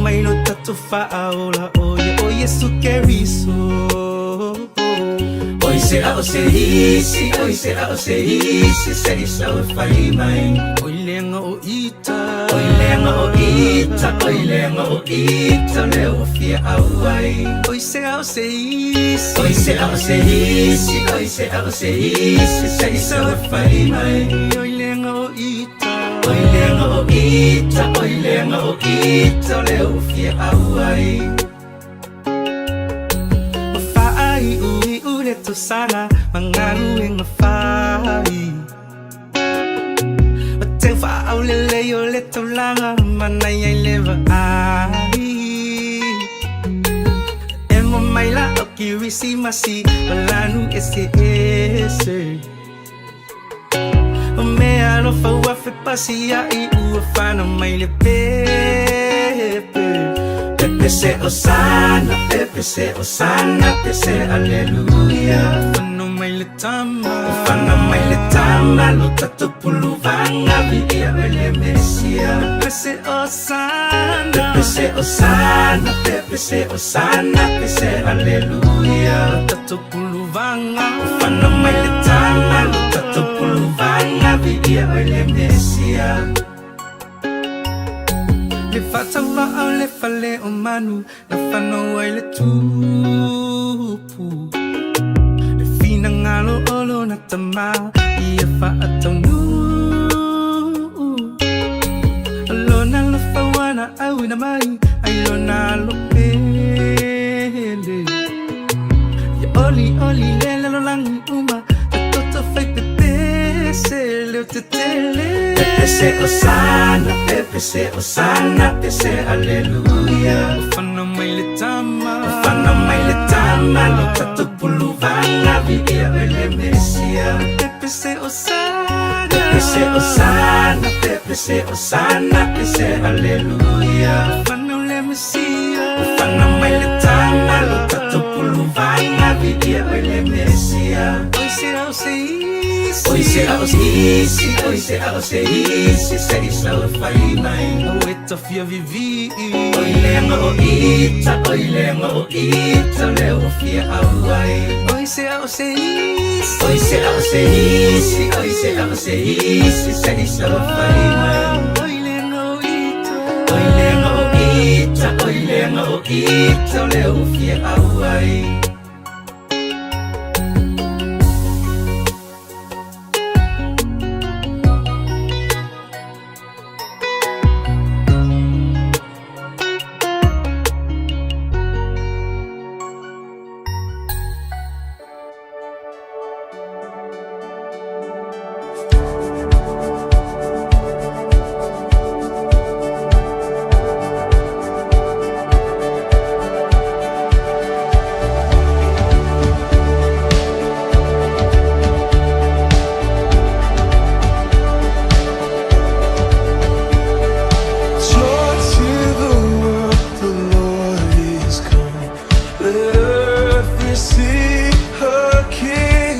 mai lo tatou faaola o ia o Iesu Keriso. Oi se a o se isi, oi se a o se isi, se i sau e fai mai. Oi leaga o ita, oi leaga o ita, oi leaga o ita, le ua fia auai. Oi se a o se isi, oi se a o se isi, oi se a o se isi, se i sau e fai mai. Oi leaga o ita, oi leaga o ita, oi leaga o ita, le ua fia auai. Ua faaiuiu le tausaga ma galuega fai. O teu faaulelei o le taulaga mana ai le vaai. E mo mai la o Kirisimasi ma lanu eseese. O mea alofa ua fepasia'i ua fanau mai le pepe. Pepe se Osana, pepe se Osana, pe se Aleluia. Fanau mai le tama, fanau mai le tama, lo tatou puluvaga viia oe le Mesia. Pepe se Osana, pepe se Osana, pepe se Osana, pe se Aleluia. Lo tatou puluvaga, fanau mai le tama, lo tatou puluvaga viia oe le Mesia. Le faatauvaa o le fale o manu na fanau ai le tupu. Le finagalo o lona Tamā ia faataunuu. O lona alofa ua na auina mai ai lona alo pele. Ia olioli le lalolagi uma ta toto fai pepese leo tetele. Pepe se Osana, pepe se Osana, pe se Aleluia. Ua fanau mai le tama, ua fanau mai le tama, lo tatou puluvaga viia oe le Mesia. Pepe se Osana, pepe se Osana, pepe se Osana, pe se Aleluia. Ua fanau le Mesia, ua fanau mai le tama, lo tatou puluvaga viia oe le Mesia. Oi se a o se isi, oi se a o se isi, oi se a o se isi, se i sau e fai mai. Ua e tafia vivii. Oi leaga o ita, oi leaga o ita, le ua fia auai. Oi se a o se isi, oi se a o se isi, oi se a o se isi, se i sau e fai mai. Oi leaga o ita, oi leaga o ita, oi leaga o ita, le ua fia auai. Joy to the world, the Lord is come. Let earth receive her King.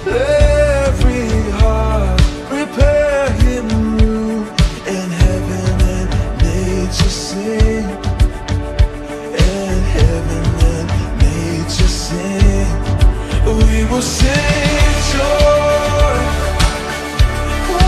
Let every heart prepare him room. And heaven and nature sing. And heaven and nature sing. We will sing joy. Oh.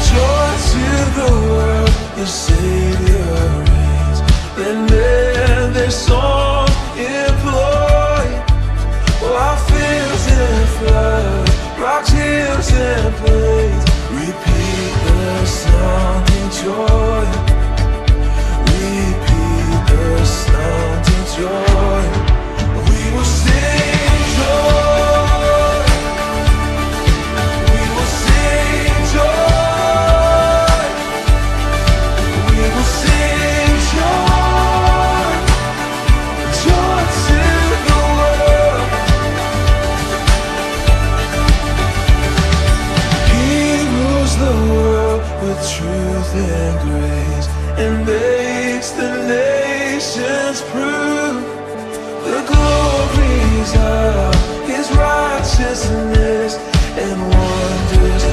Joy to the world, your Savior reigns. Let men their songs employ. While fields and floods, rocks, hills and plains repeat the sounding joy. Repeat the sounding joy. We will sing joy. We will sing joy. We will sing joy. Joy to the world. He rules the world with truth and grace and makes the nations prove the glories of his righteousness and wonders.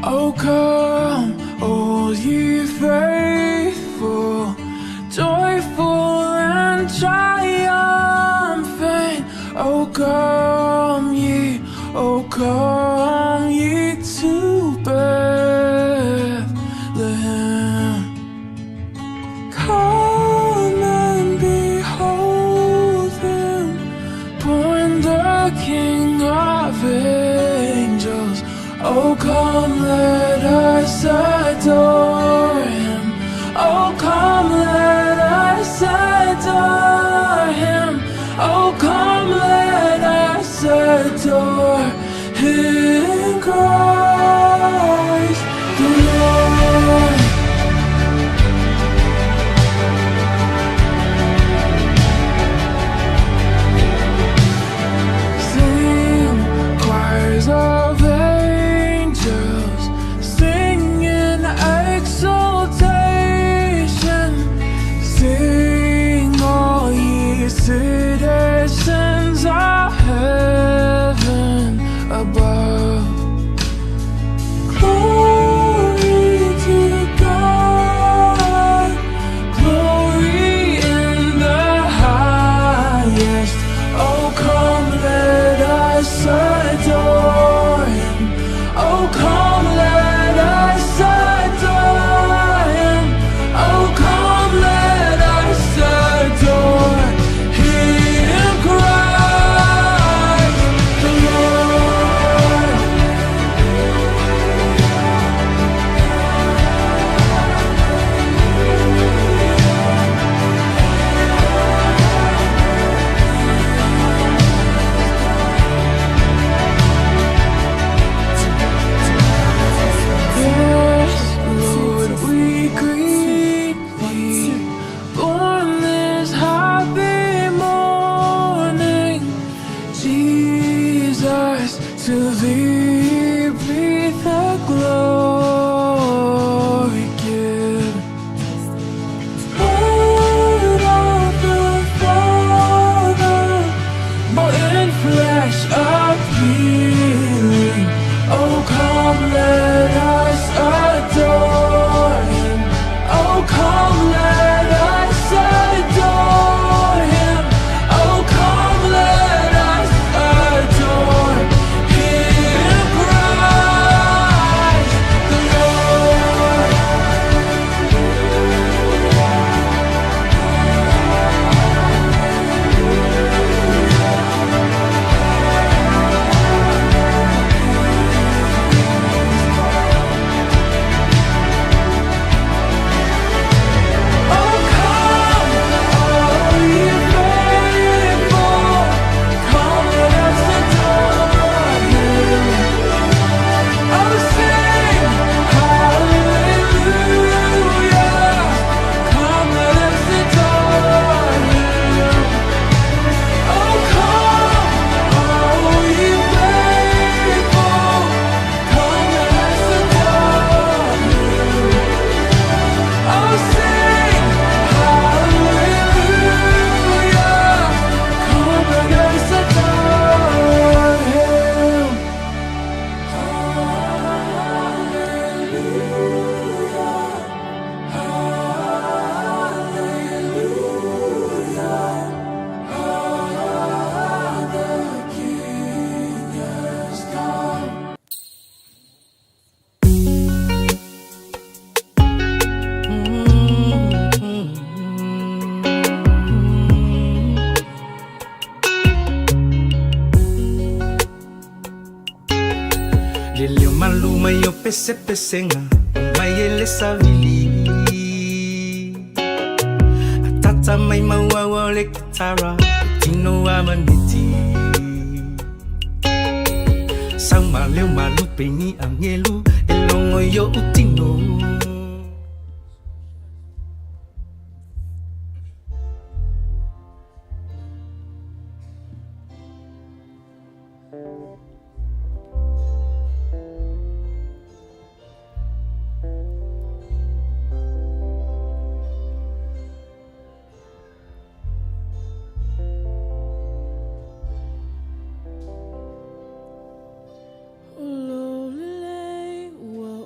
Oh, come, all ye faithful, joyful and triumphant. Oh, come ye to Bethlehem. Come and behold him, born the King of angels. Oh, come, let us adore him. Oh, come, let us adore him. Oh, come, let us adore him, Christ the Lord. Sing, choirs of angels, sing in exaltation. Sing, all ye citizens of heaven above. Glory to God, glory in the highest. Oh, come, let us adore him. Oh, come, let us adore him. Oh, come, let us adore him, Christ the Lord. Yes, Lord, we greet thee, born this happy morning. Jesus, to thee be the glory given. Word of the Father, in flesh appearing. Oh, come, let us adore him. Oh, come, let us adore him. Oh, come, let us adore him, Christ the Lord. Oh, come, all ye faithful, come, let us adore him. Oh, sing hallelujah, come, let us adore him. Oh, come, all ye faithful, come, let us adore him. Oh, sing hallelujah, come, let us adore him. Hallelujah, hallelujah, the King has come. Le leo maluma yo pese pesenga mai ele savili Atata mai maua o le kitara tino a maniti Sau ma leo malupe ni angelu e longo yo utino. Lole ua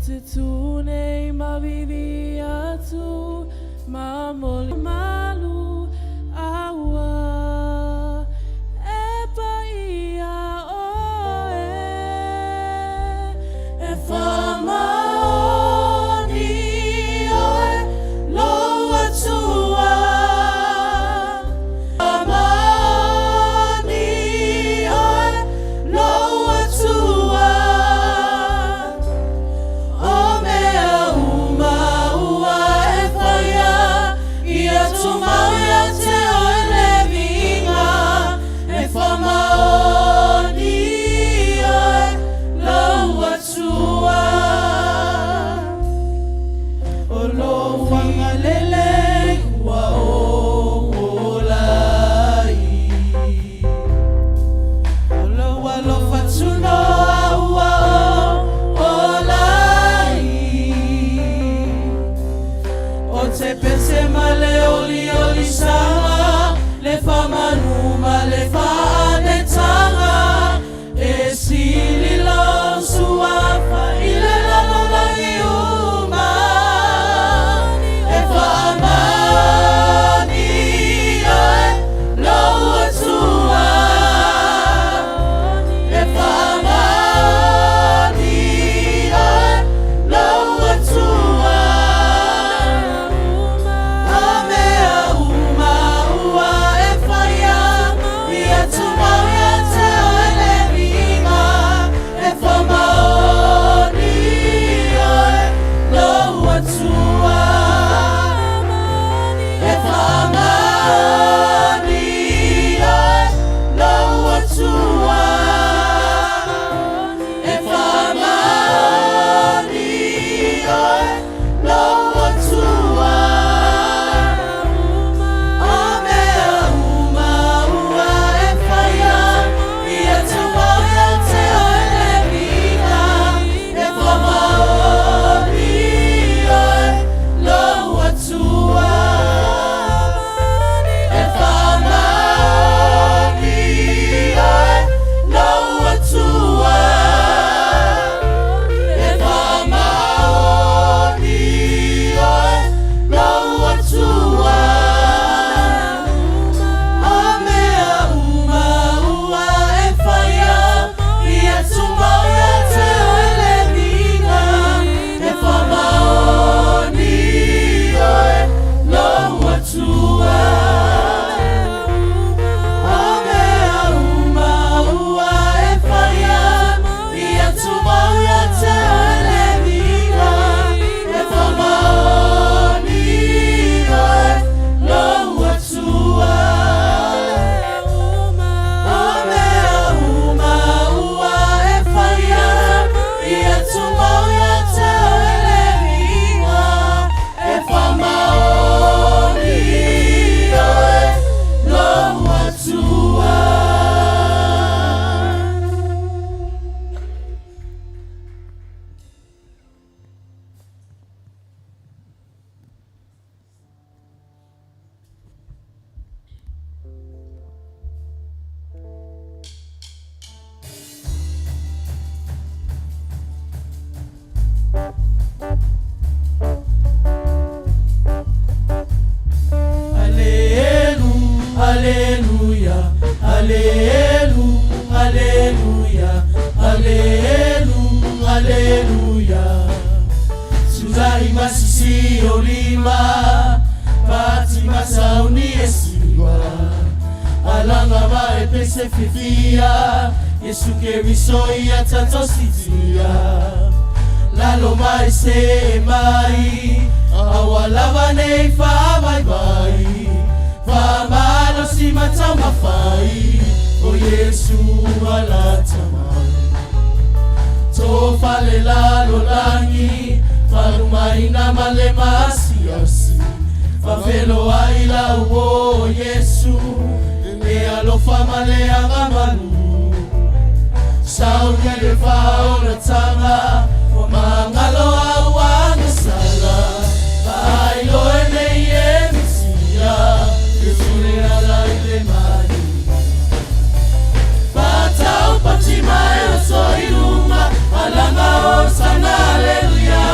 te tū nei ma vivi atu ma moli malu aua e paia oe e whamaoni oe lou Atua Whamaoni oe lou Atua O mea uma ua e faia ia tumau ia te oe le viiga e whamaoni oe lou Atua O lou agalelei ua ou ola ai O lou alofa tunoa ua ou ola ai O te pese ma le oliolisaga le faamanu ma le faaneetaga e sili lou suafa i le lalolagi uma e faamaoni oe lou Atua e faamaoni oe lou Atua O mea uma ua e faia ia tumau ia te oe le viiga e faamaoni oe lou Atua e faamaoni oe lou Atua e faamaoni oe lou Atua O mea uma ua e faia ia tumau ia te oe le viiga e faamaoni oe lou Atua e faamaoni oe lou Atua e faamaoni oe lou Atua O mea uma ua e faia ia tumau ia te oe le viiga e faamaoni oe lou Atua O mea uma ua e faia ia tumau ia te oe le viiga e faamaoni oe lou Atua O mea uma ua e faia ia tumau ia te oe le viiga e faamaoni oe lou Atua. Alelu, aleluia, alelu, aleluia, alelu, aleluia. Sulai masisi olima, pati masauni esiwa. Alanga ma epese fifia, Yesu Keriso ia tato sitia. Lalo mai se mai, awalava nei fa vai vai. Fa malo si matama fai, o Yesu alatama. To fale lalo langi, falumaina male masiasi. Fafelo ai la o Yesu, e alofa male angamalu. Sauni le faolatanga, o mangalo au angasala. Failo e nei e misia, Yesu le ala i le mani. Patau pati mai o so iluma, alanga o sana aleluia.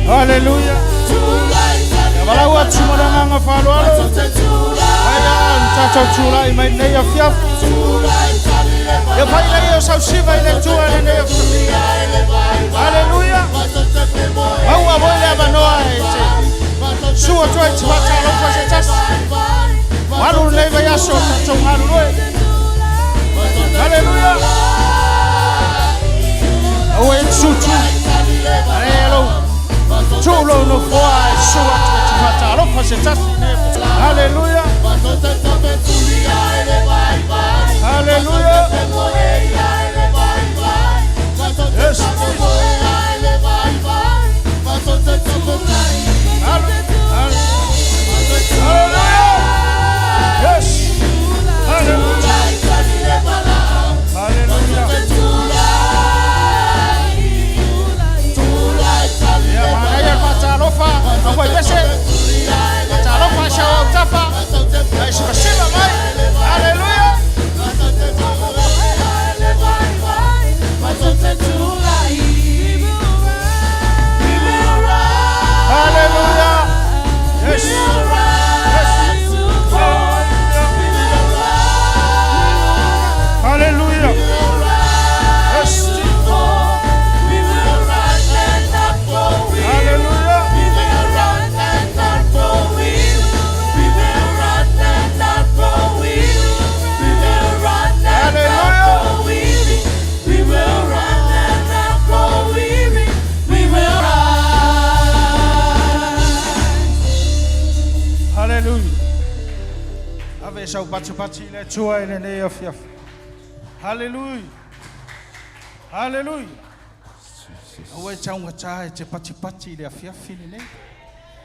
Haleluya. Valaua tsumalanganga faloalo. Aia tatau tulai mai nei afiafi. Ia faila ia o sausiva i le Atua i lenei afiafi. Haleluya. Maua moi le avanoa e te sua atu ai te faatalofa se tasi. Malu lenei vaiaso o tatou galulue. Haleluya. Aua e te sutu. Ae lou tuu lou nofoa e sua atu ai te faatalofa se tasi i lenei afiafi. Haleluya. Haleluya. Yes. Hallelujah. Yes. Hallelujah. Hallelujah. Ia manaia le faatalofa au faipese. Faatalofa sa o autafa. Ae sivasiva mai. Haleluia. Haleluia. Yes. Yes. Hallelujah. Yes. Hallelujah. Hallelujah. Hallelujah. Ave sau patipati i le Atua i lenei afiafi. Hallelujah. Hallelujah. Aua e taugata e te patipati i le afiafi lenei.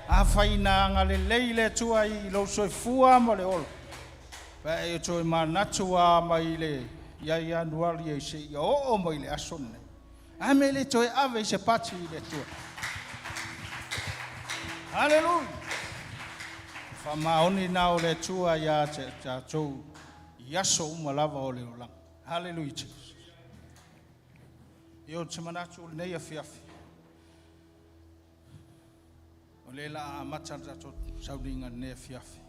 Afai na agalelei le Atua i lou soifua ma le ola. Pa e toe manatu a mai le ia Ianuari e seia oo mai le aso lenei. A me le toe ave i se pati i le Atua. Hallelujah. Faamaoni na o le Atua ia te tatou i aso uma lava o le olaga. Hallelujah. Jesus. Ia ou te manatu o lenei afiafi. O le la amata le tatou sauniga lenei afiafi.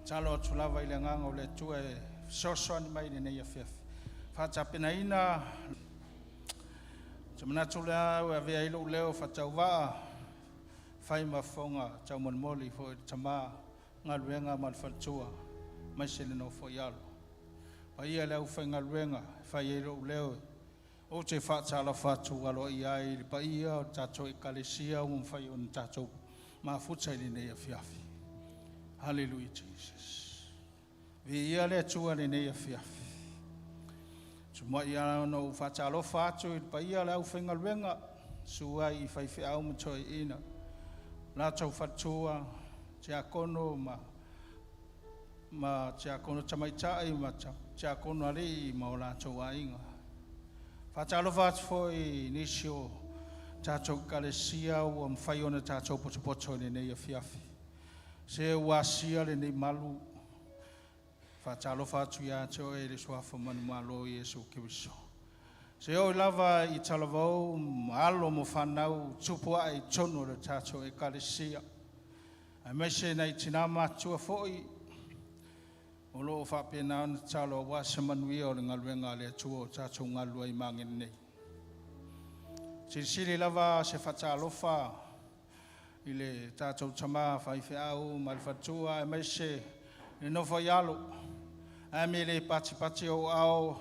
Talo atu lava i le agaga o le Atua e fesoasoani mai i lenei afiafi. Faatapenaina Te manatu lea au e avea ai lou leo faatauvaa fai ma fofoga taumolimoli foi i le tama galuega ma le faletua aemaise le nofo i alo. Paia i le aufaigaluega e fai ai lou leo ou te faatalofa atu aloaia ai i le paia o le tatou Ekalesia ua mafai ona tatou mafuta i lenei afiafi. Hallelujah Jesus. Viia le Atua i lenei afiafi. Tumuai ona ou faatalofa atu i le paia o le aufaigaluega, susu ai i faifeau ma toeaiina, latou faletua, tiakono ma ma tiakono tamaitai ma tiakono alii ma o latou aiga. Faatalofa atu foi i nisi o tatou Ekalesia ua mafai ona tatou potopoto i lenei afiafi. Se ua asia lenei malu. Faatalofa atu ia te oe i le suafa manumalo o Iesu Keriso. Se oo lava i talavou ma alo ma fanau tupu ae i totonu o le tatou Ekalesia, aemaise nai tina matutua foi o lo o faapena ona tatalo aua se manuia o le galuega a le Atua o tatou galulue ai magele nei. Silisili lava se faatalofa i le tatou tama faifeau ma le faletua aemaise le nofo i alo. Ae me le patipati ou ao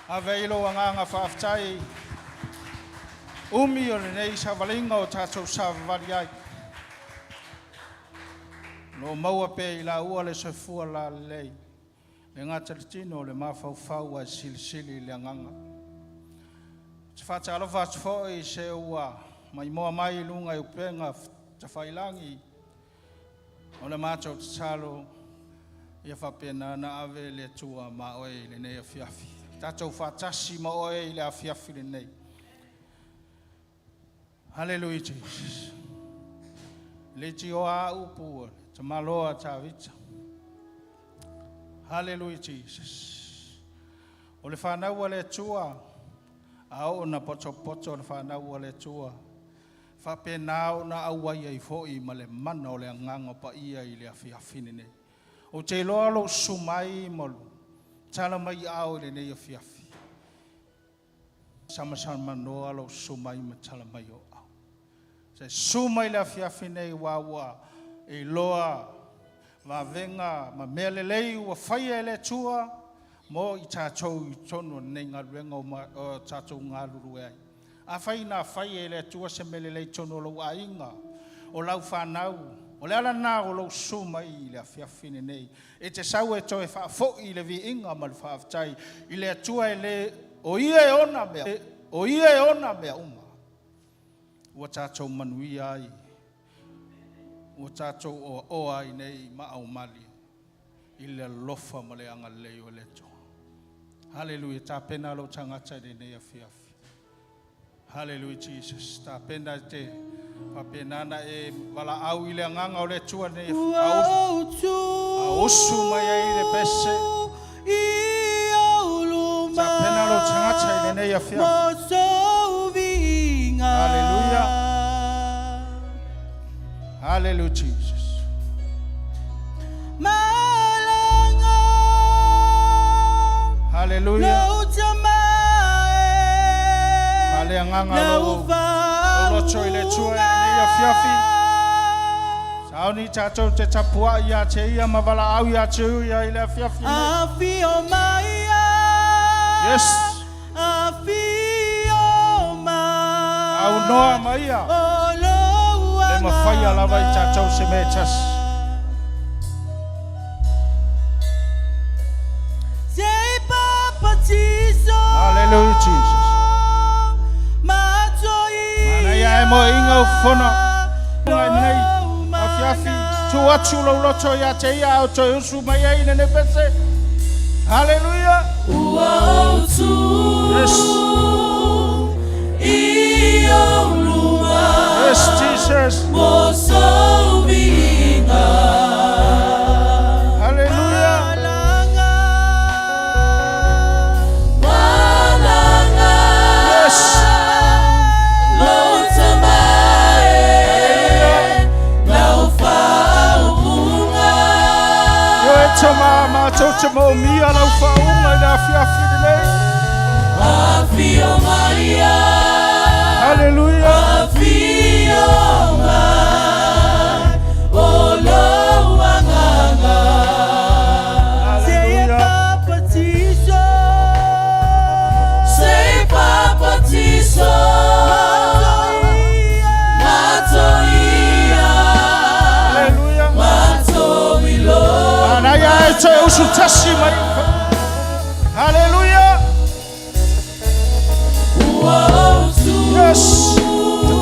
ave ai lou agaga faafetai umi o lenei savaliga o tatou savavali ai. Lo maua pea i laua le soifua lalelei, le gata i le tino o le mafaufau ae silisili i le agaga. Te faatalofa atu foi se ua maimoa mai i luga i upega tafailagi o le matou tatalo ia faapena na ave le Atua ma oe i lenei afiafi. Tatou faatasi ma oe i le afiafi lenei. Hallelujah Jesus. Le tioa upu o le tamaloa Tavita. Hallelujah Jesus. O le fanau a le Atua, a oo na potopoto le fanau a le Atua, faapena ona auai ai foi ma le mana o le agaga paia i le afiafi lenei. Ou te iloa lou susu mai ma lou tala mai ao i lenei afiafi. Samasamanoa lou susu mai ma tala mai o au. Se susu mai le afiafi nei ua ua e iloa vavega ma mea lelei ua faia e le Atua mo i tatou i totonu o lenei galuega o tatou galulue ai. Afai na fai e le Atua se mea lelei i totonu o lou aiga, o lau fanau, o le ala lena o lou susu mai i le afiafi lenei. E te sau e toe faafoi le viiga ma le faafetai i le Atua e le o ia e ona mea, o ia e ona mea uma. Ua tatou manuia ai, ua tatou oaoa ai nei ma aumali i le alofa ma le agalelei o le Atua. Hallelujah. Tapena lou tagata i lenei afiafi. Hallelujah Jesus. Tapena te faapena e valaau i le agaga o le Atua nei a usu mai ai le pese. Tapena lou tagata i lenei afiafi. Hallelujah. Hallelujah Jesus. Malanga Hallelujah. Lou tamae Fale agaga lou lou loto i le Atua i lenei afiafi. Sauni tatou te tapuai ia te ia ma valaau ia te ia i le afiafi nei. Afio maia. Yes. Afio mai. Au noa ma ia. O lou Le mafaia lava i tatou se mea e tasi. Se papatiso. Hallelujah Jesus. Matoi. Mana ia e mo inga o fona. Ngai nei afiafi. Tu atu lou loto ia te ia o toe usu mai ai lenei pese. Hallelujah. Ua outu. Yes. I ou luma. Yes Jesus. Mo sou viiga. Hallelujah. Malanga. Malanga. Yes. Lou tamae. Lau faaupuga. Yo e tama matou te moomia lau faauuga i le afiafi lenei. Afio maia. 81 mai. Haleluia. Yes.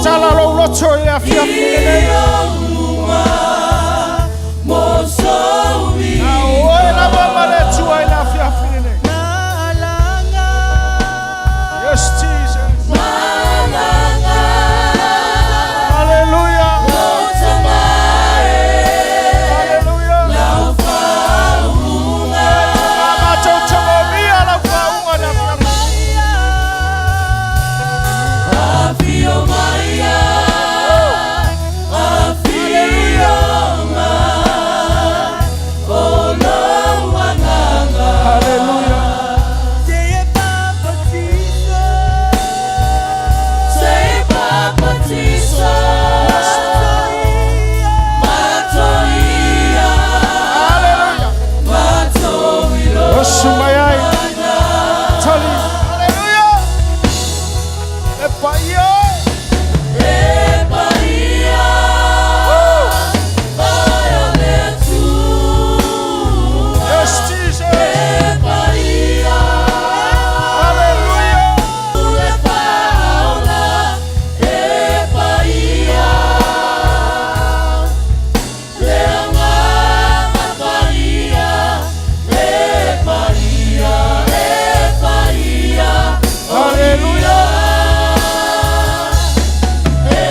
Tatala lou loto i le afiafi lenei. A oe lava ma le Atua i le afiafi lenei. Yes, Jesus. Hallelujah. Hallelujah. Matou tamomia lau faauga le afiafi. Afio maia, afio mai, o lou agaga. Hallelujah. Sei papatisa, matoia, Hallelujah. matoilo. Osu mai ai. Tali. Hallelujah. E paia. E paia, mai o le Atua. Yes, Jesus. E paia, Hallelujah. le faaola, e paia, le agaga paia, e paia, e paia, Hallelujah. e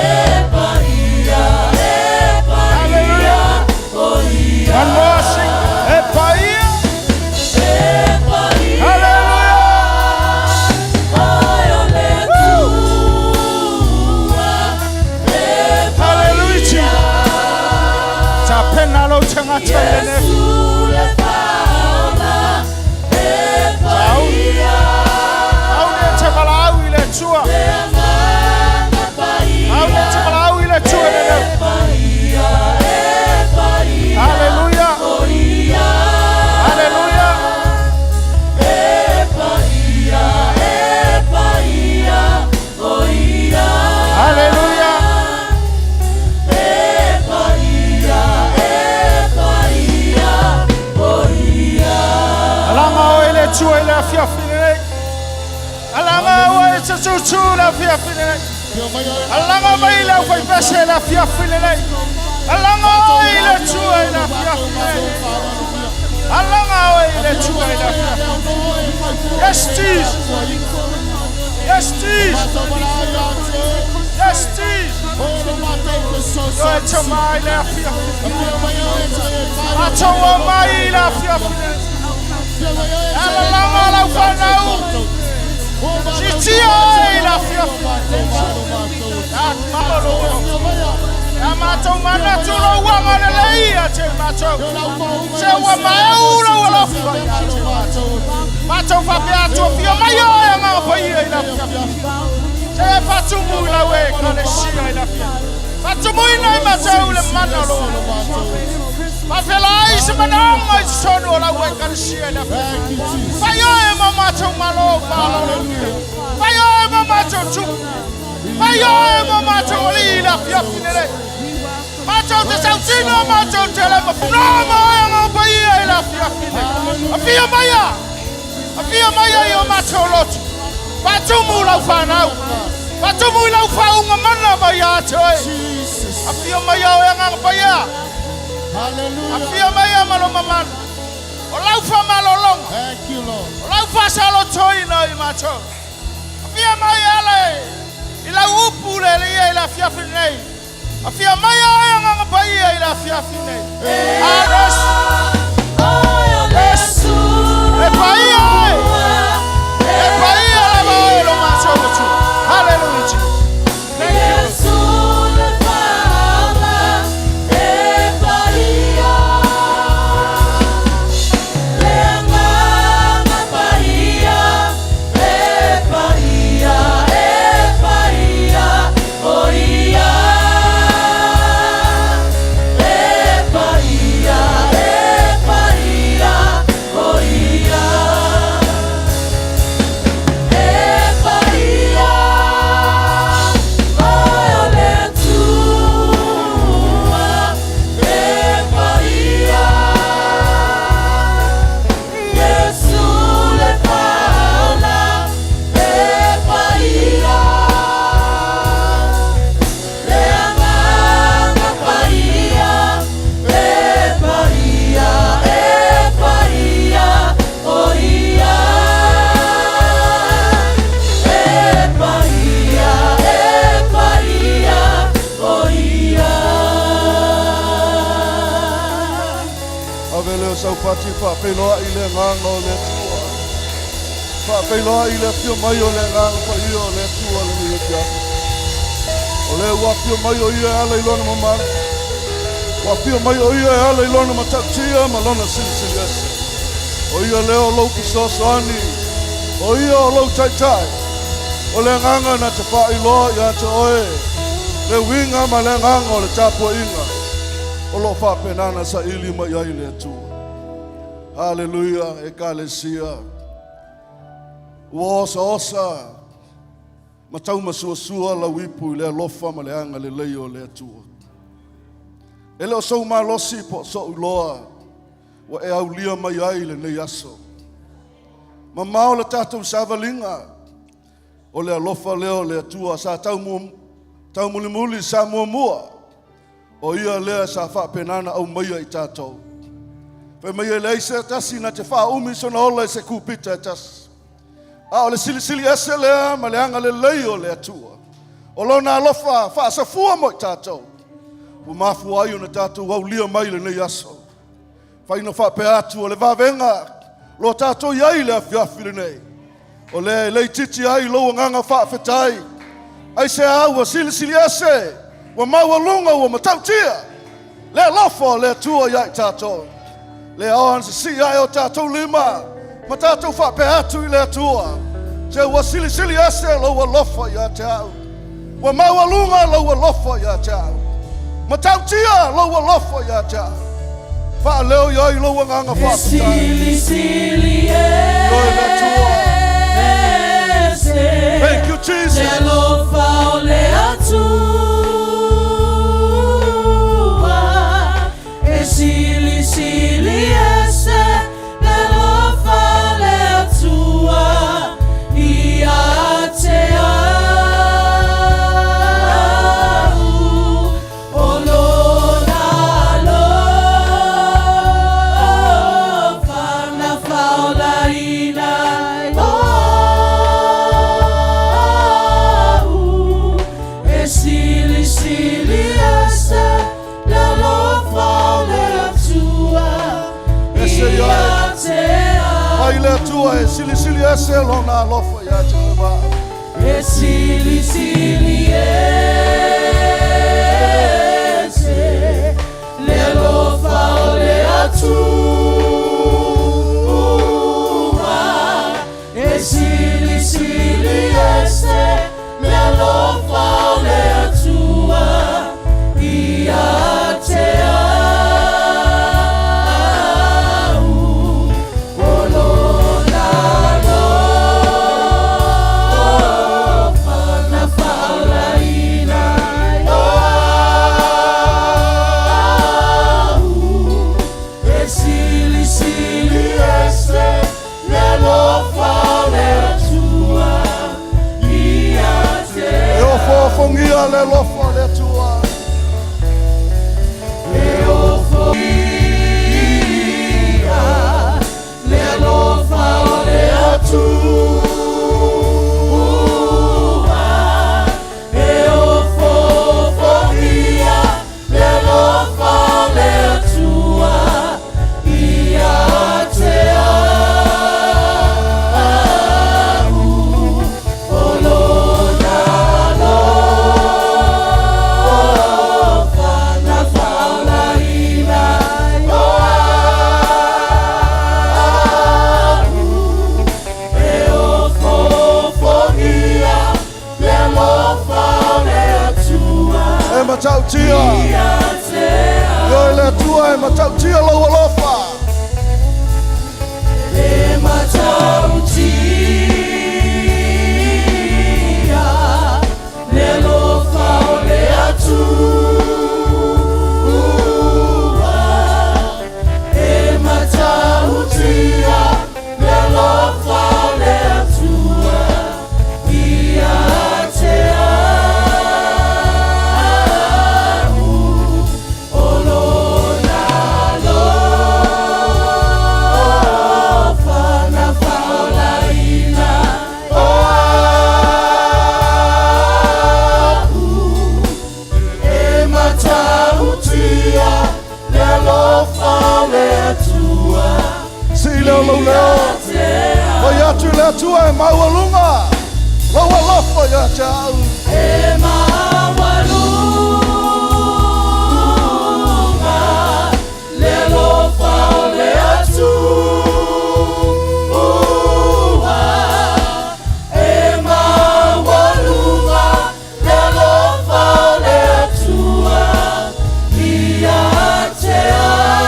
paia, e paia, oia. One more sing. E paia. E paia, Hallelujah. mai o le Atua, e Hallelujah. Tapena lou tagata i lenei. Iesu le faaola, e paia, Au e te valaau i le Atua. le agaga paia, Au e te valaau i le Atua lenei. e paia, e paia, Hallelujah. oia. Hallelujah. E paia, e paia, oia. Hallelujah. E paia, e paia, oia. Alaga oe i le Atua i le afiafi lenei. Alaga oe te tūtū le afiafi lenei. Alaga mai le aufaipese le afiafi lenei. Alaga oe i le Atua i le afiafi lenei. Alaga oe i le Atua i le afiafi. Yes, Jesus. Yes, Jesus. Yes, Jesus. Oe te mai le afiafi. Matou omai i le afiafi lenei. Alalaga lau fanau. Sitia oe i le afiafi. Ia matou manatu lou agalelei ia te matou. Se ua maeu lou alofa ia te matou. Matou faapea atu afio mai oe Agaga Paia i le afiafi. Se e faatumu i lau ekalesia i le afiafi. Faatumuina i matou le mana o lou alofa. Faafelaai se manaoga i totonu o lau ekalesia i le afiafi. Fai oe ma matou malo faalolo. Fai oe ma matou tupu. Fai oe ma matou alii i le afiafi lenei. Matou te sautino, matou te le mafuna ma oe Agaga Paia i le afiafi lenei. Afio maia. Afio maia i o matou loto. Faatumu lau fanau. Faatumu i lau faauga mana mai ia te oe. Afio maia oe Agaga Paia. Afio maia ma lo mamalu. O lau faamalologa. Thank you, Lord. O lau faasalotoina i matou. Afio mai ala i lau upu le lia i le afiafi nei. Afio mai oe Agaga Paia i le afiafi nei. Ares. Yes. E paia oe. E paia lava oe lo matou Atua. Hallelujah. Thank you. Iesu le faaola, e paia, le agaga paia, e paia, e paia, oia. E paia, e Pati faafeiloai le agaga o le Atua. Faafeiloai le afio mai o le agaga paia o le Atua lenei afiafi. O lea ua afio mai o ia e ala i lona mamalu. Ua afio mai o ia e ala i lona matautia ma lona silisili ese. O ia lea o lou fesoasoani, o ia o lou taitai. O le agaga na te faailoa ia te oe le uiga ma le agaga o le tapuaiga o lo o faapena ona saili mai ai le Atua. Haleluia, Ekalesia. Ua osaosa ma taumasuasua lau ipu i le alofa ma le agalelei o le Atua. E le o sou malosi po o so'u iloa ua e aulia mai ai lenei aso. Mamao le tatou savaliga, o le alofa lea o le Atua sa taumulimuli sa muamua, o ia lea sa faapena ona aumaia i tatou. Fai mai e leai se tasi na te faaumi sona ola i se kupita e tasi. A o le silisili ese lea ma le agalelei o le Atua. O lona alofa faasafua mo i tatou. Ua mafua ai ona tatou aulia mai lenei aso. Fai na faapea atu o le vavega lo tatou i ai i le afiafi lenei. O lea e leititi ai lou agaga faafetai. Aisea ua silisili ese, ua maualuga, ua matautia le alofa o le Atua ia i tatou. Le ao ana sisii ae o tatou lima ma tatou faapea atu i le Atua. Se ua silisili ese lou alofa ia te au. Ua maualuga lou alofa ia te au. Matautia lou alofa ia te au. Faaleo i ai lou agaga faafetai. Silisili Ioe le Atua. ese Thank you, Jesus. Le alofa o le Atua e silisili ese le alofa o le Atua ia te au o lona alofa na faolaina au e silisili ese le alofa o le Atua Ese ia e. ia te Mai le au Atua e silisili ese lona alofa ia te ma. e silisili ese le alofa o le Atua e silisili ese le alofa o le Atua ia te au o lona alofa na faolaina au e silisili ese le alofa o le Atua ia te E ofoofogia le alofa o le Atua. E ofoia le alofa o le Atua e ofoofogia le alofa o le Atua ia te au o lona alofa na faolaina au e ofoofogia le alofa o le Atua E matautia. ia te Ioe le Atua e matautia lou alofa. E matautia le alofa o le Atua e matautia le alofa o le Atua ia te au o lona leo. Fai atu le Atua e maualuga lou alofa ia te au. E maualuga le alofa o le Atua. E maualuga le alofa o le Atua ia te au.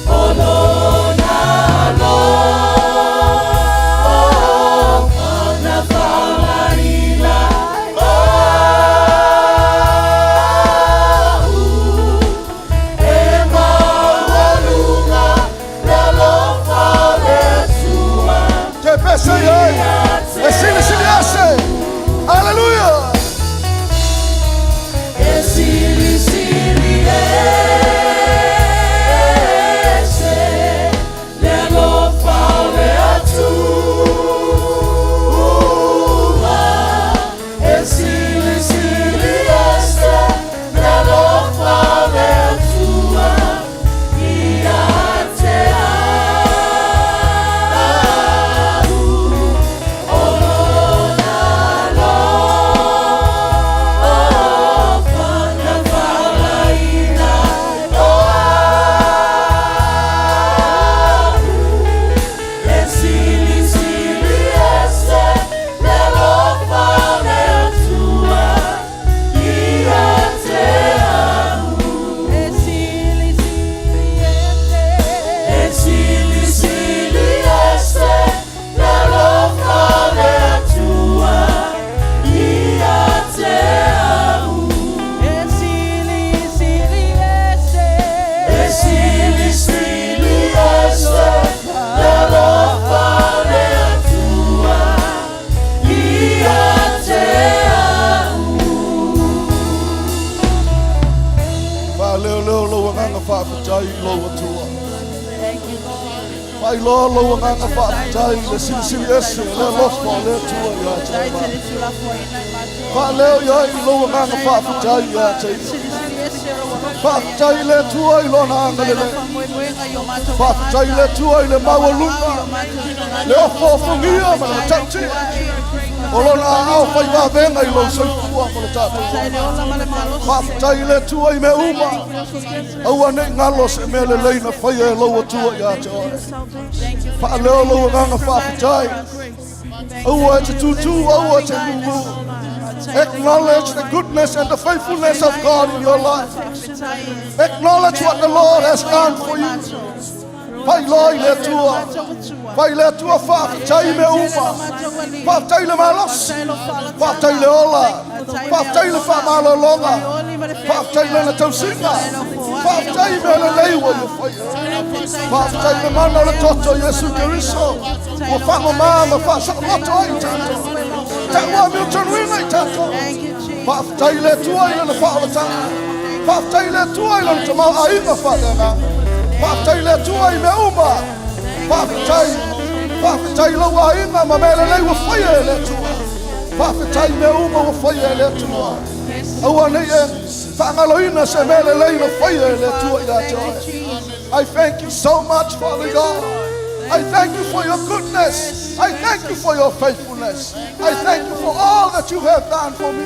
O lona alofa na faolaina au. E maualuga le alofa o le Atua. Te pese i ai e silisili ese. Aleluia. E silisili ese le alofa o le Atua. E silisili ese le alofa o le Atua ia te au. O lona alofa na faolaina au. E silisili ese le alofa o le Atua ia te au. E silisili ese. E silisili ese le alofa o le Atua ia te au. E silisili ese. E silisili ese le alofa o le Atua ia te au. Faaleoleo lou agaga faafetai i lou Atua. Faailoa lou agaga faafetai i le silisili ese o le alofa o le Atua ia te Tai oe. te tulafoina i matou. Faaleo i ai lou agaga faafetai ia te ia. Silisili ese lou alofa. Faafetai i le Atua i lona agalelei. Faafetai i le Atua i le maualuga, le ofoofogia ma le matautia o lona aao faivavega i lou soifua ma le tatou. Faafetai i le Atua i mea uma. Aua nei galo se mea lelei na faia e lou Atua ia te oe. Faaleo lou agaga faafetai. Aua e te tutū, aua e te mumu. Acknowledge the goodness and the faithfulness of God in your life. Acknowledge what the Lord has done for you. Faailoa i le Atua. Fai le Atua faafetai mea uma. Faafetai le malosi. Faafetai le ola. Faafetai le faamalologa. Faafetai lana tausiga. Faafetai mea lelei ua ia faia. Faafetai le mana o le toto Iesu Keriso. Ua faamamā ma faasaoloto ai tatou. Ta'ua amiotonu i tatou. Faafetai le Atua i lana faaolataga. Faafetai le Atua i lona tamaoaiga faaleagaga. Faafetai le Atua i mea uma. Faafetai. Faafetai lau aiga ma mea lelei ua faia e le Atua. Faafetai mea uma ua faia e le Atua. Aua nei e faagaloina se mea lelei na faia e le Atua ia te oe. I thank you so much, Father God. I thank you for your goodness. I thank you for your faithfulness. I thank you for all that you have done for me.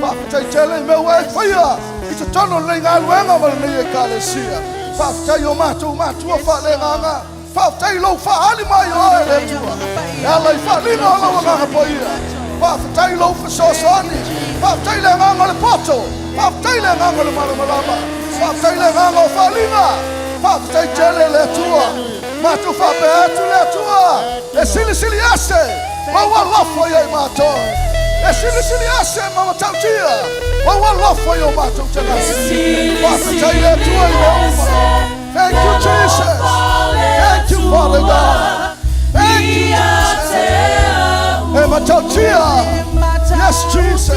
Faafetai tele i mea ua e faia i totonu o lenei galuega ma lenei ekalesia. Faafetai o matou matua faaleagaga. Faafetai lou faaali mai o oe le Atua. E ala i faaaliga o lau agaga paia. Faafetai lou fesoasoani. Faafetai le agaga o le poto. Faafetai le agaga o le malamalama. Faafetai le agaga o faaaliga. Faafetai tele le Atua. Matou faapea atu le Atua. E silisili ese. Lou alofa ia i matou. E silisili ese ma matautia. Lou alofa i o matou tagata. Faafetai le Atua i mea uma. Thank you, Jesus. Thank you, Father God. Thank you, Jesus. E matautia. Yes, Jesus.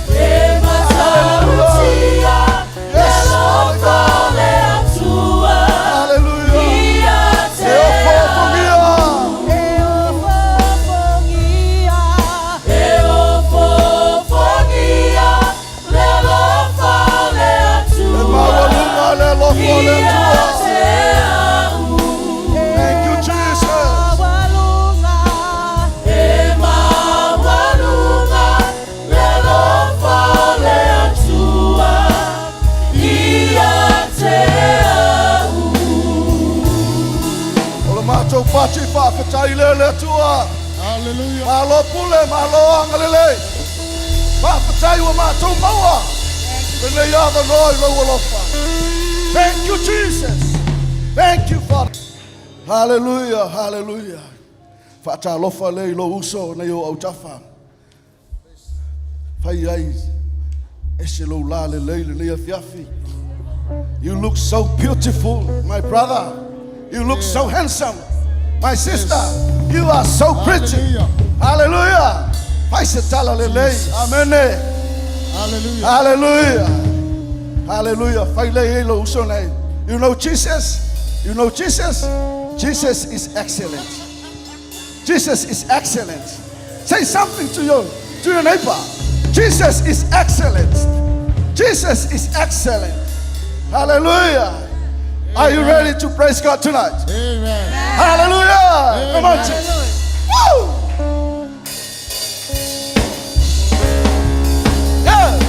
E matautia Yes, Father God. le Atua Hallelujah. ia E te ofoofogia. E ofoofogia. E ofoofogia le alofa o le E Atua maualuga le alofa o le Faafetai lea le Atua. Hallelujah. Malo pule, malo agalelei. Faafetai ua matou maua. Lenei avanoa i lou alofa. Thank you, Jesus. Thank you, Father. Hallelujah, hallelujah. Faatalofa lea i lou uso nei o autafa. Fai ai ese lou la lelei lenei afiafi. You look so beautiful, my brother. You look so handsome. My sister, you are so pretty. Hallelujah. Hallelujah. Fai se tala lelei. Amen. Hallelujah. Hallelujah. Hallelujah. Fai lei e lou uso nei. You know Jesus? You know Jesus? Jesus is excellent. Jesus is excellent. Say something to your neighbor. Jesus is excellent. Jesus is excellent. Hallelujah. Are you ready to praise God tonight? Amen. Hallelujah. Come on, church. Woo! Yeah.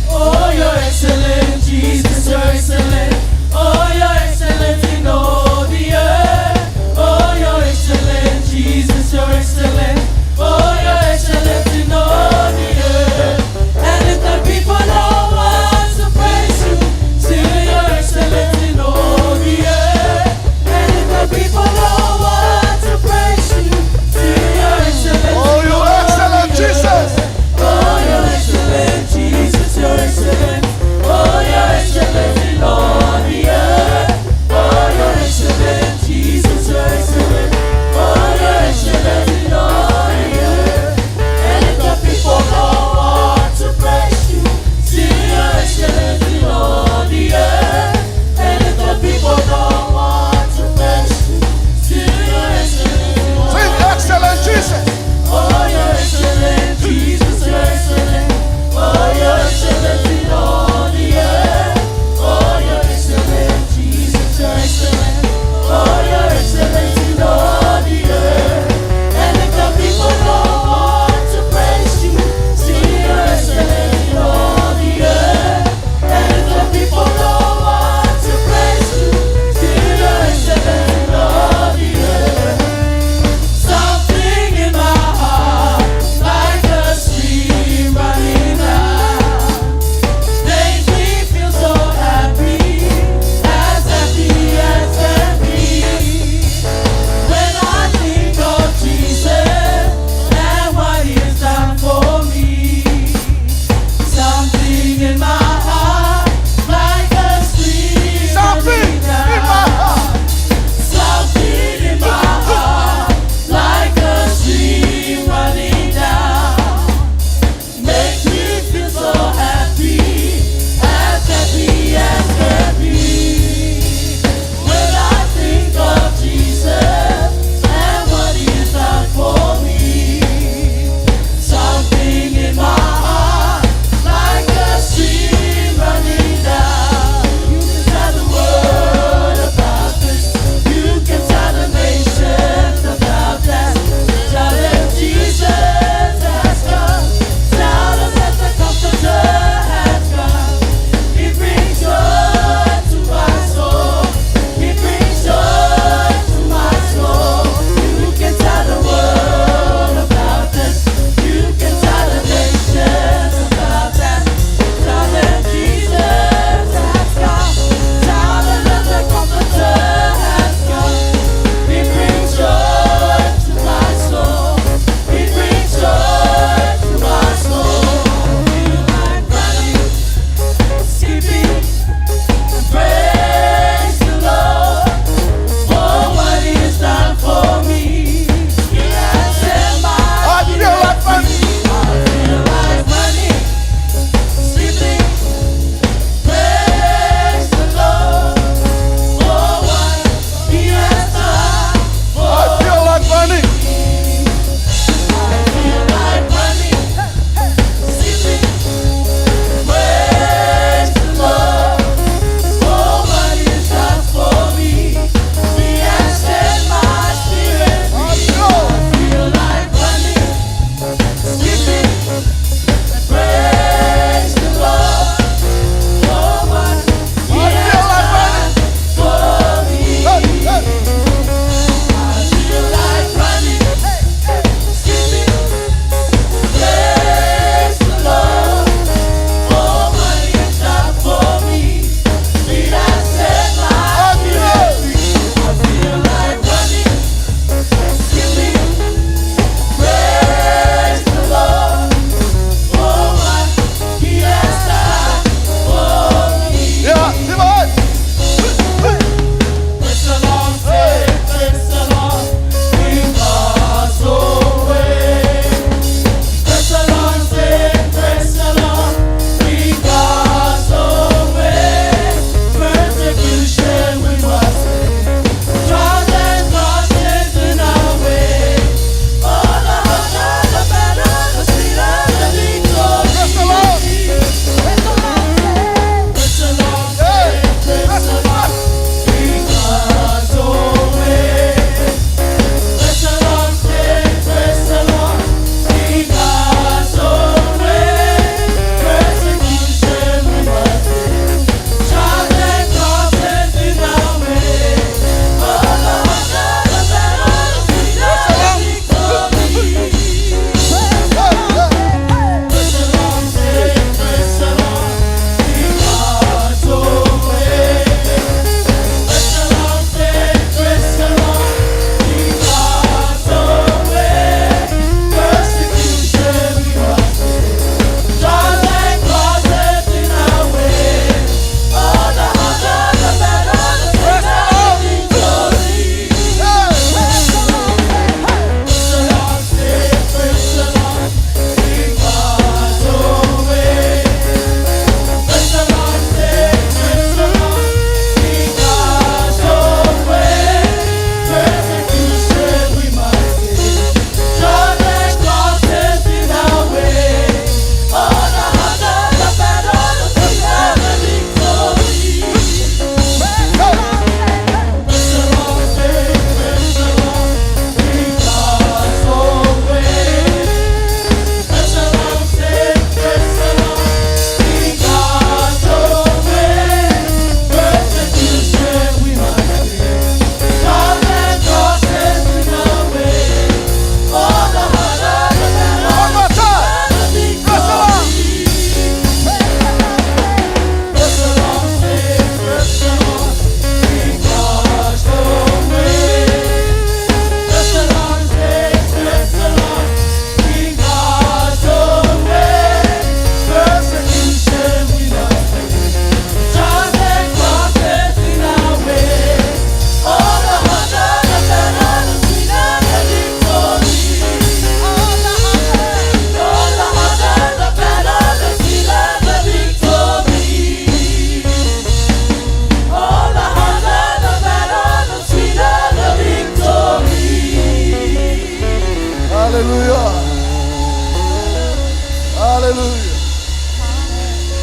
Oh, you're excellent, Jesus, you're excellent. Oh, you're excellent in all the earth. Oh, you're excellent, Jesus, you're excellent. Oh, you're excellent in all the earth. And if the people don't want to praise you, still you're excellent in all the earth. And if the people don't want to praise you, still you're excellent. Oh, in you're all excellent, the Jesus. earth. Oh, you're excellent, Jesus, you're excellent. Oh, you're excellent in all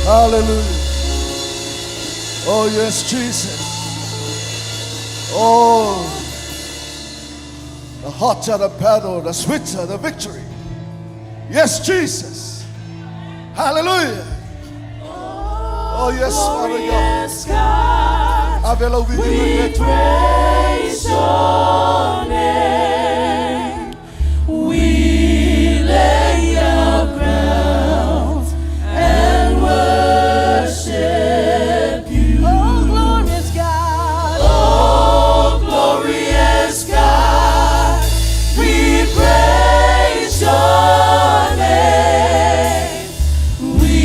Hallelujah. Oh, yes, Jesus. Oh, the hotter the battle, the sweeter the victory. Yes, Jesus. Hallelujah. Oh, yes, Father God. Glorious God, Ave lau viiga we i le Atua. praise your name. We lay our crowns and worship you. Oh, glorious God. Oh, glorious God, we praise your name. We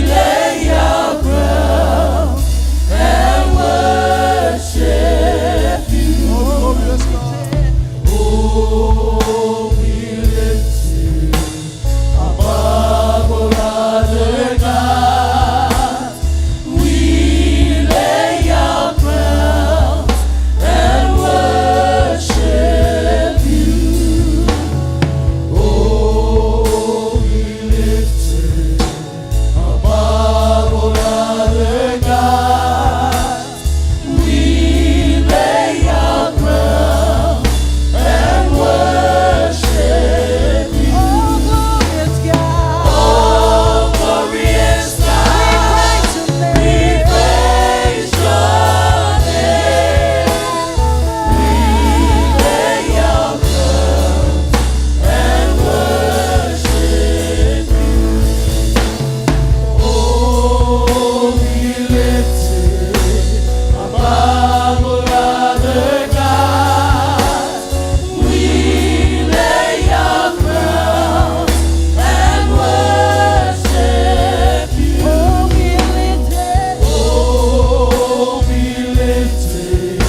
lay our crowns and worship you. Oh, glorious God. Oh, be lifted above all other gods. We lay our crowns and worship you. Oh, be lifted above all other gods. We lay our crowns and worship you. Oh, glorious God. Oh, glorious God, We we praise praise your name. We lay our crowns and worship you. Oh, be lifted above all other gods. We lay our crowns and worship you. Oh, be lifted. Oh, be lifted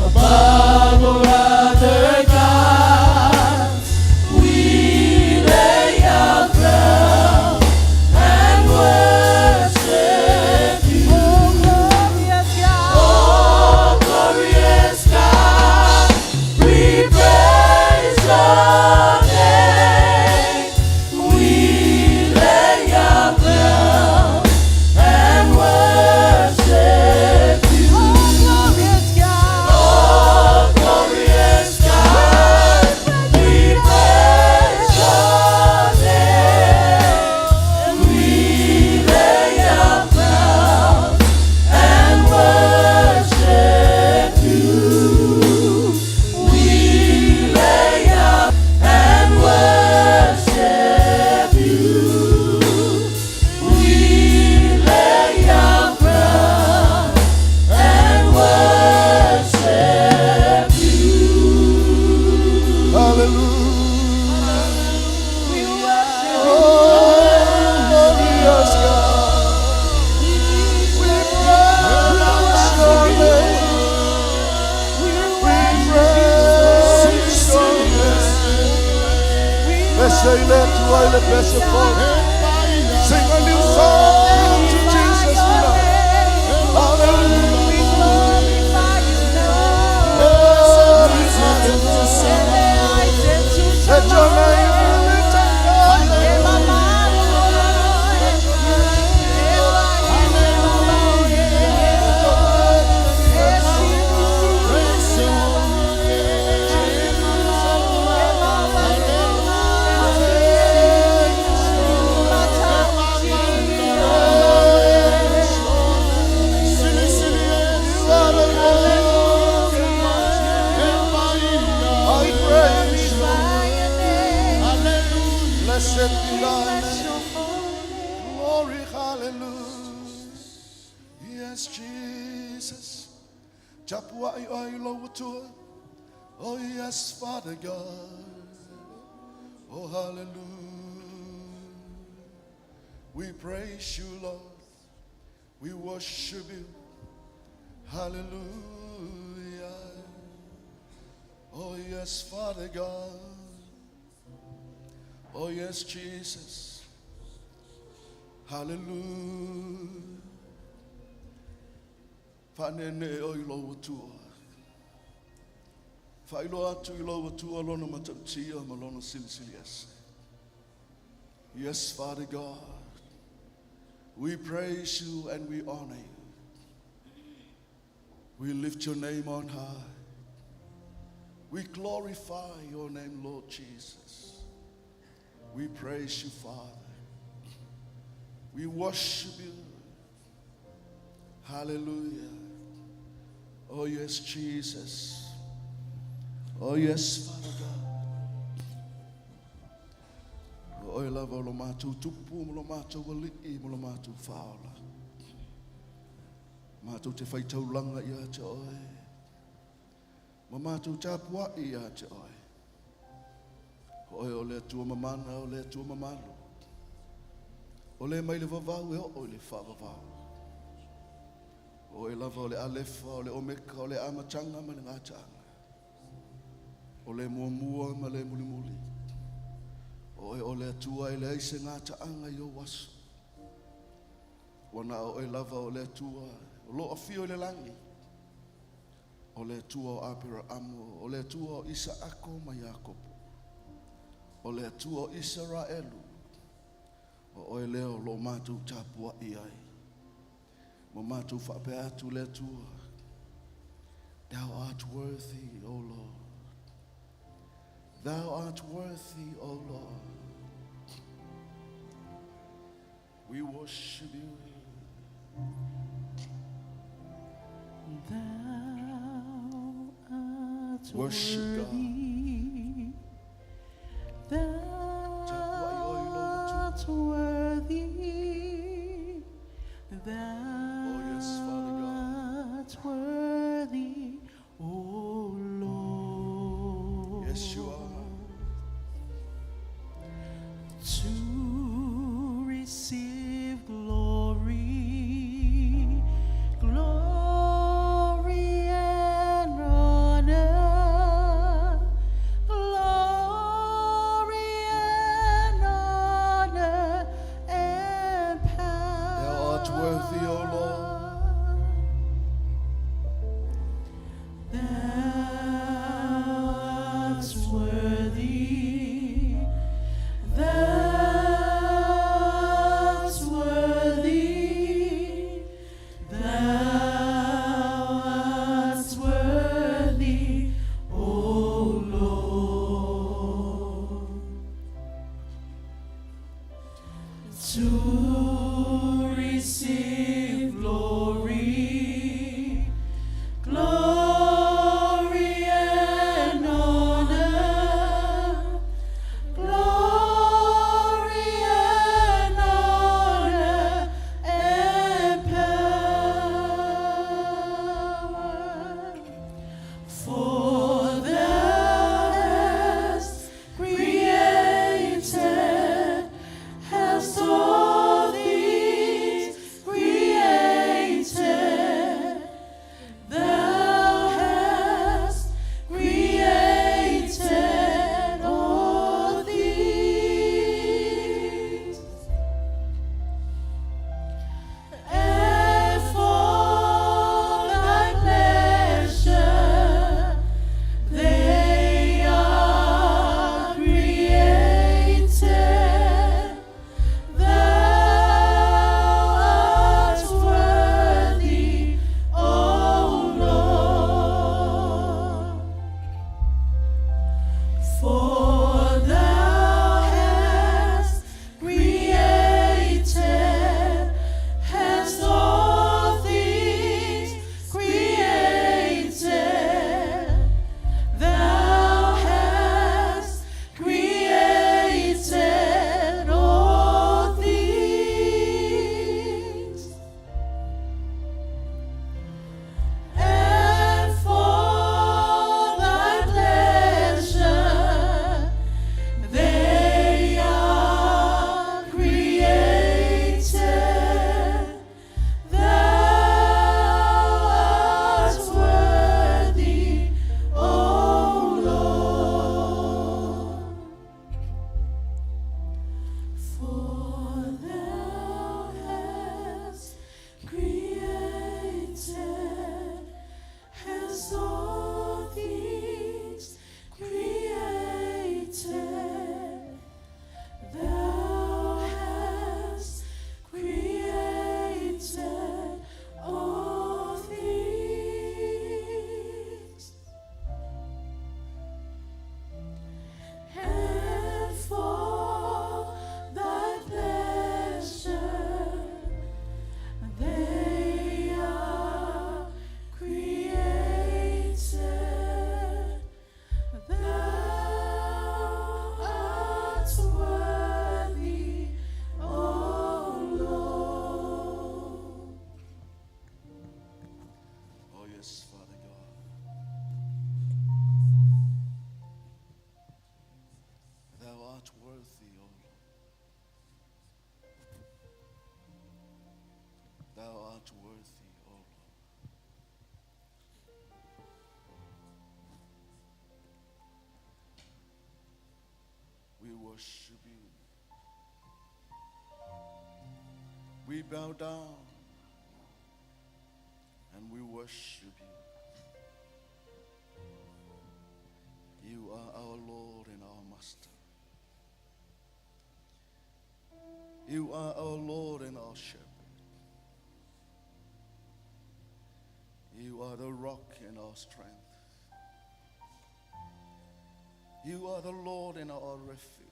above all other gods. We lay our crowns and worship you. Oh, glorious God. Oh, glorious God, we praise your name. We lay our crowns and worship you. Oh, glorious God. Oh, glorious God, we praise your name. We lay our crowns and worship you. We lay our and worship you. We lay our crowns and worship you. Hallelujah. We worship Oh, glorious God. We praise your name. We We praise your name. Let's say let to I le bless Sing a new song to Jesus tonight. Hallelujah. We glorify you now. Glory, hallelujah. Let your name be lifted higher. I praise you. Blessed be thy name. Glory, hallelujah. Yes, Jesus. Tapuai oe i lou Atua. Oh, yes, Father God. Oh, hallelujah. We praise you, Lord. We worship you. Hallelujah. Oh, yes, Father God. Oh, yes, Jesus. Hallelujah. Faaneenee oe i lou Atua. Faailoa atu i lou Atua lona matautia ma lona silisili ese. Yes, Father God. We praise you and we honor you. We lift your name on high. We glorify your name, Lord Jesus. We praise you, Father. We worship you. Hallelujah. Oh, yes, Jesus. Oh, yes, Father God. O oe lava o lo matou tupu ma lo matou alii ma lo matou faaola. Matou te faitaulaga ia te oe. Ma matou tapuai ia te oe. O oe o le Atua mamana, o le Atua mamalu. O le mai le vavau e oo i le faavavau. O oe lava o le Alefa, o le Omeka, o le amataga ma le gataaga. O le muamua ma le mulimuli. O oe o le Atua e leai se gataaga i ou aso. Ua na o oe lava o le Atua, o lo o afio i le lagi. O le Atua o Aperaamo, o le Atua o Isaako ma Iakopo. O le Atua o Isaraelu, o oe lea o lo o matou tapuai ai. Ma matou faapea atu le Atua. Thou art worthy, O Lord. Thou art worthy, O Lord. We worship you. Thou art Worship God. worthy. Thou Tapuai oe i lou Atua. art worthy. Thou Oh, yes, Father God. art worthy, O Lord. Yes, you are. To receive glory, glory and honor, glory and honor and power. Thou art worthy, O Lord. Thou art worthy. Thou art worthy. Thou art worthy, O Lord. To receive glory, glory and honor, glory and honor and power. For thou hast created, hast all things created. worship you. We bow down and we worship you. You are our Lord and our Master. You are our Lord and our Shepherd. You are the rock and our strength. You are the Lord and our refuge.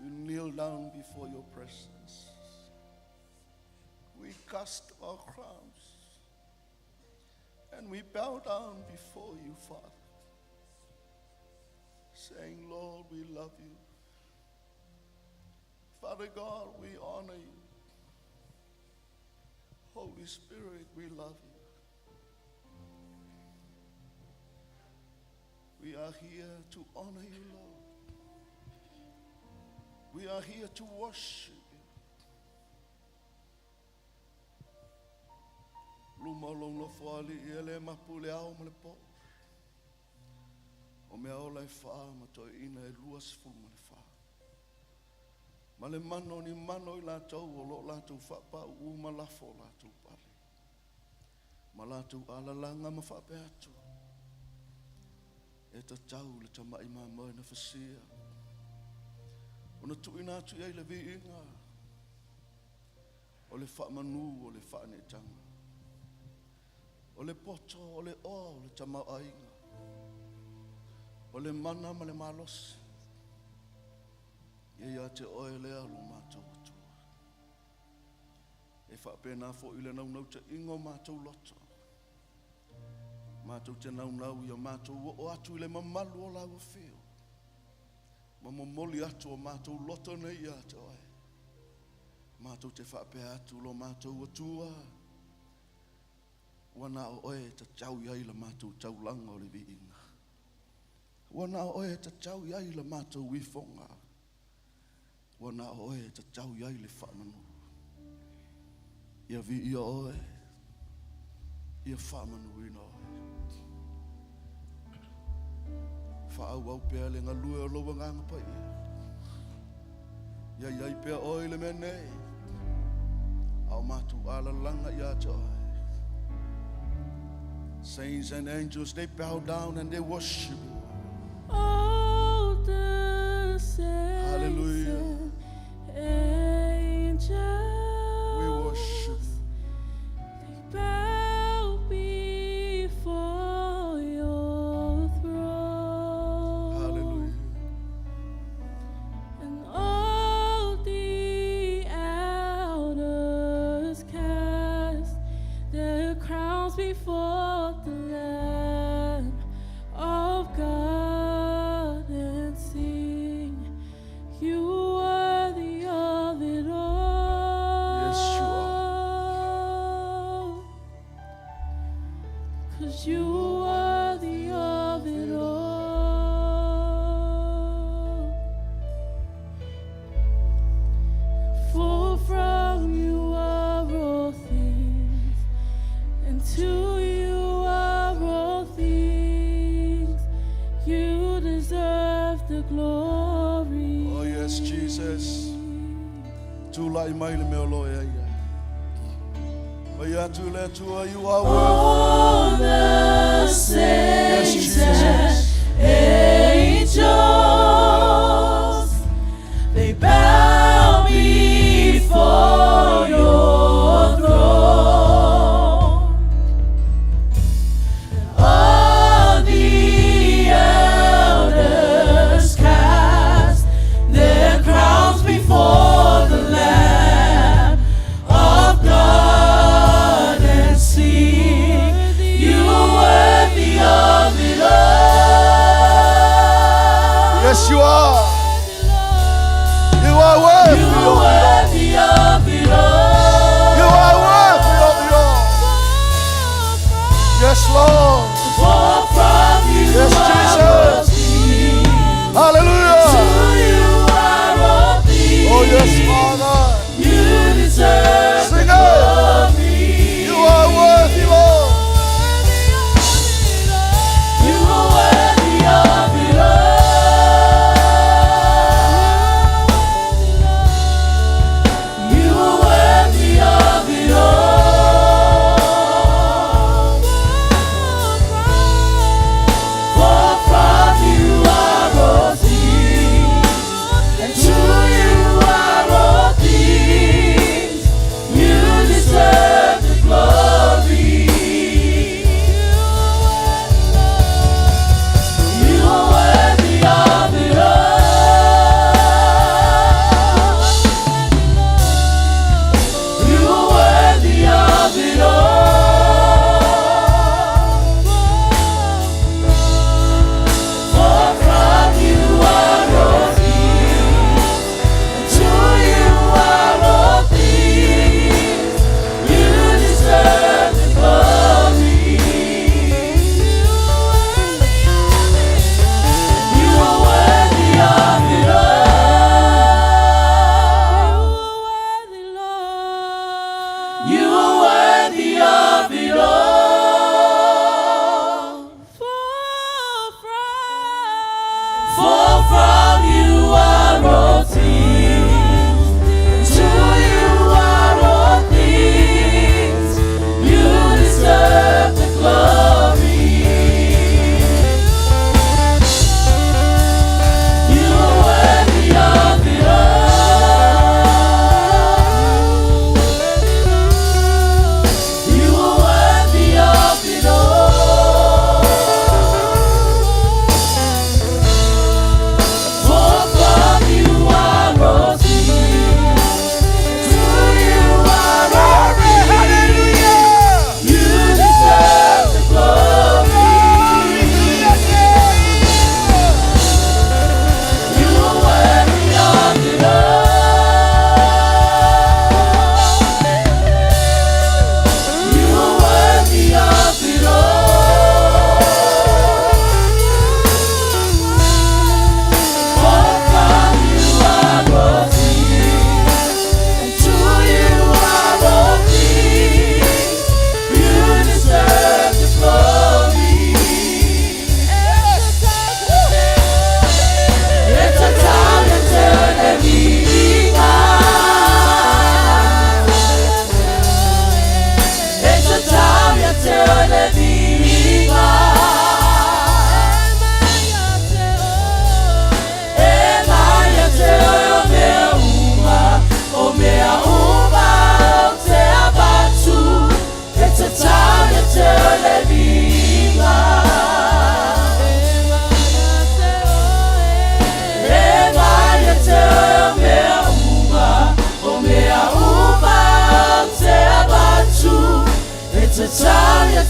We kneel down before your presence. We cast our crowns and we bow down before you, Father, saying, Lord, we love you. Father God, we honor you. Holy Spirit, we love you. We are here to honor you, Lord. We are here to worship you. Luma o lou nofoalii e le mapu i le ao ma le po. O mea ola e fa ma toeaiina e 24. Ma le mano o ni mano i latou o lo o latou faapauu ma lafo o latou pale. Ma latou alalaga ma faapea atu, E tatau le tamai mamoe na fasia ona tuuina atu i ai le viiga o le faamanu o le faaneetaga, o le poto o le oa o le tamaoaiga, o le mana ma le malosi. Ia ia te oe lea lo matou Atua. E faapena foi le naunautaiga o matou loto. Matou te naunau ia matou oo atu i le mamalu o lau afio, ma momoli atu o matou loto nei ia te oe. Matou te faapea atu lo matou Atua, ua na o oe e tatau i ai la matou taulaga o le viiga. Ua na o oe e tatau i ai la matou ifoga. Ua na o oe e tatau i ai le faamanu. Ia viia oe, ia faamanuina oe. Faaauau pea le galue o lou agaga paia. Ia i ai pea oe i le mea nei, a o matou alalaga ia te oe. Saints and angels, they bow down and they worship you. All the saints Hallelujah. and angels, We worship you. they bow before your throne. Hallelujah. And all the elders cast their crowns before the Lamb of God and sing, You worthy of it all. Yes, you are. 'Cause you are worthy of it all. For from you are all things, and to you are all things. You deserve the glory. Oh, yes, Jesus. Tulai mai le mea o lo e ai ai. Mai atu le Atua, you are worthy. All the Yes, saints Jesus. and angels, they bow before your throne. All the elders cast their crowns before the Lamb of God and sing, You are worthy of it all.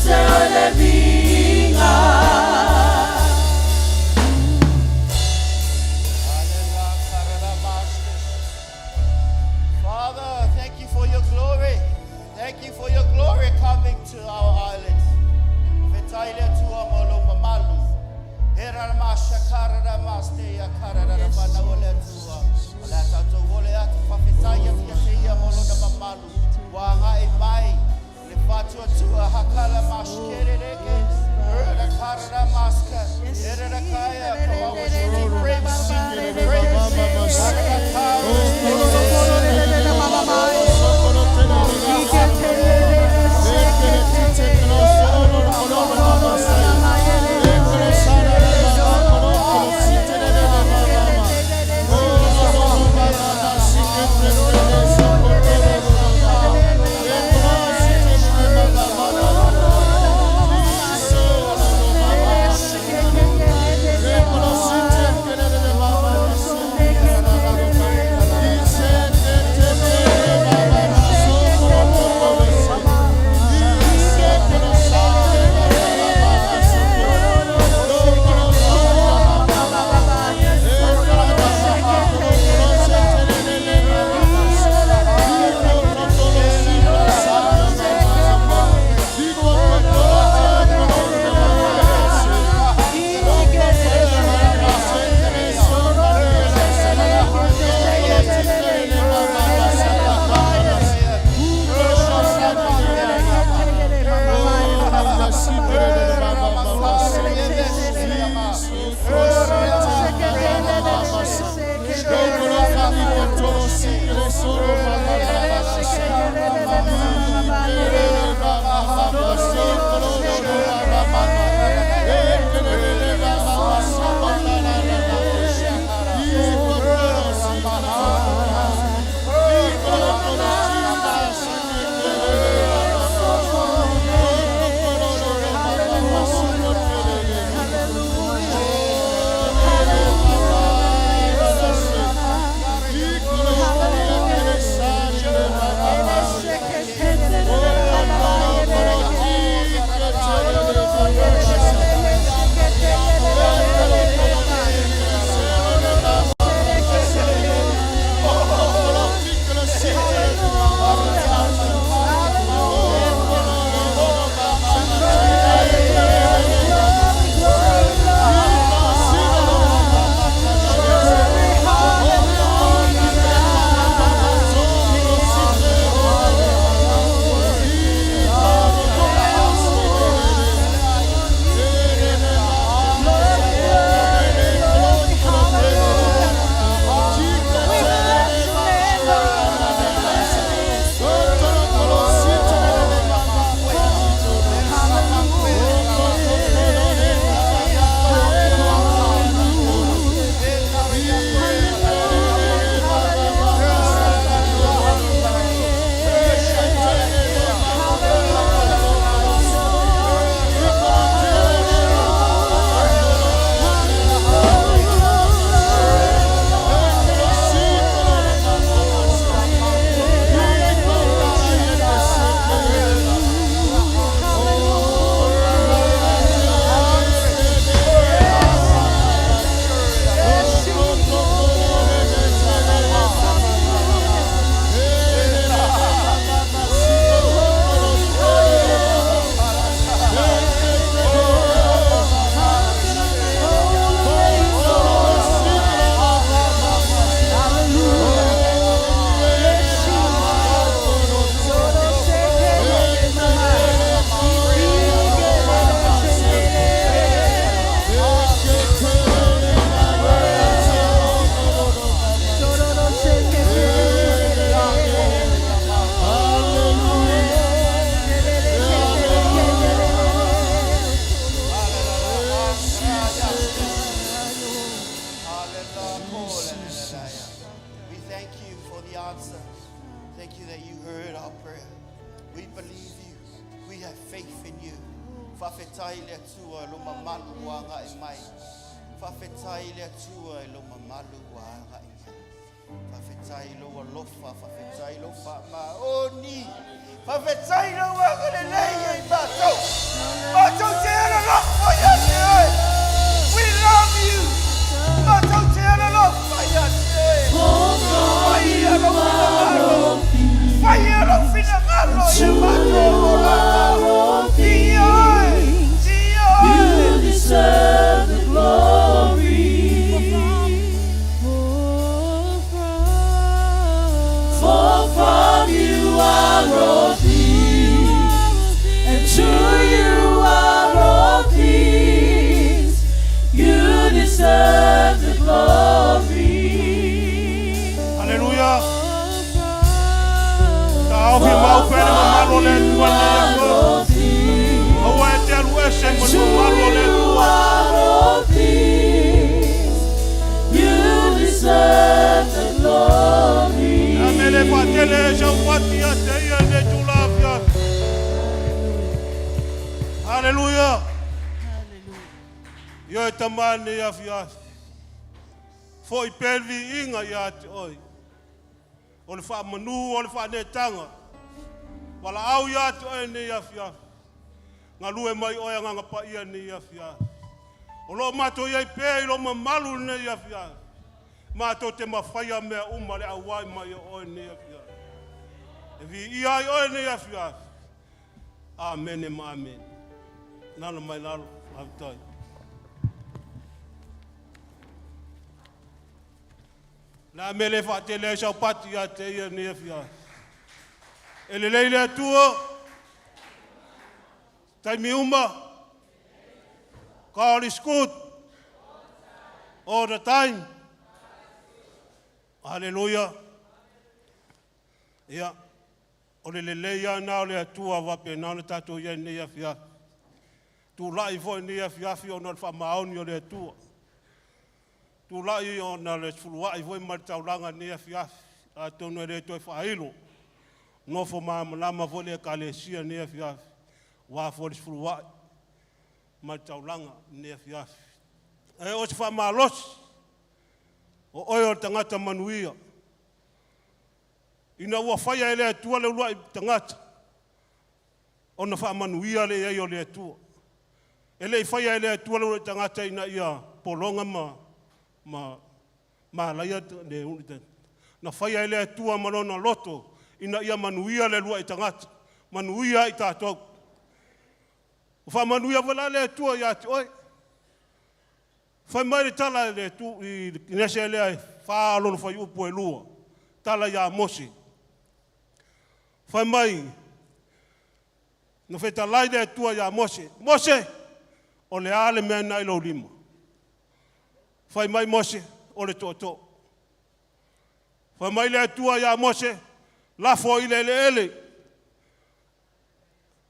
te oe le viiga. Father, thank you for your glory. Thank you for your glory coming to our island. Faafetai le Atua mo lou mamalu. He rara ma shakara ra ma ste ya kara ra ra ma na o le Atua. O le a tatou ole atu faafetai atu ia te ia mo lona mamalu. Ua agai mai le faatuatua hakala maskerereke. Era kara ra maska. Era ra kaya kawawa shiti ribs. Ribs. Kara We thank you for the answer. Thank you that you heard our prayer. We believe you. We have faith in you. Faafetai le Atua lou mamalu ua agai mai. Faafetai le Atua i lou mamalu ua agai mai. Faafetai lou alofa, faafetai lou faamaoni. Faafetai lou agalelei ia i matou. Alolofa ia te oe. We love you. Matou te alolofa ia te oe. Faia lou finagalo. Faia lou finagalo ia matou olaga. Ioe, ioe. You deserve the glory. For from you are all things, and to you are all things. You deserve the glory. Haleluia. Taofi maope le mamalu o le Atua i lenei aso. Aua e te alu ese ma le mamalu o le Atua. Are all things. You deserve the glory. A mele faatele e sau pati ia te ia i lenei itula afiafi. Haleluia. Ioe tama i lenei afiafi. Foi pea le viiga ia te oe. O le faamanu o le faaneetaga. Valaau ia te oe i lenei afiafi. Galue mai oe Agaga Paia i lenei afiafi. O lo o matou i ai pea i lou mamalu i lenei afiafi. Matou te mafaia mea uma le auai mai o oe i lenei afiafi. E viia ai oe i lenei afiafi. Amene ma amene. Lalo mai lalo. Faafetai. O le a mea e le faatele ai sau pati ia te ia i lenei afiafi. E lelei le Atua, taimi uma. God is good all the time. Haleluia. Ia, o le lelei lava lena o le Atua faapena ona tatou i ai i lenei afiafi. Tulai foi i lenei afiafi ona o le faamaoni o le Atua. Tulai ona o le sefuluai foi ma le taulaga i lenei afiafi. Atonu e le toe faailo, nofo malamalama foi le Ekalesia i lenei afiafi, aua foi le sefuluai ma le taulaga i lenei afiafi. Ae o se faamalosi, o oe o le tagata manuia. Ina ua faia e le Atua le uluai tagata, ona faamanuia lea i ai o le Atua. E le i faia e le Atua le uluai tagata ina ia pologa ma malaia le uluai tagata. Na faia e le Atua ma lona loto ina ia manuia le uluai tagata, manuia ai tatou. Ua faamanuia foi la le Atua ia te oe. Fai mai le tala i le i le Kenese lea e 4 lona fuaiupu e 2, tala ia Mose. Fai mai, na fetalai le Atua ia Mose, Mose, o le a le mea lena i lou lima? Fai mai Mose, o le tootoo. Fai mai le Atua ia Mose, lafo i le eleele.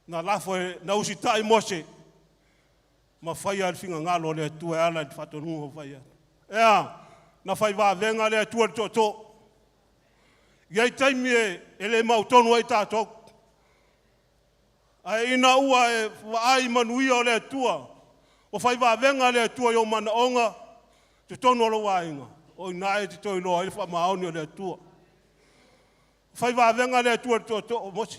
Na lafo e, na usitai Mose ma faia le finagalo o le Atua e ala i le faatonuga ua fai atu. E a? Na fai vavega le Atua i le tootoo. E i ai taimi e le mautonu ai tatou. Ae ina ua e vaai i manuia o le Atua, ua fai vavega le Atua i ou manaoga, totonu o lou aiga, o i ina e te toe iloa ai le faamaoni o le Atua. Fai vavega le Atua i le tootoo o Mose.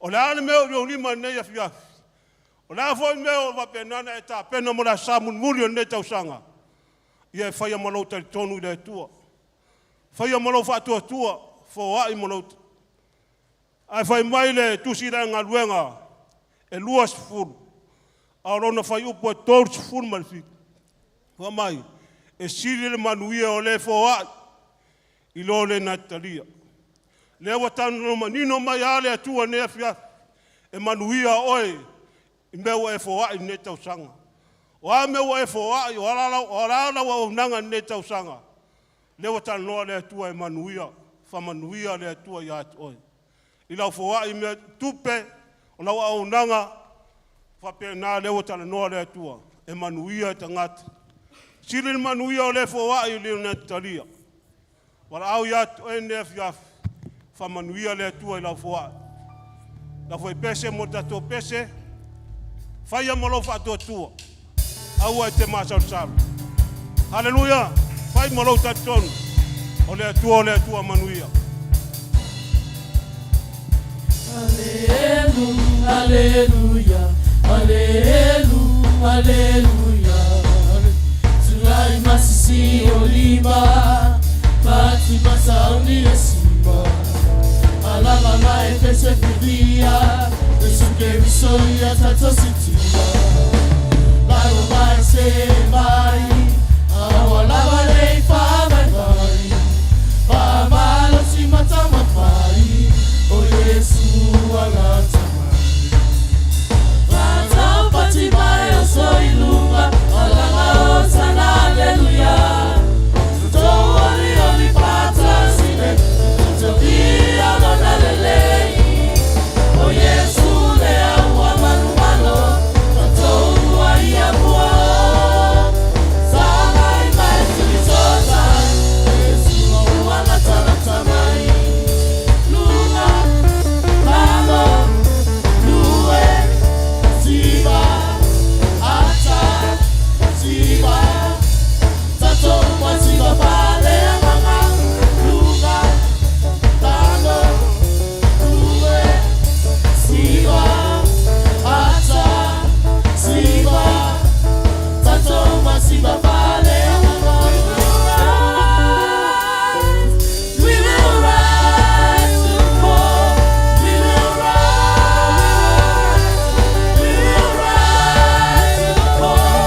O le a le mea o i lou lima i lenei afiafi? O le a foi le mea o faapena ona e tapena mo le aso Sa mulimuli o lenei tausaga? Ia e faia ma lou talitonu i le Atua. Faia ma lou faatuatua, foai ma lou... Ae fai mai le tusi i le galuega e 20, a o lona fuaiupu e 37, fai mai, e sili le manuia o le foai i lo le natalia. Lea ua talanoa manino mai lava le Atua i lenei afiafi, e manuia oe i mea ua e foai i lenei tausaga. O a mea ua e foai, o a lau auaunaga i lenei tausaga, lea ua talanoa le Atua e manuia, faamanuia le Atua ia te oe. I lau foai mea tupe, o lau auaunaga, faapena lea ua talanoa le Atua, e manuia tagata. Sili le manuia o le foai i le talia. Valaau ia te oe lenei afiafi, faamanuia le Atua i lau foai. Lau foi pese mo tatou pese, faia ma lou faatuatua, aua e te masalosalo. Haleluia! Fai ma lou talitonu, o le Atua o le Atua manuia. Alelu, aleluia, alelu, Haleluya Tulai masisi olima Fatima sauni esima Alama maefese fivia Yesu keriso ia tato sitia Laro mai se mai Awa lava lei fa mai mai Fa malo si mata mai O Yesu ala tamai Pati mai o soilunga Alanga o sana aleluya Oli oli pata sine Tutovia lona lelei O Yesu le aua manumalo Tatou ia mua Sangai mai tulisota Yesu ua lata mai Luna, lalo, lue Siva, ata, siva Tato masiva pale amanga Lunga, lalo, lue Siva, ata, siva Tato masiva pale amanga We will rise to the call. We will rise. We will rise to the call.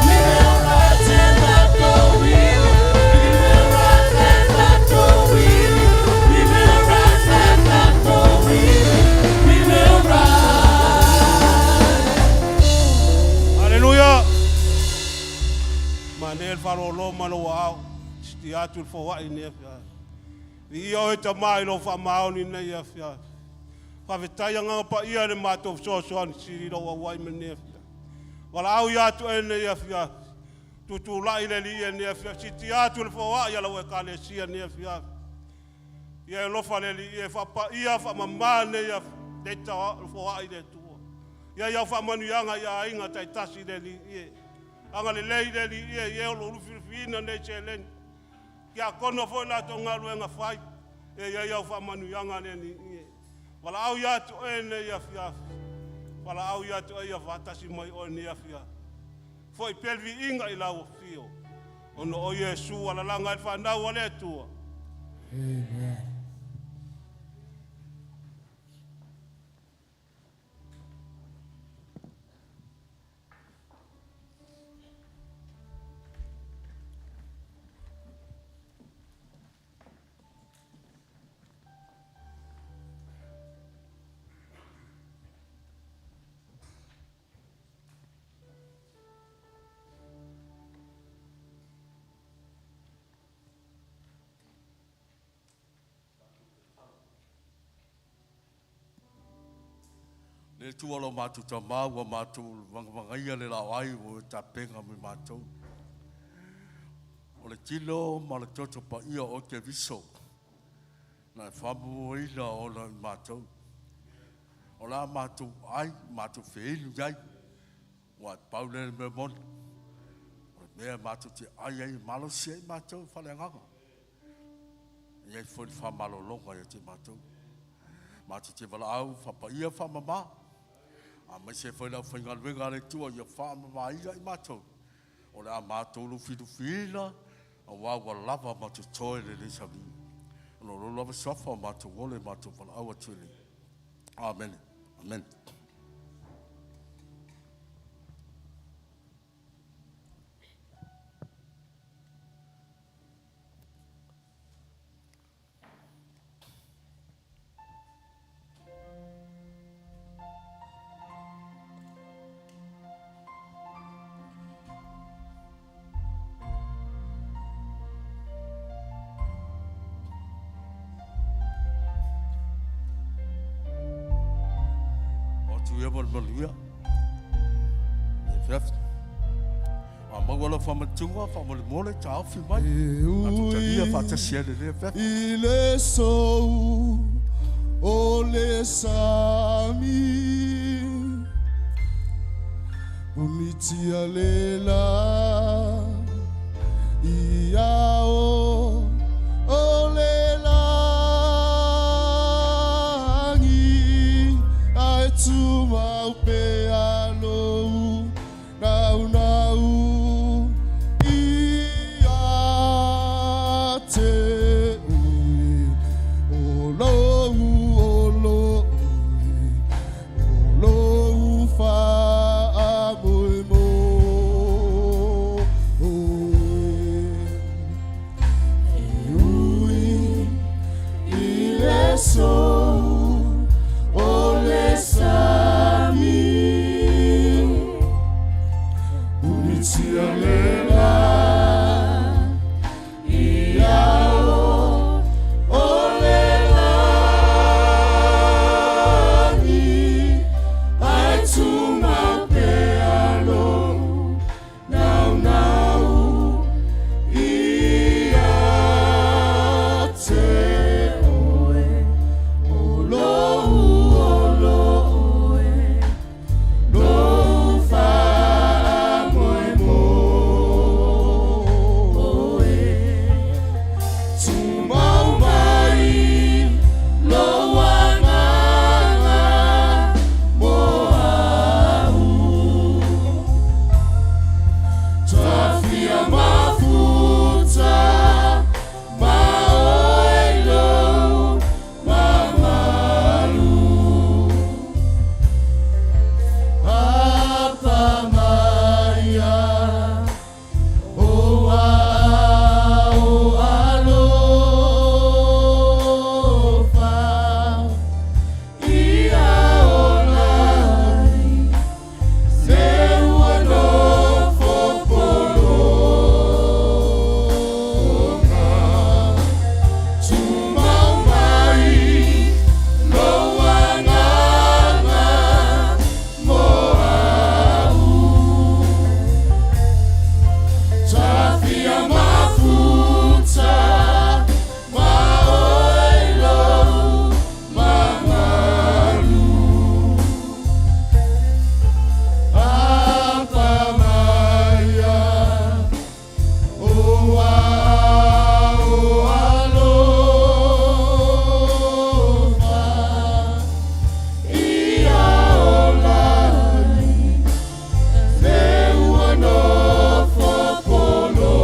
We will rise and not go weary. We will rise and not go weary. We will rise and not go weary. We will rise. Haleluya. Mane le faalolo ma lou aao, siti atu le foai nei afiafi. Viia oe tamā i lou faamaoni i lenei afiafi. Faafetai agaga paia i le matou fesoasoani sili i lou auai mai lenei afiafi. Valaau ia te oe lenei afiafi. Tutulai le Alii i lenei afiafi. Siti atu le foai a lau ekalesia i lenei afiafi. Ia e alofa le Alii e faapaia faamamā lenei afiafi. Nei foai le Atua. Ia iau faamanuiaga i aiga taitasi le Alii e. Agalelei le Alii e i e o lo o lufilufiina nei seleni. Ia kono foi latou galuega fai. E ia iau faamanuiaga le Alii e. Valaau ia te oe lenei afiafi. Valaau ia te oe ia faatasi mai oe lenei afiafi. Foi pea le viiga i lau afio. Ona o Iesu alalaga ai le fanau a le Atua. Amen. Le Atua lo matou tamā ua matou vagavagaia le laoai ua e tapenga mai matou. O le tino ma le toto paia o Keriso na e faamomoina ona i matou. O la matou ai, matou feinu iai, ua e pau lea le mea moni. O le mea matou te ai ai, malosi ai matou faaleagaga. E iai foi le faamalologa ia te matou. Matou te valaau faapaia faamama. Aemaise foi le aufaigaluega a le Atua ia faamamaina i matou. O le a matou lufilufiina, auā ua lava ma totoe lenei sauniga. Ona o lou lava suafa o matou ole matou valaau atu ai nei. Amene. Amene. O atu ia ma le manuia. E fiafi. A maua lau faamanatuga, faamolemole, taofi mai. Tatou talia faatasi ai lenei afiafi. I le sou o le sami Punitia lela ia o o le lagi ae tumau pea lou lou olo o lou faamoemoe. E ui i le sou o le sami, Unitia lela i ao o le lagi, ae tumau pea lou naunau ia te oe, o lou olo oe, lou faamoemoe. Tumau mai lou agaga mo au. Tafia mafuta ma oe lou mamalu. Apa maia o ao alofa ia ola ai le ua nofo pologa. Tumau mai lou agaga mo au. Tafia mafuta ma oe lou mamalu. Apa maia o ao alofa ia ola ai le ua nofo pologa.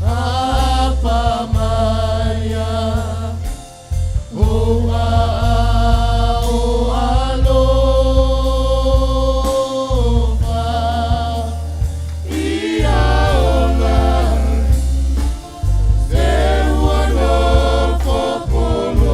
Apa maia o ao alofa ia ola ai le ua nofo pologa.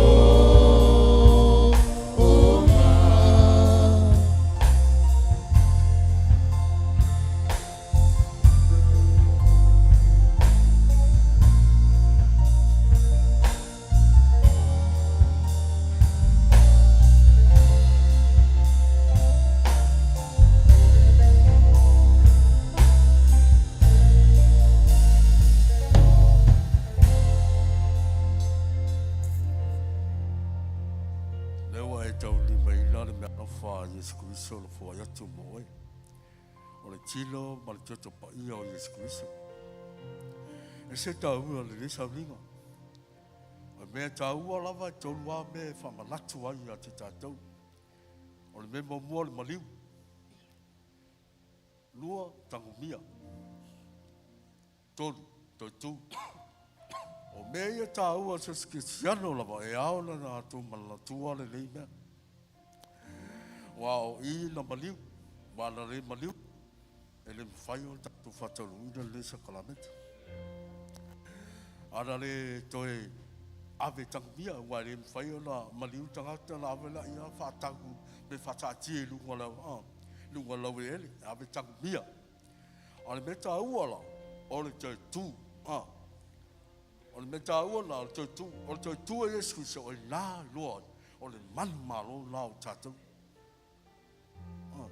Lea ua e taulimaina le meaalofa a Iesu Keriso o lo foai atu mo oe, o le tino ma le toto paia o Iesu Keriso. E se taua lenei sauniga. O le mea taua lava e tolu lava mea e faamanatu ai ia te tatou. O le mea muamua o le maliu. Lua, tagumia. Tolu, toe tu. O mea ia taua o se kerisiano lava e ao ona tatou manatua lenei mea. Aua o i na maliu, aua na le maliu, e le mafai ona tatou faataunuuina lenei sakalameta. A na le toe ave tagumia, aua e le mafai ona maliu tagata ona ave laia faatagu pe faataatia i luga o luga o le laueleele, ave tagumia. A o le mea taua la, o le toe tu. A. O le mea taua la, o le toe tu. O le toe tu e Iesu Keriso, o i ina loa ai, o le manumalo la o tatou. A.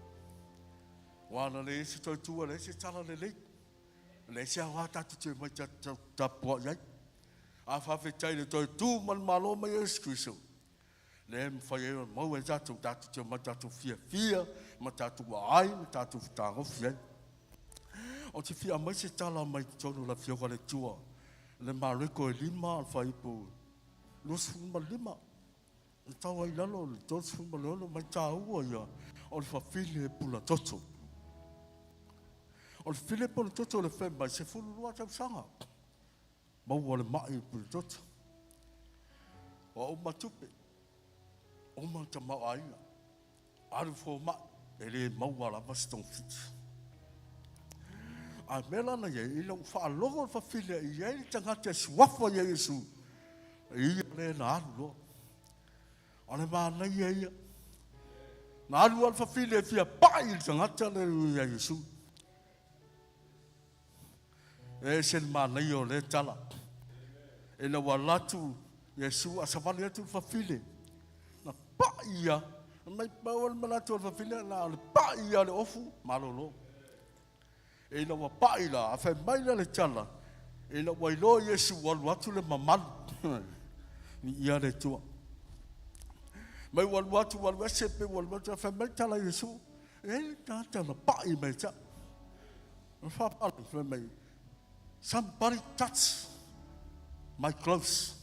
Aua na leai se toe tu, e leai se tala lelei. E leai se aoga tatou te omai tapuai ai. A faafetai i le toe tu manumalo mai o Iesu Keriso, lea e mafai ai ona maua e tatou, tatou te omai tatou fiafia ma tatou aai ma tatou fetagofi ai. Ou te fia aumai se tala mai totonu o le Afioga a le Atua, le Mareko e 5 o le fuaiupu 25, e tau ai i lalo o le 36, mai taua ia o le fafine pulatoto. O le fafine pulatoto o le fai mai, 12 tausaga. maua le ma'i i Pulototo. Ua uma tupe, uma le tamaoaiga, alu fomai, e le maua lava se togafiti. A mea la na i ai, ina ua faalogo le fafine e i ai le tagata e suafa ia Iesu, ia lea na alu loa. O le manaia ia. Na alu lava le fafine e fia pai i le tagata lea ia Iesu. E ese le manaia o lea tala. Ina ua alu atu Iesu a savali atu le fafine, na pai ia, mai pau le manatu o le fafine, na o le pai ia o le ofu, malolo. Ina ua pai la, a fai mai la le tala, ina ua iloa Iesu ua alu atu le mamalu. Viia le Atua. Mai ua alu atu, ua alu ese pe ua alu atu, a fai mai le tala a Iesu, e i ai le tagata na pai mai ia te au. O le faapalagi, fai mai, somebody touch my clothes.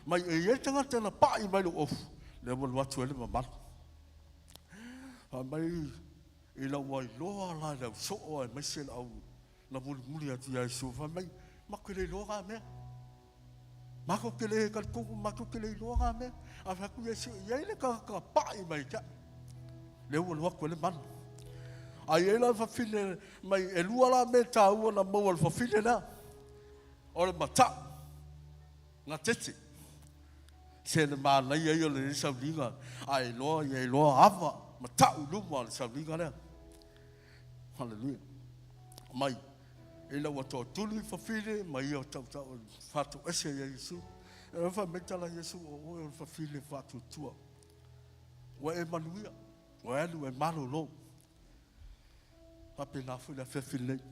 Mai e i ai le tagata na pai mai lou ofu, lea ua alu atu ai le mamalu. Fai mai, ina ua iloa la e le ausoo aemaise le au na mulimuli atu ia Iesu, fai mai, matou te le iloa na mea. Matou te le talitonu, matou te le iloa na mea. A fai atu Iesu, e i ai le tagata pai mai ia te au. Lea ua alu atu ai le mana. A i ai la le fafine mai, e lua la mea taua na maua e le fafine lea. O le matau, gatete. Se le manaia ia o lenei sauliga, a e iloa, ia iloa ava ma tau i luma o le sauliga lea. Haleluia. Mai, ina ua toatuli fafine ma ia tautau faatoese ia Iesu. E fai mai tala Iesu, o oe o le fafine faatuatua. Ua e manuia, ua e alu e malolo. Faapena foi le afiafi lenei.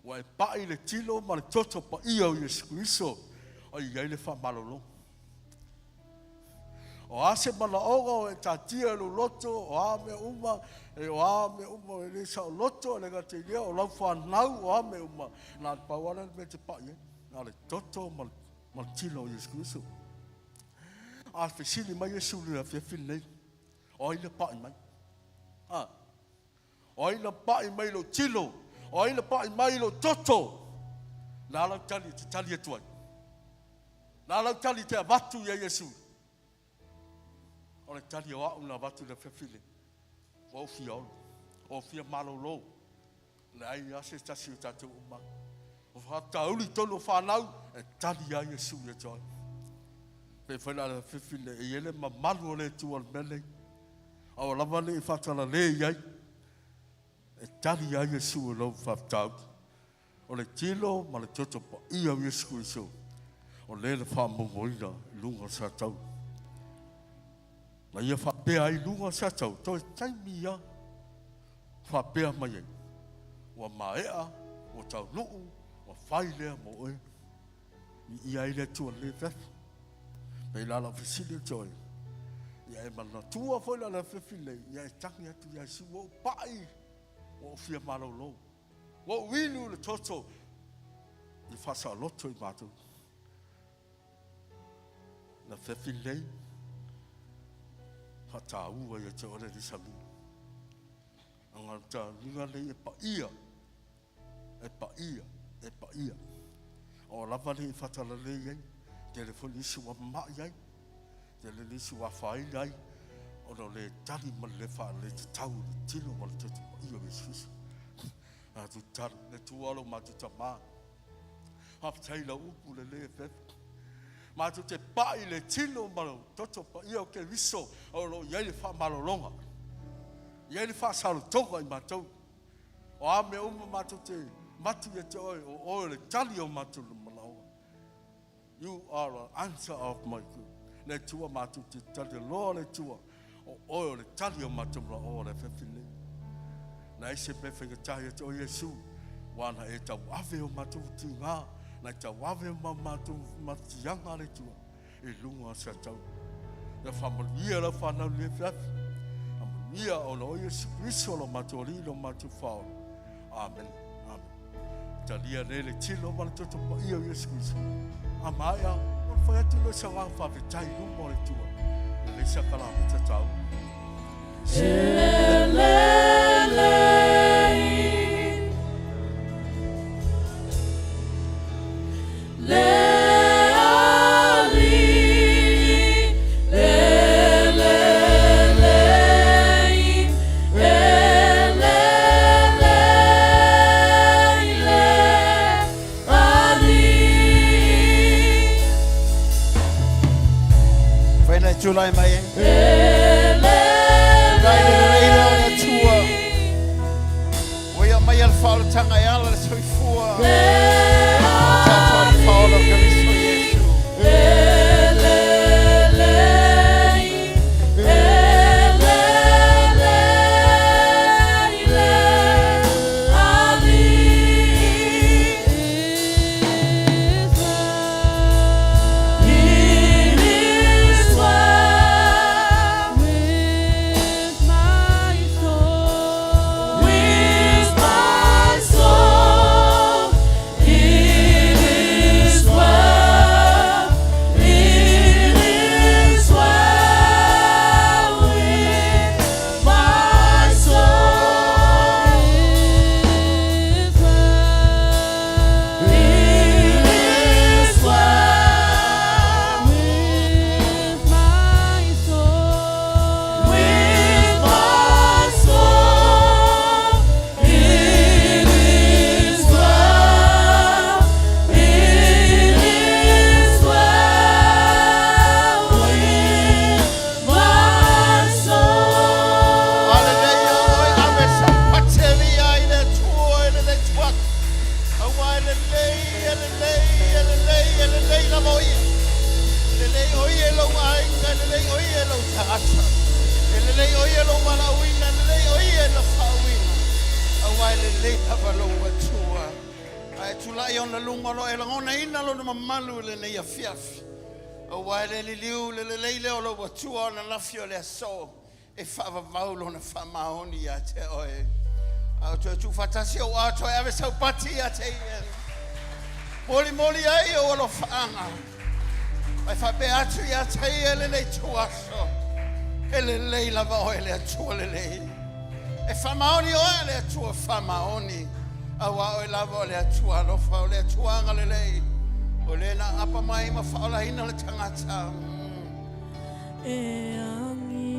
Ua e pai le tino ma le toto paia o Iesu Keriso, o i ai le faamalologa. O a se manaoga o e taatia i lou loto, o a mea uma, e o a mea uma, e le saoloto, e le gata i lea, o lau fanau, o a mea uma, na o le pau lava lea o le mea e te pai ai, na o le toto ma le tino o Iesu Keriso. A fesili mai Iesu i le afiafi lenei, o ai na pai mai? A, O ai na pai mai lou tino? O ai na pai mai lou toto? Na lau tali te tali atu ai. Na lau tali te avatu ia Iesu. O le tali o au na avatu i le afiafi le. Ua ou fia olo. Ua ou fia malolo. Leai lava se tasi o tatou uma. O faafitauli tonu o fanau e tali ai Iesu ia te oe. Pe fai la le afiafi le e i ai le mamalu o le Atua i le mea lenei. A ua lava ne i faatalale i ai, e tali ai Iesu i lou faafitauli. O le tino ma le toto paia o Iesu Keriso, o lea na faamaumoina i luga o Satau. Na ia faapea ai i luga o Satau, toe taimi ia faapea mai ai, ua maea, ua taunuu, ua fai lea mo oe. Viia ai le Atua i lenei afiafi. Pei la lau fesili ia te oe, ia e manatua foi la le afiafi lenei, ia e tagi atu ia Iesu, ua ou pai, ua ou fia malolo, ua ou inu le toto i faasaoloto i matou. Le afiafi lenei, faataua ia te oe le Salui. Aga luga nei e paia e paia, e paia. O lava le i faatalalei ai, tele foi nisi ua mamai ai, tele nisi ua afaina ai, ona o le tali ma le le tatau i le tino ma le toto paia o Iesu Keriso. A tu tali, le Atua lo matou Tama. Faafetai i lau upu lelei e fefe. Matou te pai i le tino ma le toto paia o Keriso o lo o i ai le faamalologa, i ai le faasalotoga i matou. O a mea uma matou te avatu ia te oe, o oe o le tali o matou manaoga. You are the answer of my good. Le Atua matou te tali loa le Atua, o oe o le tali o matou manaoga le afiafi lenei. Leai se mea faigata ia te oe Iesu, ua na e tauave o matou tiga, na e tauave ma matou matiaga le Atua, i luga o se atau. Ia faamanuia lau fanau i lenei afiafi. Faamanuia ona o Iesu Keriso lo matou Alii lo matou Faaola. Amene. Amene. Talia nei le tino ma le toto paia o Iesu Keriso. A maea, o le fai atu lea o se agaga faafetai i luma o le Atua. Lenei sakalamita taua. tulai mai e. Tulai le lelei lea o le Atua. Ua ia mai le faaolataga e ala le soifua. O tatou Alii Faaola o Keriso Iesu. It is well with my soul. With my soul, it is well. It is well with my soul. It is well. It is well with my soul. With my soul, it is well. It is well with my soul. Aleluia, oe ave saupati e via i le Atua i lenei tuaso. Aua e lelei, e lelei, e lelei, e lelei lava o ia. Lelei o ia i lou aiga, lelei o ia i lou tagata. E lelei o ia i lou valaauina, lelei o ia i lau faauiga. Aua e lelei lava lou Atua. Ae tulai ona luga o lo o e lagonaina lona mamalu i lenei afiafi. Aua e le liliu le lelei lea o lou Atua o ananafi o le aso e faavavau lona faamaoni ia te oe. A o toe tuufaatasi ou aao toe ave saupati ia te ia. Molimoli ai ou alofaaga. Ae faapea atu ia te ia lenei tuaso. E lelei lava oe le Atua lelei. E faamaoni oe le Atua faamaoni. Aua oe lava o le Atua alofa o le Atua agalelei. O le na aapa mai ma faaolaina le tagata. E agi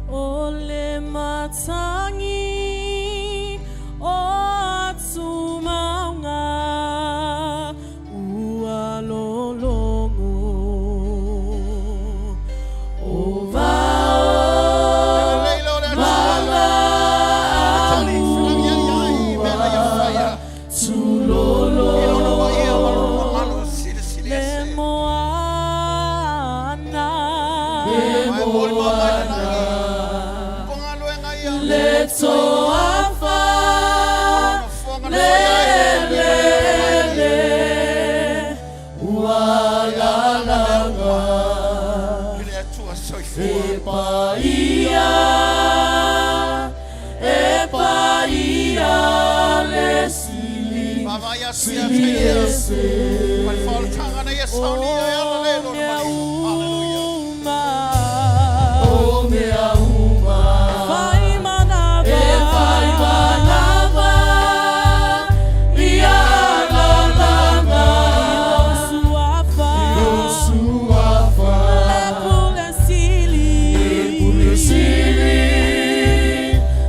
o le matagi o atumauga ua lologo o vao Lelei lea o le Atua. Tali felangi ai ai mea na ia faia. tulolo I lona paia ma lona mamalu silisili le ese. moana Mai molimau mai le lagi. O galuega ia. le toafa Lona fofoga na faia ai. le le ua lalaga I le Atua soifua. E paia, e paia le sili, Vaavaai atu ia te ia. Ma le faaolataga na ia saunia e ala le lona maliu. Hallelujah. uma o mea uma. fai manava E fai manava, ia lalaga. Suafa Suafa, le pule sili pule sili,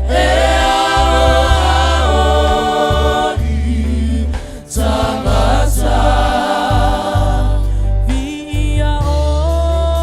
e ao i tagata. Viia oe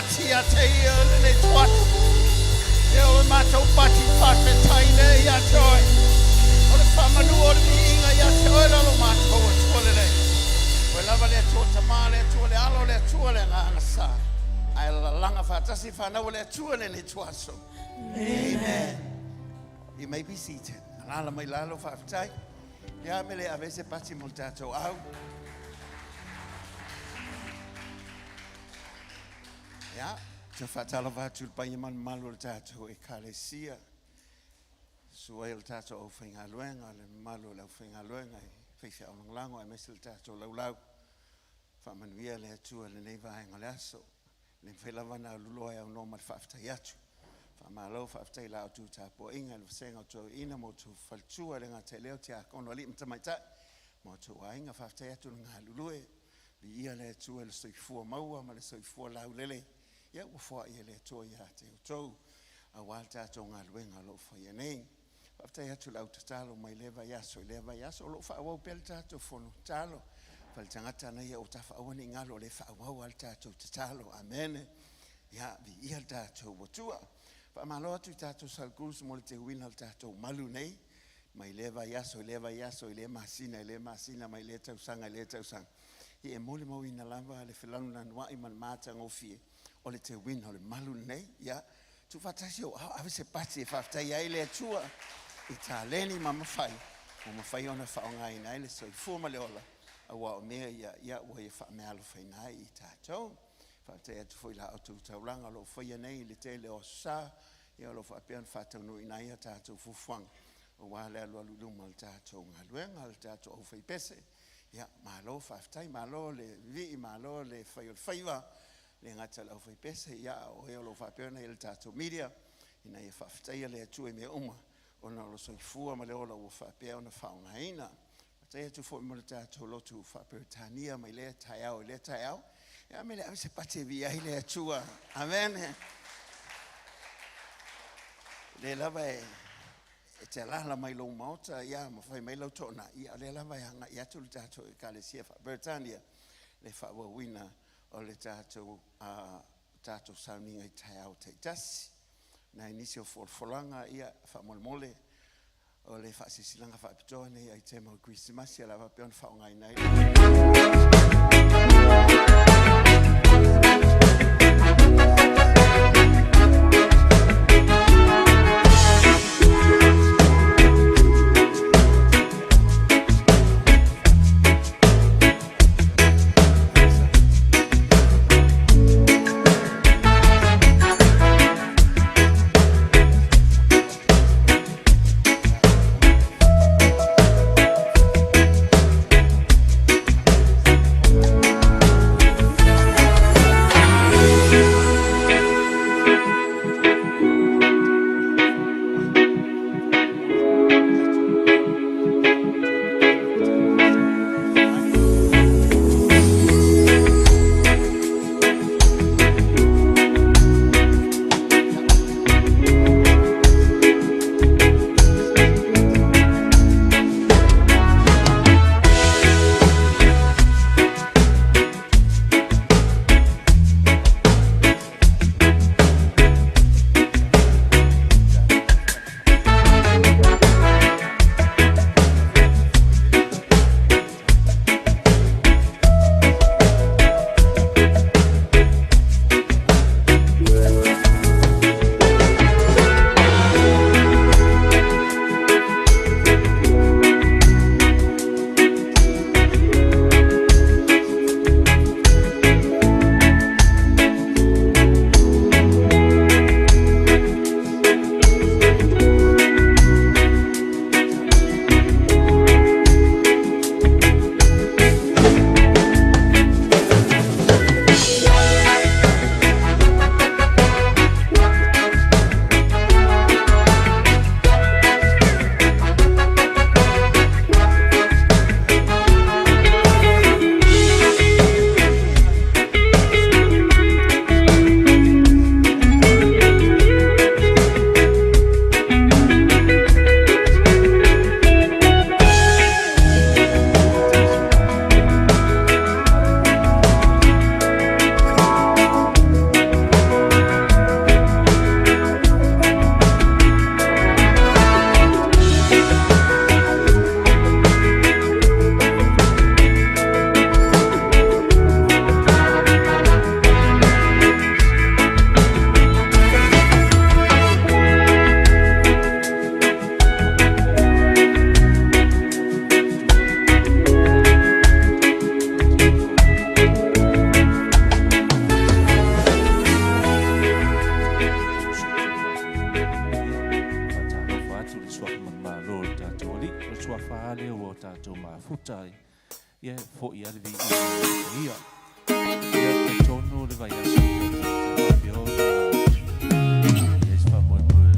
pati ia te ia le nei tuatu. Ia o le mātou pati whawhetai nei ia te oe. O le whamanu o le miinga ia te oe lalo mātou o tua le nei. O e lava le atua tamā le atua le alo le atua le ngā sa. Ai la langa whaatasi whanau le atua le nei tuaso. Amen. You may be seated. Alala mai lalo whawhetai. Ia mele ave se pati mo tātou au. Ia, te whaatalawa atu le paia man malu le tātou e kalesia. Sua le tātou au whaingaluenga, le malu le au whaingaluenga e whaifia au langlango e mese le tātou laulau. Whaamanuia le atua le nei vaenga le aso. Le mwhailawa na luloa e au no ma le whaaftai atu. Whaamalo whaaftai la au tū tāpua inga le wasenga o tō ina mo tō faltua le ngā te leo te akono ali mtamaitai. Mo tō ainga whaaftai atu le ngā lulue. Vi ia le atua le soifua maua ma le soifua laulele. Ia ua fua ia le atua ia te o tau. A wā tātou ngā luenga lo whaia nei. Whaaftai atu lau tatalo mai le vai aso i le vai aso. O lo whaawau pele tātou fono talo. Whalitangata nei o tawha awani ngalo le whaawau al tātou tatalo. Amen. Ia vi ia tātou watua. Whaamalo atu tātou salkurus mo le te uina le tātou malu nei. Mai le vai aso, i le vai aso, i le masina, i le masina, mai le tausanga, i le tausanga. I e mole mau ina lava le whilanu na nuai man māta ngofie. O le te uina o le malu nei. Ia, tu whatasi o au, ave se pati e whaftai ai le atua. I tā leni ma mawhai. O mawhai ona whaonga ina le soifua ma le ola. A wā o mea ia, ia ua ia wha mea alo whaina i tātou. Whaftai atu foi la au taulanga lo whaia nei le tele o sa. Ia lo whaapea na whātau no ina ia tātou fufuanga. O wā le alu alu luma le tātou ngā luenga, le tātou au whaipese. Ia, malo whaftai, malo le vii, malo le whai o le whaiwa, le ngata le au whaipese, ia, o eo lo whaapea nei le tātou media, ina ia whaftai le atu e mea uma, o na lo soifua ma le ola ua whaapea ona whaongaina. Whaftai atu fo mo le tātou lotu whaaperetania mai lea taiao i lea taiao. Ia, me le ave se pate vi ai le atua. Amen. Le lava e e te alala mai lou maota ia ma fai mai lau tona ia le lava e hanga i atu le tātou e kalesia whaaperetania le whaawawina o le tātou tātou sauninga i taiao te tasi. Nā inisi o folafolanga ia whaamolemole o le whaasisilanga whaapitoa nei ai te mau Krisimasi a lava pe ona whaongai nei. faafetai. Ia e fo'i lava le viiga ia te ia. Ia talitonu le vaiaso sa faapea ona i ai se faamoemoe o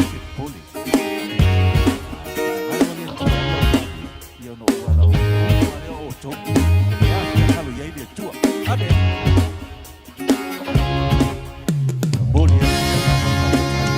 le Pule. Finagalo le Atua ia ona ou ala o lea o outou. E a finagalo i ai le Atua. Amene. Momoli atu le agaga faafetai.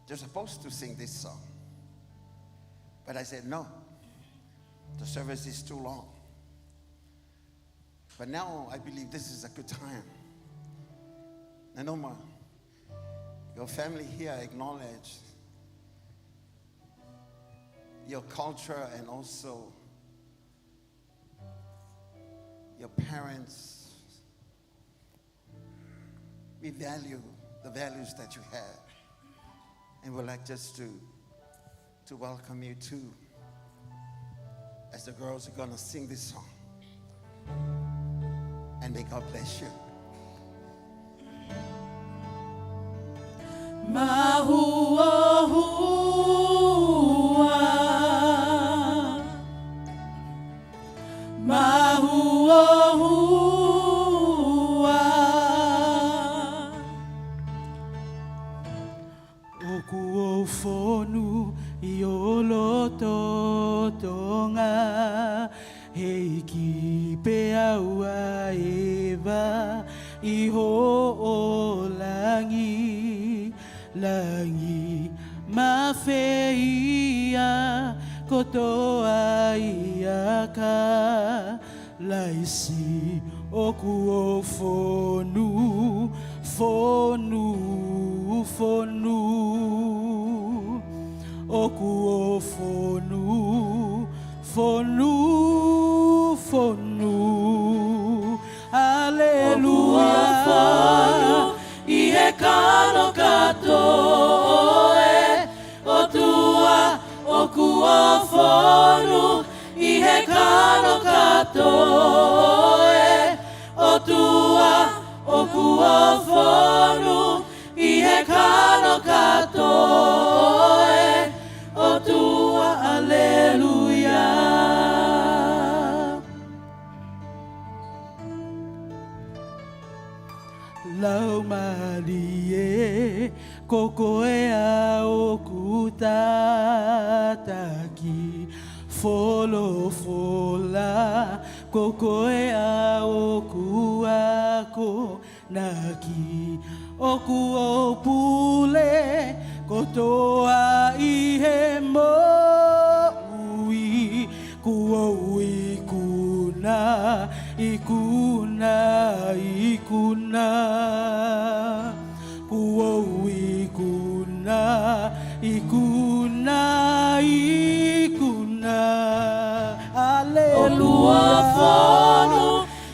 They're supposed to sing this song. But I said, no, the service is too long. But now I believe this is a good time. Nanoma, your family here acknowledge your culture and also your parents. We value the values that you have. And we'd like just to, to welcome you too as the girls are going to sing this song. And may God bless you. Mahuahua. Mahuahua. totoga Hei ki pe aua eva I ho o langi Langi ma feia kotoa ia ka laisi o ku o fonu fonu fonu. O ku o fonu fonu fonu. Aleluia. Fonu i he kano katoe o tua o ku o fonu i he kano katoe o tua o ku o fonu i he kano katoe o tua aleluia. Lau malie koko e au kutataki Folo fola koko e au kuako naki. O ku o pule kotoa i he mo ui. Ku o i kuna i kuna i kuna. Ku o i kuna i kuna i kuna. Aleluia. Fonu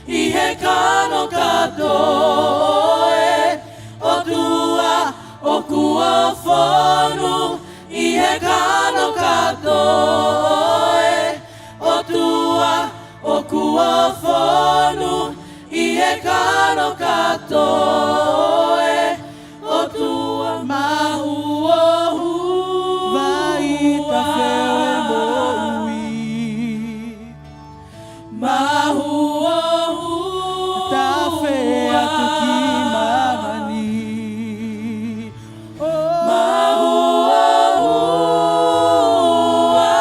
i he kano katoe o tua o ku o fonu i he kano katoe o tua o ku o fonu i he kano katoe o tua mahu o hu vai ta feo e mo ui. Mahu o hu ta fe atu ki mamani. Mahu o hua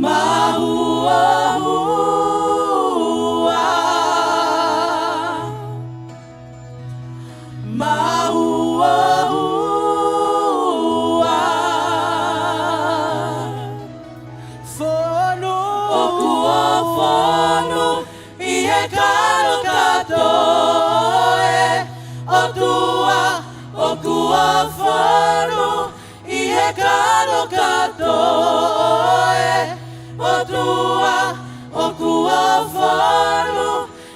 mahu o hua mahu o hua fonu o ku o fonu i he kano katoe o tua o ku o fonu i he kano katoe o tua o ku o fonu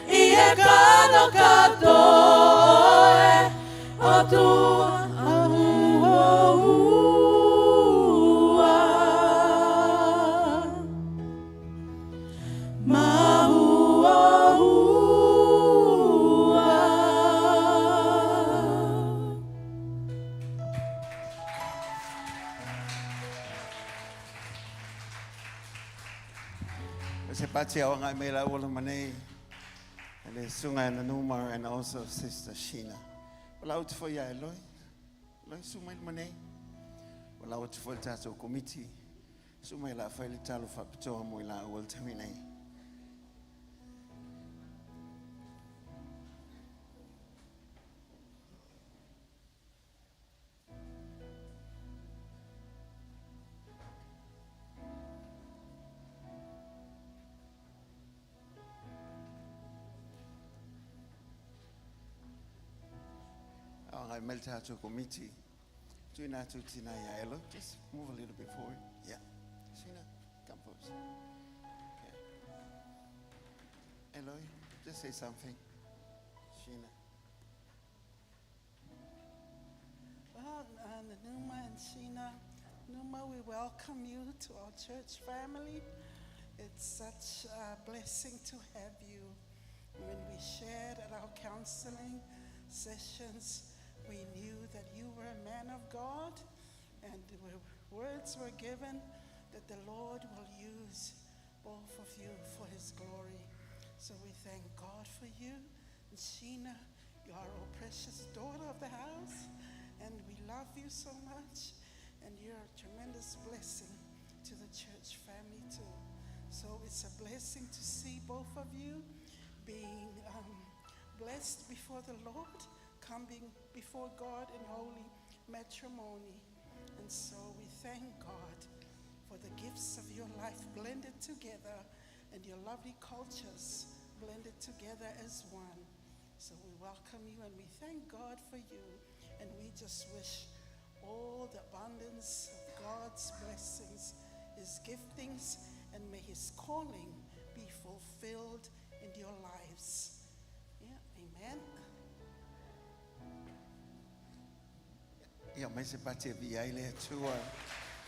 i he kano katoe o tua ahu o hua mahu o hua. Se pati au ngai me la ula manei. Le sunga na Numa and also Sister Sheena. Wala utu fo ia Eloi. Eloi su mai manei. Wala utu fo le tātou komiti. Su mai la fai le talo whapitoa mo i la ua le tami nei. Au ngai mai le tātou komiti. Tuina atu tina ia Elo. Just move a little bit forward. Yeah. Sheena, come forward. Yeah. Eloi, just say something. Sheena. Well, Numa and Sheena, Numa, we welcome you to our church family. It's such a blessing to have you. When we shared at our counseling sessions, we knew that you were a man of God, and the words were given that the Lord will use both of you for his glory. So we thank God for you. And Sheena, you are our precious daughter of the house, and we love you so much. And you're a tremendous blessing to the church family, too. So it's a blessing to see both of you being blessed before the Lord, coming before God in holy matrimony. And so we thank God for the gifts of your life blended together and your lovely cultures blended together as one. So we welcome you and we thank God for you. And we just wish all the abundance of God's blessings, His giftings, and may His calling be fulfilled in your lives. Yeah, amen. Ia mai se pati e vi ai le Atua.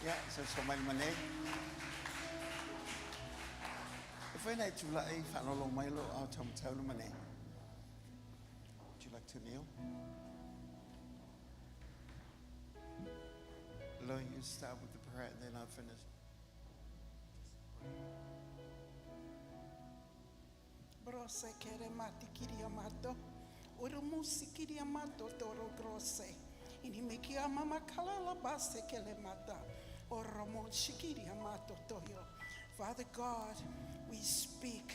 Ia, so so mai mane. E whai nei tula e whanolo mai lo au tau mane. Would you like to kneel? Lord, you start with the prayer and then I'll finish. Brose kere mati kiri amato. Urumusi kiri amato toro grose. Ini mama kalala base kele mata. Oromo shikiri amato toyo. Father God, we speak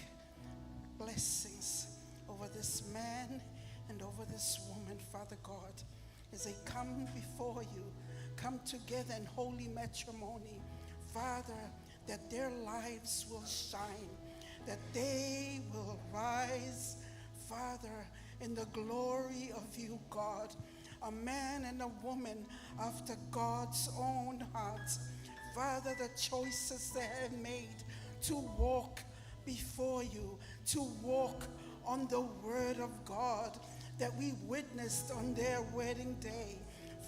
blessings over this man and over this woman, Father God, as they come before you, come together in holy matrimony. Father, that their lives will shine, that they will rise, Father, in the glory of you, God. A man and a woman after God's own heart. Father, the choices they have made to walk before you, to walk on the word of God that we witnessed on their wedding day.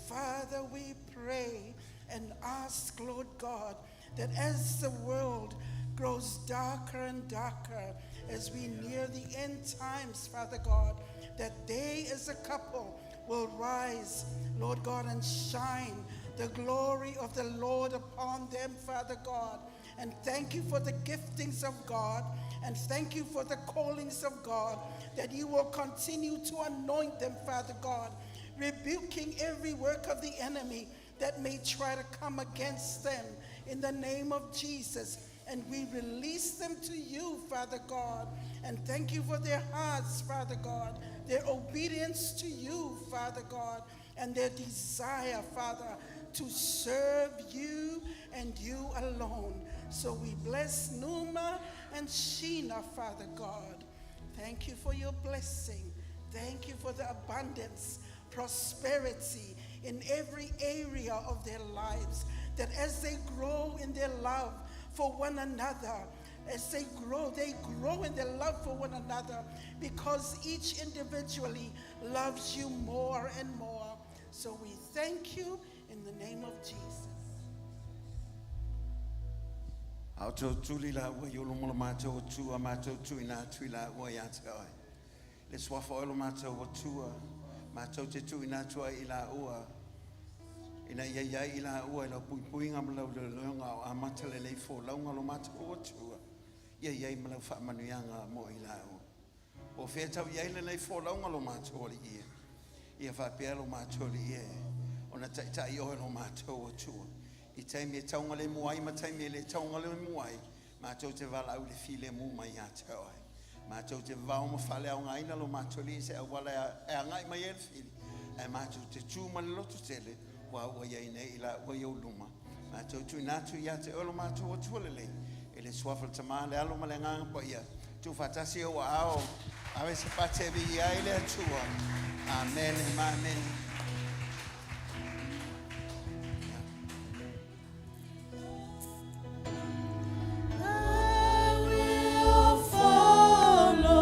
Father, we pray and ask, Lord God, that as the world grows darker and darker, as we near the end times, Father God, that they as a couple will rise, Lord God, and shine the glory of the Lord upon them, Father God. And thank you for the giftings of God, and thank you for the callings of God, that you will continue to anoint them, Father God, rebuking every work of the enemy that may try to come against them in the name of Jesus. And we release them to you, Father God. And thank you for their hearts, Father God, their obedience to you, Father God, and their desire, Father, to serve you and you alone. So we bless Numa and Sheena, Father God. Thank you for your blessing. Thank you for the abundance, prosperity in every area of their lives, that as they grow in their love for one another, as they grow in their love for one another, because each individually loves you more and more. So we thank you in the name of Jesus. Au tau tuli la ua i olo mola mātou o tua, mātou tui nā tui la ua ia te oi. Le swafa olo mātou o tua, mātou te tui nā tua i la ua. Ina ia ia i la ua i lau pui puinga ma lau leonga o amata le leifo launga lo mātou o tua. Ia ia i ma lau whaamanuianga mo i la ua. O whea tau ia i le leifo launga lo mātou o le ia. Ia whapea lo mātou o le ia. O na taitai oe lo mātou o tua. I taimi e taunga le muai, ma taimi e le taunga le muai, mātou te wala au le file mu mai a te oe. Mātou te vao ma whale au ngaina lo mātou li se au wala e a ngai mai e le fili. E mātou te tū ma le loto tele, wa ua iai nei i la ua iau luma. Mātou tū nātu ia te olo mātou o tualele. E le suafa le tamā le alo ma le nganga pa ia. Tū whatasi o ao, awe se pate vi ia i le atua. Amen, amen. I will follow,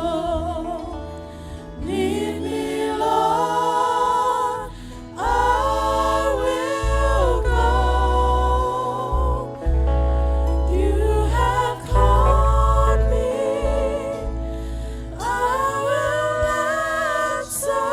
lead me, Lord, I will go. You have called me, I will answer.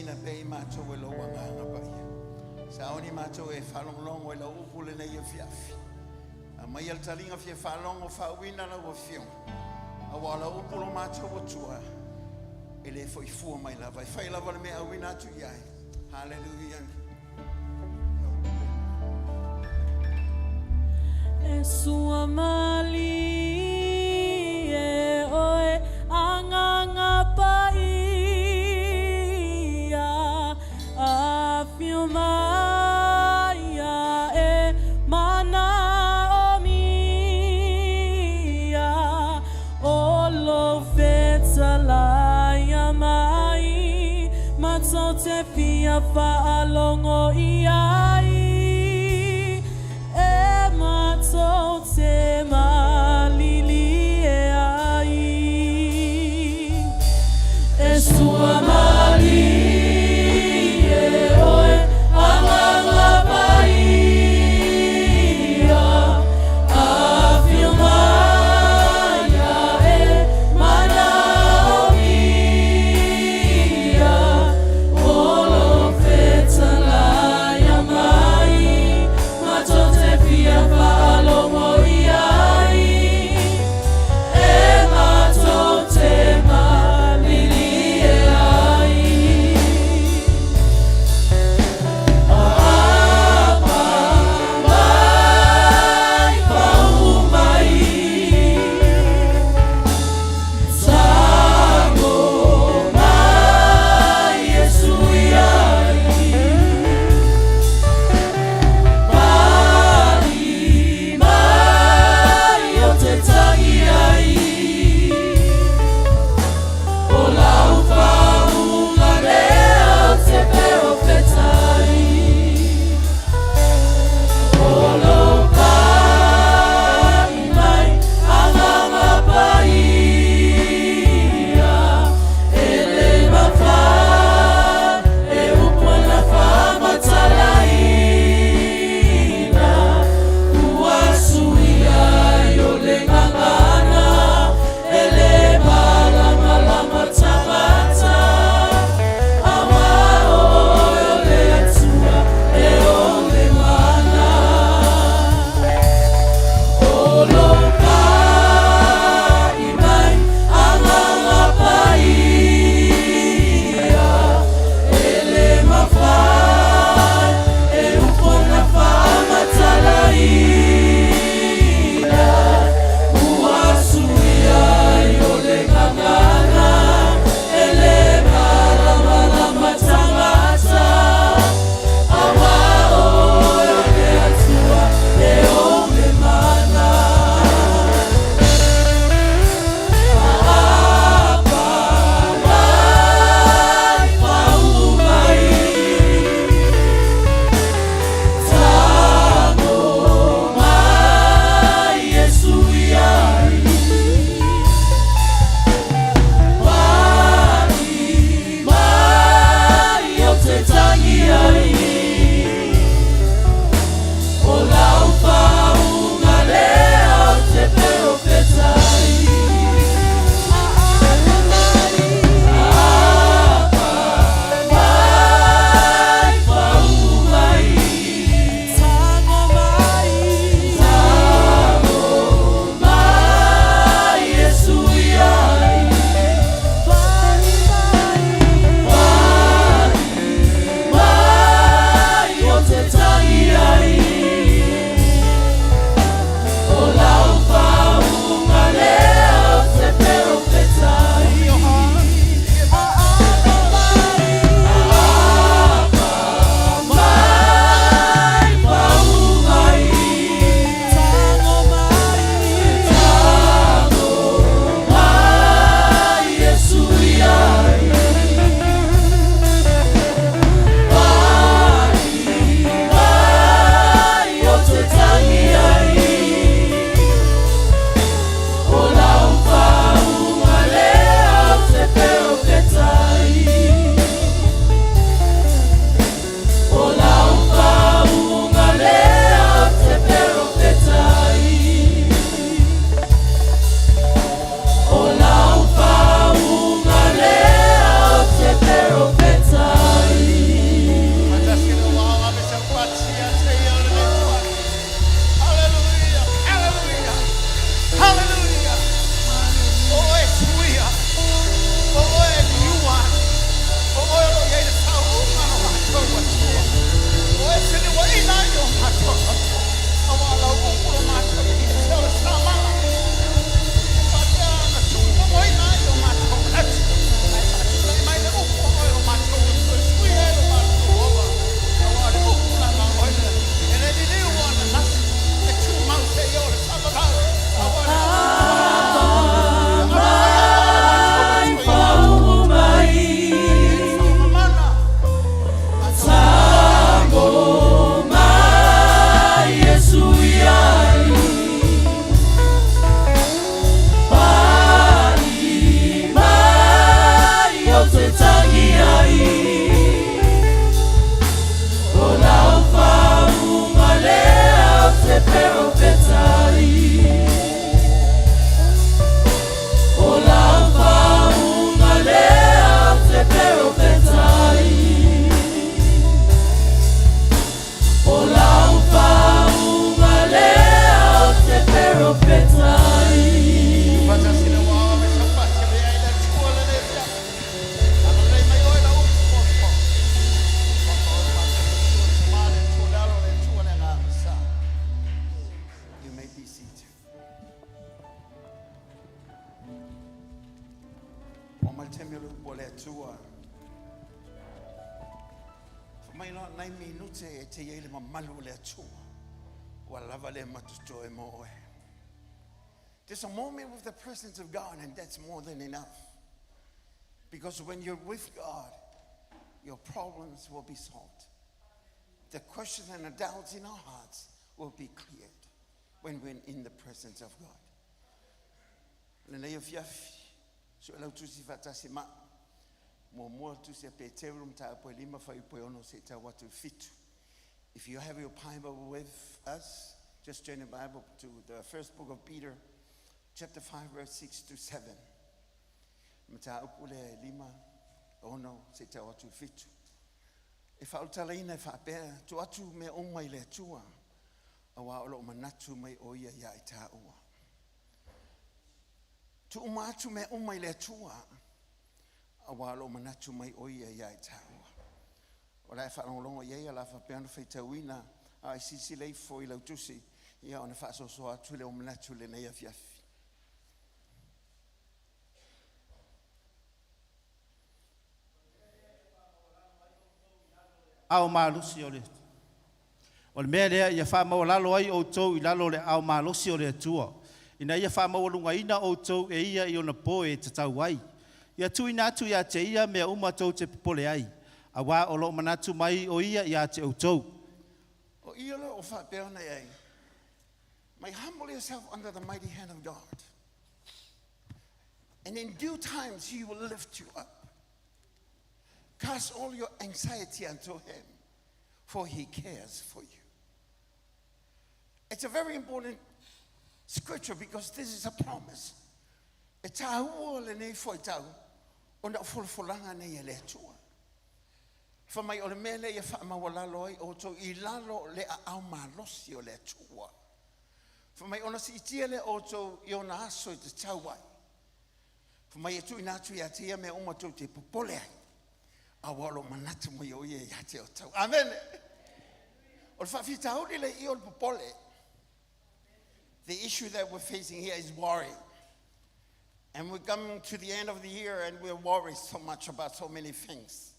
Faamasina pea i matou e lou Agaga Paia. Saoni matou e faalogologo i lau upu lenei afiafi. Aumaia le taliga fia faalogo faauuina lau Afioga. Auā o lau upu lo matou Atua, e le fo'i fua mai lava. E fai lava le mea auina atu i ai. Hallelujah. E sua malie oe Agaga Paia, afio mai e manaomia, o lou fetalaiga mai, matou te fia faalogo i ai, e matou te malilie ai. E sua malie oe Agaga Paia, afio mai e manaomia, o lou fetalaiga mai, matou te fia faalogo i ai. Atua. Fa mai loa nai minute e te iai le mamalu o le Atua. Ua lava lea matotoe mo oe. Just a moment with the presence of God, and that's more than enough. Because when you're with God, your problems will be solved. The questions and the doubts in our hearts will be cleared when we're in the presence of God. Lenei afiafi, Suelautusi faatasi ma au. Muamua Tusi a Peteru mataupu e 5 fuaiupu e 6 seia tau atu i le 7. If you have your Bible with us, just turn your Bible to the first book of Peter, chapter 5, verse 6 to 7. Mataupu lea e 5, 6 seia tau atu i le 7. E faaulutalaina e faapea, Tuu atu mea uma i le Atua, auā o lo o manatu mai o Ia iā i tāua. Tuu uma atu mea uma i le Atua, auā o lo o manatu mai o Ia iā i tāua. O la e faalogologo i ai, o le a faapea ona faitauina, a e silasila ifo i lau tusi, ia ona faasoasoa atu lea o manatu i lenei afiafi. Aao malosi o le O le mea lea ia faamaualalo ai outou i lalo o le aao malosi o le Atua, ina ia faamaualugaina outou e Ia i ona po e tatau ai. Ia tuuina atu ia te Ia mea uma tou te popole ai, auā o lo o manatu mai o Ia ia te outou. O ia loa ua faapea ona e ai, May humble yourself under the mighty hand of God, and in due times he will lift you up. Cast all your anxiety unto him, for he cares for you. It's a very important scripture because this is a promise. E tāua lenei fuaitau ona o folafolaga nei a le Atua. Fa mai o le mea lea ia faamaualalo ai outou i lalo o le aao malosi o le Atua. Fa mai ona siitia lea o outou i ona aso e tatau ai. Fa mai e tuuina atu ia te ia mea uma tou te popole ai, aua o lo o manatu mai o ia ia te outou. Amene. O le faafitauli le i o le popole. The issue that we're facing here is worry. And we come to the end of the year and we're worried so much about so many things.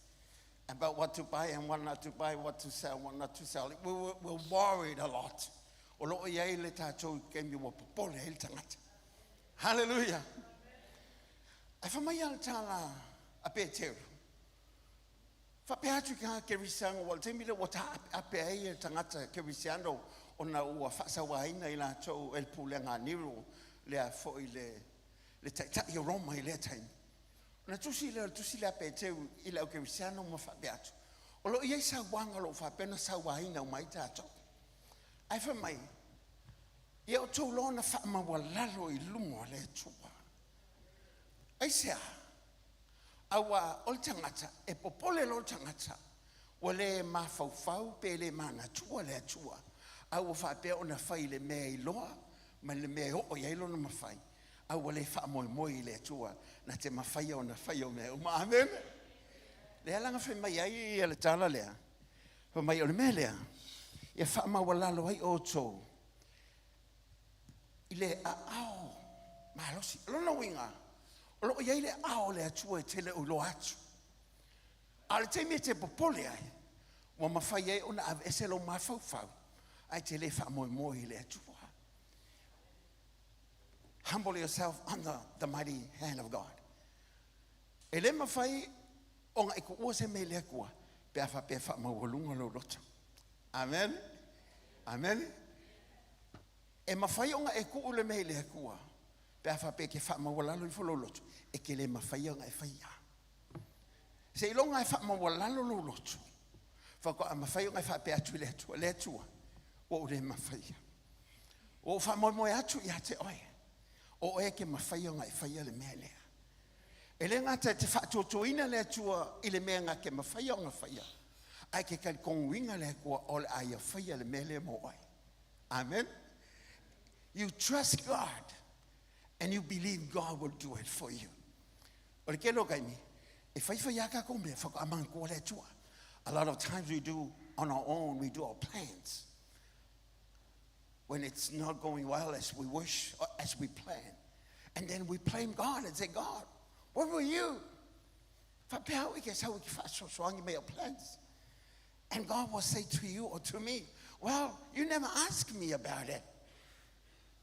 About what to buy and what not to buy, what to sell, what not to sell. We're worried a lot. O loo i ai le tātou i kaimi ua popole ai le tagata. Hallelujah. Ae fai mai a le tala a Peteru, Faapea atu ki ngā Kerisiano, ua o le taimi lea ua taapeape ai e le tagata Kerisiano ona ua faasauaina i latou e le pulega a Nero, lea foi le, le taitai o Roma i lea taimi. Ona tusi lea o le tusi lea a Peteru i le au Kerisiano ma faapea atu, O lo o i ai sauaga o lo o faapea ona sauaina uma ai tatou. Ae fai mai, ia outou loa ona faamaualalo i luma o le Atua. Aisea? Aua o le tagata, e popole loa le tagata, ua le mafaufau pe le manatua le Atua, a ua faapea ona fai i le mea e iloa ma le mea e oo i ai lona mafai, a ua le faamoemoe i le Atua na te mafaia ona faia o mea uma. Amene. Lea la na fai mai ai le tala lea, fai mai o le mea lea, ia faamaualalo ai outou i le aao malosi. O lona uiga, o lo o i ai le aao o le Atua e te le o iloa atu. A o le taimi e te popole ai, ua mafai ai ona aveese lou mafaufau, ae te le faamoemoe i le Atua. Humble yourself under the mighty hand of God. E le mafai ona e tuua se mea i le Atua pe a faapea e faamaualuga lou loto. Amen. Amen. E mafai ona e tuu le mea i le Atua pe a faapea e te faamaualalo ifo lou loto, e te le mafai ona e faia. Seiloga e faamaualalo lou loto, faatoa mafai ona e faapea atu i le Atua, Le Atua, ua ou le mafaia. Ua ou faamoemoe atu ia te oe, o oe e te mafaia ona e faia le mea lea. E le gata e te faatuatuaina le Atua i le mea na te mafaia ona faia, ae e te talitonuina le Atua o le a ia faia le mea lea mo oe. Amen. You trust God and you believe God will do it for you. O le tele o taimi, e faifai lava tatou mea faatoa manatua le Atua. A lot of times we do on our own, we do our plans. When it's not going well as we wish or as we plan. And then we blame God and say, God, where were you? Faapea au e ke sau e ke faasoasoagi mai au plans. And God will say to you or to me, well, you never ask me about it.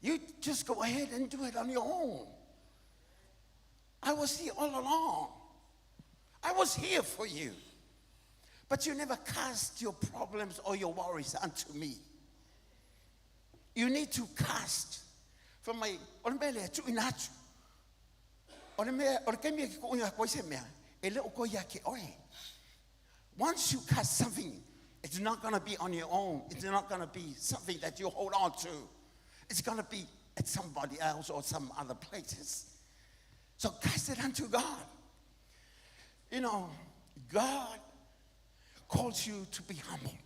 You just go ahead and do it on your own. I was here all along. I was here for you. But you never cast your problems or your worries unto me. You need to cast. Fai mai, o le mea lea, tuuina atu. O le mea, o le taimi e ke kuuina atu ai se mea, e le o toe ia te oe. Once you cast something, it's not going to be on your own. It's not going to be something that you hold on to. It's going to be at somebody else or some other places. So cast it unto God. God calls you to be humble.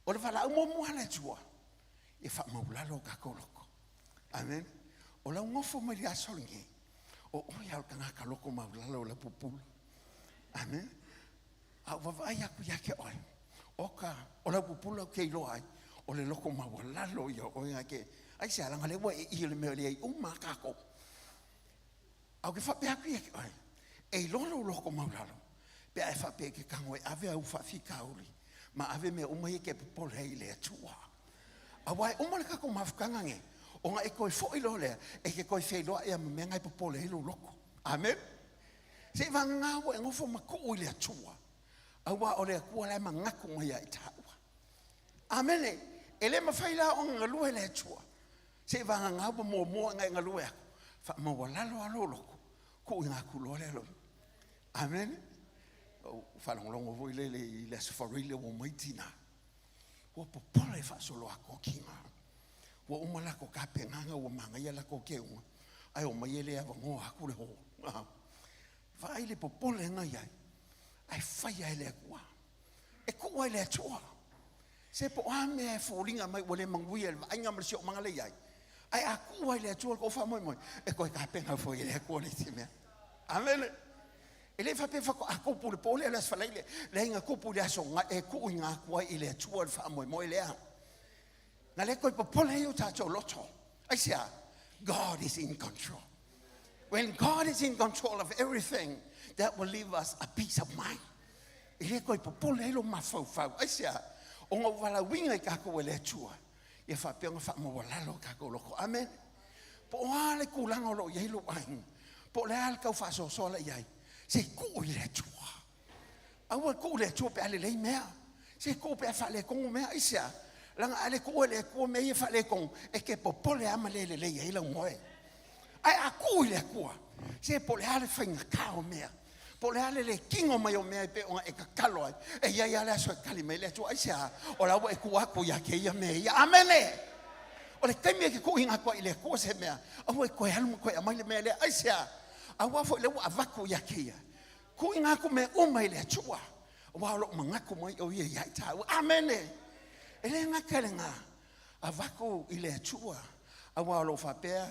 O le valaau muamua a le Atua, ia faamaualalo o tatou loto. Amen. O lau nofo mai le aso lenei, o oe lava o le tagata loto maualalo o laupupula. Amen. A ou vaavaai atu ia te oe, oka, o laupupula ou te iloa ai, o le loto maualalo ia o oe ke, aisea, leaga o lea ua e i le mea o lea i uma a tatou. A ou te faapea atu ia te oe, e iloa lou loto maualalo, pe a e faapea i ke tago e ave au faafitauli, ma ave mea uma ia e te popole ai i le Atua. Aua e uma le tatou mafutaga nei, ona e toe foi loa lea, e te toe feiloai lava ma mea na e popole ai lou loto. Amen. Se i vagana ua e nofo ma tuu i le Atua, aua o le Atua la e manatu mai ia i taua. Amene. E le mafai la ona galue le Atua. Se i vagana ua muamua ona e galue atu, faamaualalo lava lou loto, tuu ina atu loa lea lou. Amene. Ou faalogologo foi lele i le Aso Faraile ua omai tina. Ua popole faasoloatoa tina. Ua uma latou tapenaga ua manaia latou teuga, ae omai e le avanoa atu le hall. Vaai le popole na i ai, ae fai lava e le Atua. E tuu lava i le Atua. Se po o a mea e foliga mai ua le manuia i le vaaiga ma le siosiomaga lea e i ai, ae a tuu lava i le Atua le tou faamoemoe, e toe tapena foi e le Atua le isi mea. Amene. E le faapea faatoa tupu i le po lea le Aso Faraile, leai na tupu i le aso na e tuuina atu ai i le Atua le faamoemoe lea. Na le toe popole ai o tatou loto. Aisea? God is in control. When God is in control of everything, that will leave us a peace of mind. E le toe popole ai lo mafaufau. Aisea? Ona ua valaauina i tatou e le Atua, ia faapea ona faamaualalo o tatou loto. Amen. Po o a le tulaga o lo o i ai lou aiga, po o le a le tau faasoasoa la i ai, se tuu i le Atua. Aua le tuu i le Atua pe a lelei mea. Se tuu pe a faaletonu mea. Aisea? Leaga a le tuua e le Atua mea ia faaletonu, e te popole lava ma le lelei ai lau moe. Ae a tuu i le Atua, se po o le a le faigata o mea, po o le a le le tino mai o mea e pei ona e tatalo ai, e i ai lava le aso e tali mai ai le Atua. Aisea? O la ua e tuu atu ia te ia mea ia. Amene! O le taimi e te tuuina atu ai i le Atua se mea, aua e toe alu ma toe aumai le mea lea. Aisea? Aua foi o lea ua avatu ia te ia. Tuuina atu mea uma i le Atua, aua o lo o manatu mai o Ia ia i tāua. Amene! E le gata i lena, avatu i le Atua, aua o lo o faapea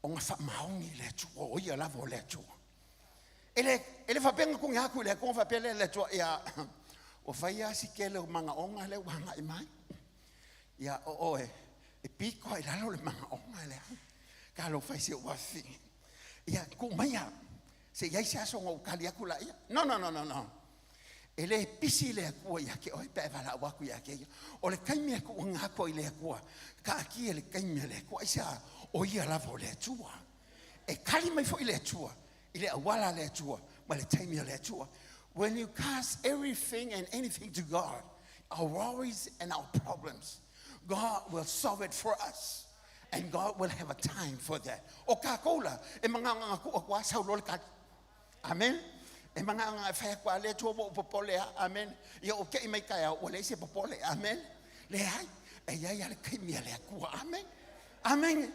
ona faamaoni le Atua, o Ia lava o le Atua. E le, e le faapea na tuuina atu i le Atua, faapea lea le Atua, ia, ua fai lava si tele o manaoga lea ua agai mai. Ia, o oe, e pito lava i lalo le manaoga lea. Talofa e si ou afafine. Ia, tuu maia, se i i ai se aso ona ou tali atu laia. No, no, no, no, no. E le pisi le Atua ia te oe pe a e valaau atu ia te ia. O le taimi e tuuina atu ai i le Atua, taatia le taimi a le Atua. Aisea? O Ia lava o le Atua. E tali mai foi le Atua i le auala a le Atua ma le taimi a le Atua. When you cast everything and anything to God, our worries and our problems, God will solve it for us. And God will have a time for that. O kākou la, e mangaongaga tuu atu lava sau loa le tali. Amen. E mangaongaga e fai atu lava, le Atua ua ou popole lava. Amen. Ia ou tei mai taeao, ua leai se popole. Amen. Leai, e i ai lava le taimi a le Atua. Amen. Amen.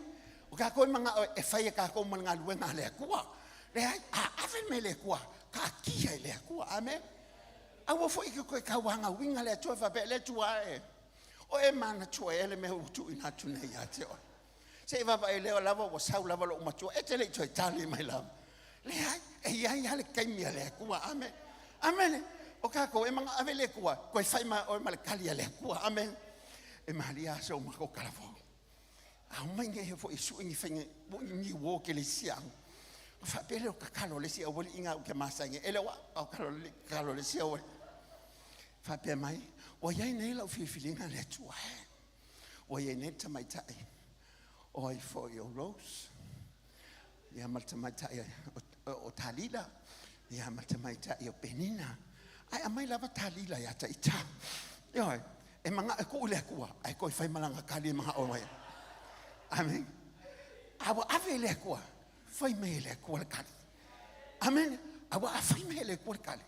O kākou e manao e fai e kākou ma le galuega a le Atua. Leai, a ave le mea i le Atua, taatia i le Atua. Amen. Aua foi e toe tauagauina le Atua e faapea, le Atua e, O e manatua ea le mea ua tuuina atu nei ia te oe? Se i vaavaai lea lava ua sau lava lou matua, e te le i toe tali mai lava. Leai, e i ai lava le taimi a le Atua. Amene. Amene. O kākou e manaʻo ave i le Atua, toe fai mai oe ma le tali a le Atua. Amene. E malie lava so matou talavou. A omai nei foi e sue ni faiga, ni uō kerisiano. Faapea lea o tatalo a le isi aualii ga ou te masani ai. E le o au, a o tatalo a le isi aualii. Faapea mai, ua i ai nei lau filifiliga le Atua e. Ua i ai nei le tamaitai o ai foi o Rose, ia ma le tamaitai o Talila, ia ma le tamaitai o Penina. Ae aumai lava Talila ia te ita. Ioe, e manao e tuu i le Atua, ae toe fai ma lana tali e manao ai. Amen. A ua ave i le Atua, fai mai e le Atua le tali. Amen. A ua a fai mai e le Atua le tali,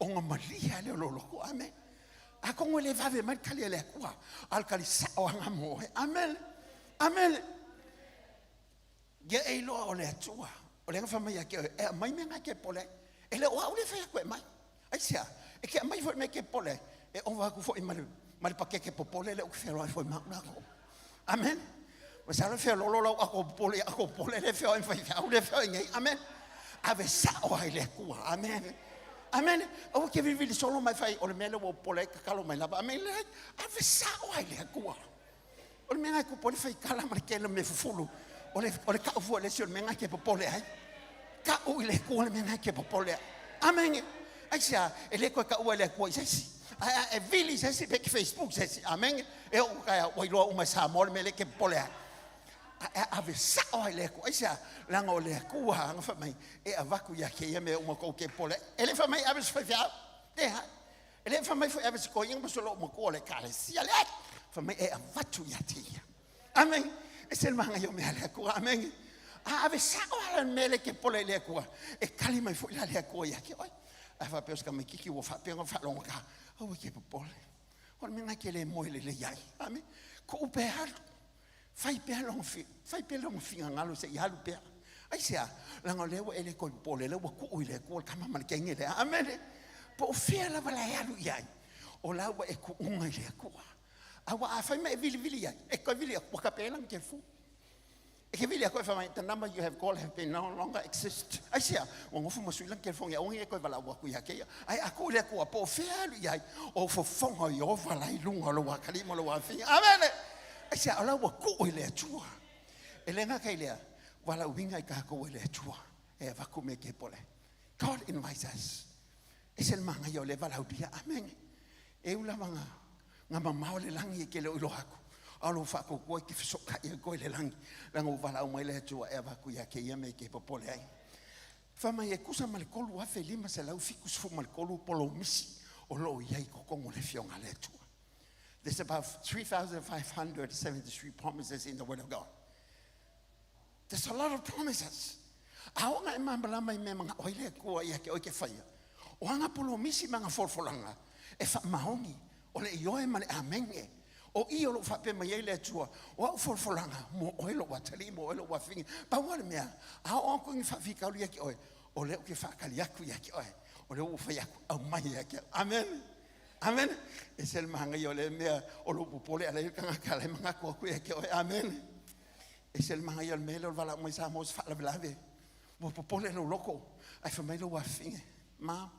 ona malie lava lea o lou loto. Amen. Atonu e le vave mai le tali a le Atua, a o le tali sao lava lena mo oe. Amen. Amen. Ia e iloa o le Atua, o lea na fai mai ia te oe, e aumai mea na e te popole ai. E le o au lea e fai atu e aumai. Aisea? E te aumai foi le mea e te popole ai, e ova atu foi ma le, ma le pakete popole lea ou te fealuai foi ma au latou. Amen. Masalo e feololo lau ato popole i ato popole lea e feoai ma faifeau lea e feoai nei. Amen. Ave sao lava i le Atua. Amen. Amen. Aua te vilivili solo mai fai o le mea lea ua ou popole ai tatalo mai lava. Amen. Leai. Ave sao lava i le Atua. O le mea lena e tupu ai le faitala ma le tele o mea fufulu. O le, o le tau fua le isi o le mea lena e te popole ai. Tau i le Atua le mea lena e te popole ai. Amene. Aisea, e le toe taua e le Atua i se isi. Ae a e vili i se isi pe e te Facebook i se isi. Amene. E oo taeao ua iloa uma e Samoa le mea lea e te popole ai. Ae a ave sao lava i le Atua. Aisea, leaga o le Atua na fai mai e avatu ia te ia mea uma tou te popole ai. E le fai mai e ave i se faifeau. Leai. E le fai mai foi e ave se toeaina ma se loomatua o le ekalesia. Leai. Fai mai e avatu ia te ia. Amen. E se le manaia o mea a le Atua. Amen. A ave sao lava le mea lea e te popole ai i le Atua, e tali mai foi la le Atua ia te oe. Ae faapea o se tamaitiiti ua faapea ona faalogogata, aua e te popole. O le mea lena e te le moe lelei ai. Amen. Tuu pea alu. Fai pea lona fai pea lona finagalo se i alu pea. Aisea? Leaga o lea ua e le toe popole, lea ua tuu i le Atua le tama ma le teine lea. Amene. Po o fea lava la e alu i ai, o la ua e tuuga i le Atua. A ua afai ma e vilivili ai, e toe vili atu, ua tape lana telefoni. E ke vili atu e fai mai, the number you have called have been no longer exist. Aisea? Ua nofo ma sui lana telefoni, aua ne i e toe valaau atu ia te ia. Ae a tuu i le Atua, po o fea alu i ai, o fofoga o Ieova la i luga o lou atalii ma lou afafine. Amene! Aisea? O la ua tuu i le Atua. E le gata i lea, valaauina i tatou e le Atua e avatu mea ke pole. God invites us. E se le manaia o le valaaulia. Amene. E u lava nga, nga mamao le lagi e ke le o iloa atu. A o lou faatuatua i te fesootai ai koe i le lagi, leaga ua valaau mai le Atua e avatu ia te ia mea e te popole ai. Fai mai e tusa ma le 3,573 polomisi o lo o i ai i totonu o le Afioga a le Atua. There's about 3,573 promises in the Word of God. There's a lot of promises. A oo ina e malamalama i mea e manao ai le Atua ia te oe ke faia, o ana polomisi ma ana folafolaga e faamaoni, o le ioe ma le amene. O i o lo o faapea mai ai le Atua, o au folafolaga mo oe lou atalii, mo oe lou afafine. Pau lava le mea, a oo atu i ni faafitauli ia te oe, o lea ou te faatali atu ia te oe, o lea ua ou fai atu, aumai ia te au. Amene. Amene. E ese le manaia o lea mea o lou popole ala ai le tagata la e manatu atu ia te oe. Amene. E ese le manaia o le mea lea o le valaau mai Samoa o se faalavelave. Ua popole lou loto, ae fai mai lou afafine, Ma,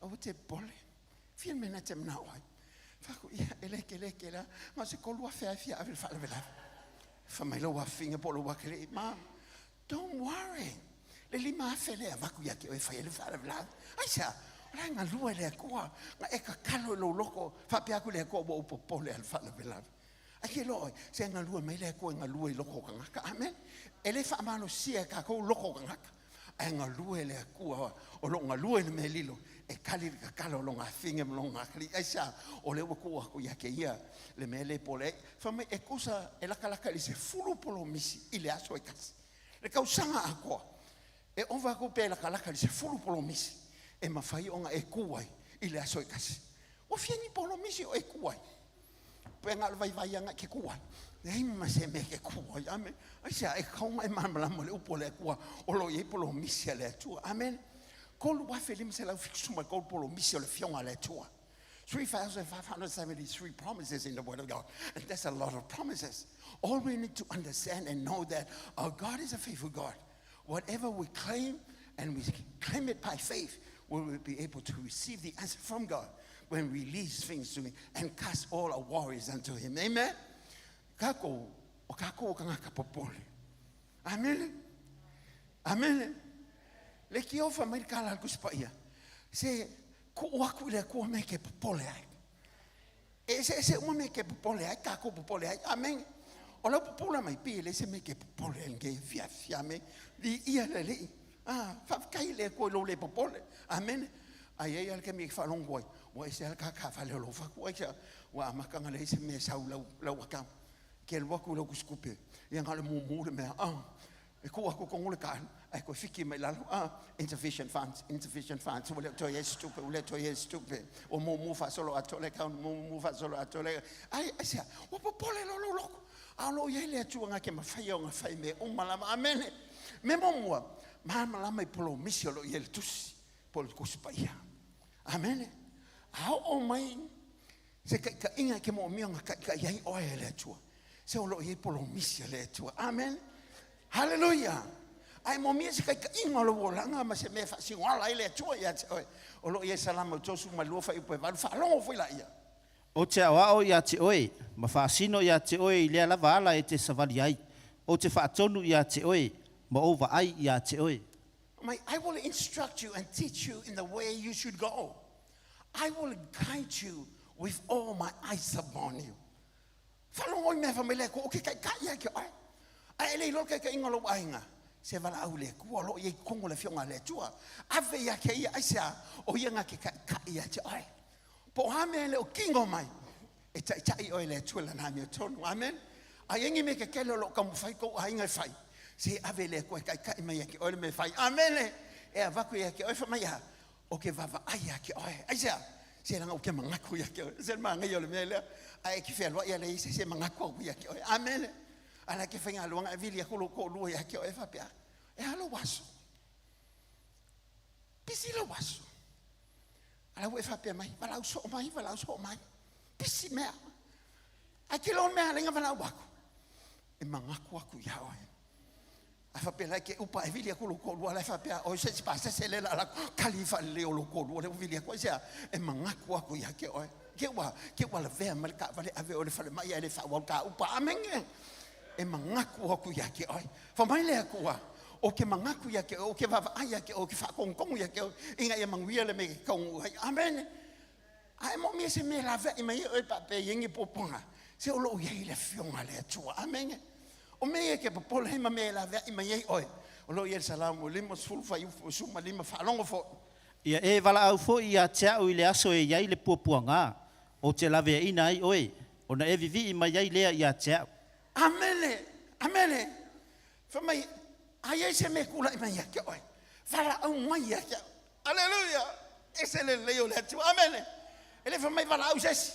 aua te popole. Fia le mea lena e te manao ai? Fai atu, Ia, e le tele tele lava, na o se $3,000 lava e fia ave i le faalavelave. Fai mai lou afafine po o lou atalii, Ma, don't worry, le $5,000 lea e avatu ia te oe e fai ai le faalavelave. Aisea? O la e galue le Atua, na e tatalo i lou loto, faapea atu i le Atua, ua ou popole lava i le faalavelave. Ai ke iloa oe, se galue mai le Atua e galue i loko o tagata. Amen. E le faamalosia e tatou loko o tagata, ae galue le Atua o lo o galue i le mea lilo e tali le tatalo a lona afine ma lona atalii. Aisea? O lea ua tuu atu ia te ia le mea le pole ai. Fai mai e tusa e latalata i le 10 polomisi i le aso e tasi. Le tausaga atoa, e ova atu pe latalata i le 10 polomisi e mafai ona e ku ai i le aso e tasi. Ua fia ni polomisi o e ku ai? Pe na o le vaivai ana ke ku ai. Leai ma se mea ke ku ai. Amen. Aisea, e tatau ona e malamalama i le upu a le Atua o lo o i ai polomisi a le Atua. Amen. 3,573 polomisi o le Afioga a le Atua. 3,573 promises in the Word of God. And that's a lot of promises. All we need to understand and know that our God is a faithful God. Whatever we claim, and we claim it by faith, we will be able to receive the answer from God when we release things to Him and cast all our worries unto Him. Amen. Kākou, o kākou o kānaka popole. Amen. Amen. Le kiofa mai le kala le Tusi Paia, se tuu aku i le Atua mea e te popole ai. E eseese uma mea e te popole ai, tatou popole ai. Amene. O lau pupula mai pei e leai se mea e te popole ai i lenei afiafi. Amene. Viia le Alii. Ah, faafetai i le Atua i lou le popole. Amene. Ae i ai lava le taimi e te faalogo ai, ua ese lava le ta taavale o lou fatu. Aisea? Ua amata ona leai se mea e sau i lau, lau account. E te alu atu i lau tusitupe, ia na o le mumu le mea. Ah, E tuu atu i totonu le taalu ae toe fiki mai lalo, ah, insufficient funds, insufficient funds, ua le o toe i ai se tupe, ua le o toe i ai se tupe, ua mumu faasoloatoa le account, mumu faasoloatoa le... Ai, aisea? Ua popole loa lou loto. A o lo o i ai le Atua na te mafaia ona fai mea uma lava. Amene. Mea muamua, malamalama i polomisi o lo o i ai le tusi, po o le Tusi Paia. Amene. A oo mai se taitaiga e te moomia ona taitai ai oe e le Atua, se o lo o i ai polomisi a le Atua. Amen. Haleluia. A e moomia se taitaiga o lou olaga ma se mea e faasinoala ai le Atua ia te oe, o lo o i ai Salamo 32 fuaiupu e 8, faalogo foi laia. Ou te aoao ia te oe, ma faasino ia te oe i lea lava ala e te savali ai. Ou te faatonu ia te oe, ma ou vaai ia te oe. Mai, I will instruct you and teach you in the way you should go. I will guide you with all my eyes upon you. Faalogo i mea fai mai le Atua, ou te taitai ia te oe. Ae e le iloa le taitaiga o lou aiga, se valaau i le Atua, o lo o i ai i totonu o le Afioga a le Atua. Ave ia te ia, aisea? O ia na te taitai ia te oe. Po o a mea e le o kino mai, e taitai oe e le Atua i lana amiotonu. Amen. A i ai ni mea tetele o lo o taumafai tou aiga e fai, se ave i le Atua e taitai mai ia te oe le mea e fai. Amene. E avatu ia te oe, fai mai a, Ou te vaavaai ia te oe. Aisea? Se leaga ou te manatu ia te oe. Se le manaia o le mea lea. Ae e te fealuai a leai se isi e manatu atu ia te oe. Amene. A la e te faigaluega e vili atu lou toalua ia te oe e faapea, E a lou aso? Pisi lou aso. A la ua e faapea mai, valaau soo mai, valaau soo mai. Pisi mea. Ae te iloa le mea e ala ai ona valaau atu? E manatu atu ia oe. A faapea la e te upa e vili atu lou toalua la e faapea oi se isi pasese lea la alu atu kali faalelei o lou toalua lea ua vili atu aisea e manatu atu ia te oe ke ua ke ua lavea mai le taavale ave oe i le falemai ae le faaauau le ta upa amene e manatu atu ia te oe fai mai le Atua ou te manatu ia te oe ou te vaavaai ia te oe ou te faatonutonu ia te oe ina ia manuia le mea e te taunuu ai amene A e moomia se mea e laveai mai ai oe faapea e i ai ni puapuaga, se o lo o i ai le Afioga a le Atua. Amene. O mea ia e te popole ai ma mea e laveai mai ai oe, o lo o i ai le Salamo 50 fuaiupu 15, faalogo foi. Ia e valaau foi ia te au i le aso e i ai le puapuaga, ou te laveaiina ai oe, ona e vivii mai ai lea ia te au. Amene! Amene! Fai mai, a i ai se mea e tulai mai ia te oe, valaau mai ia te au. Aleluia! Ese le lelei o le Atua. Amene. E le fai mai valaau i se isi.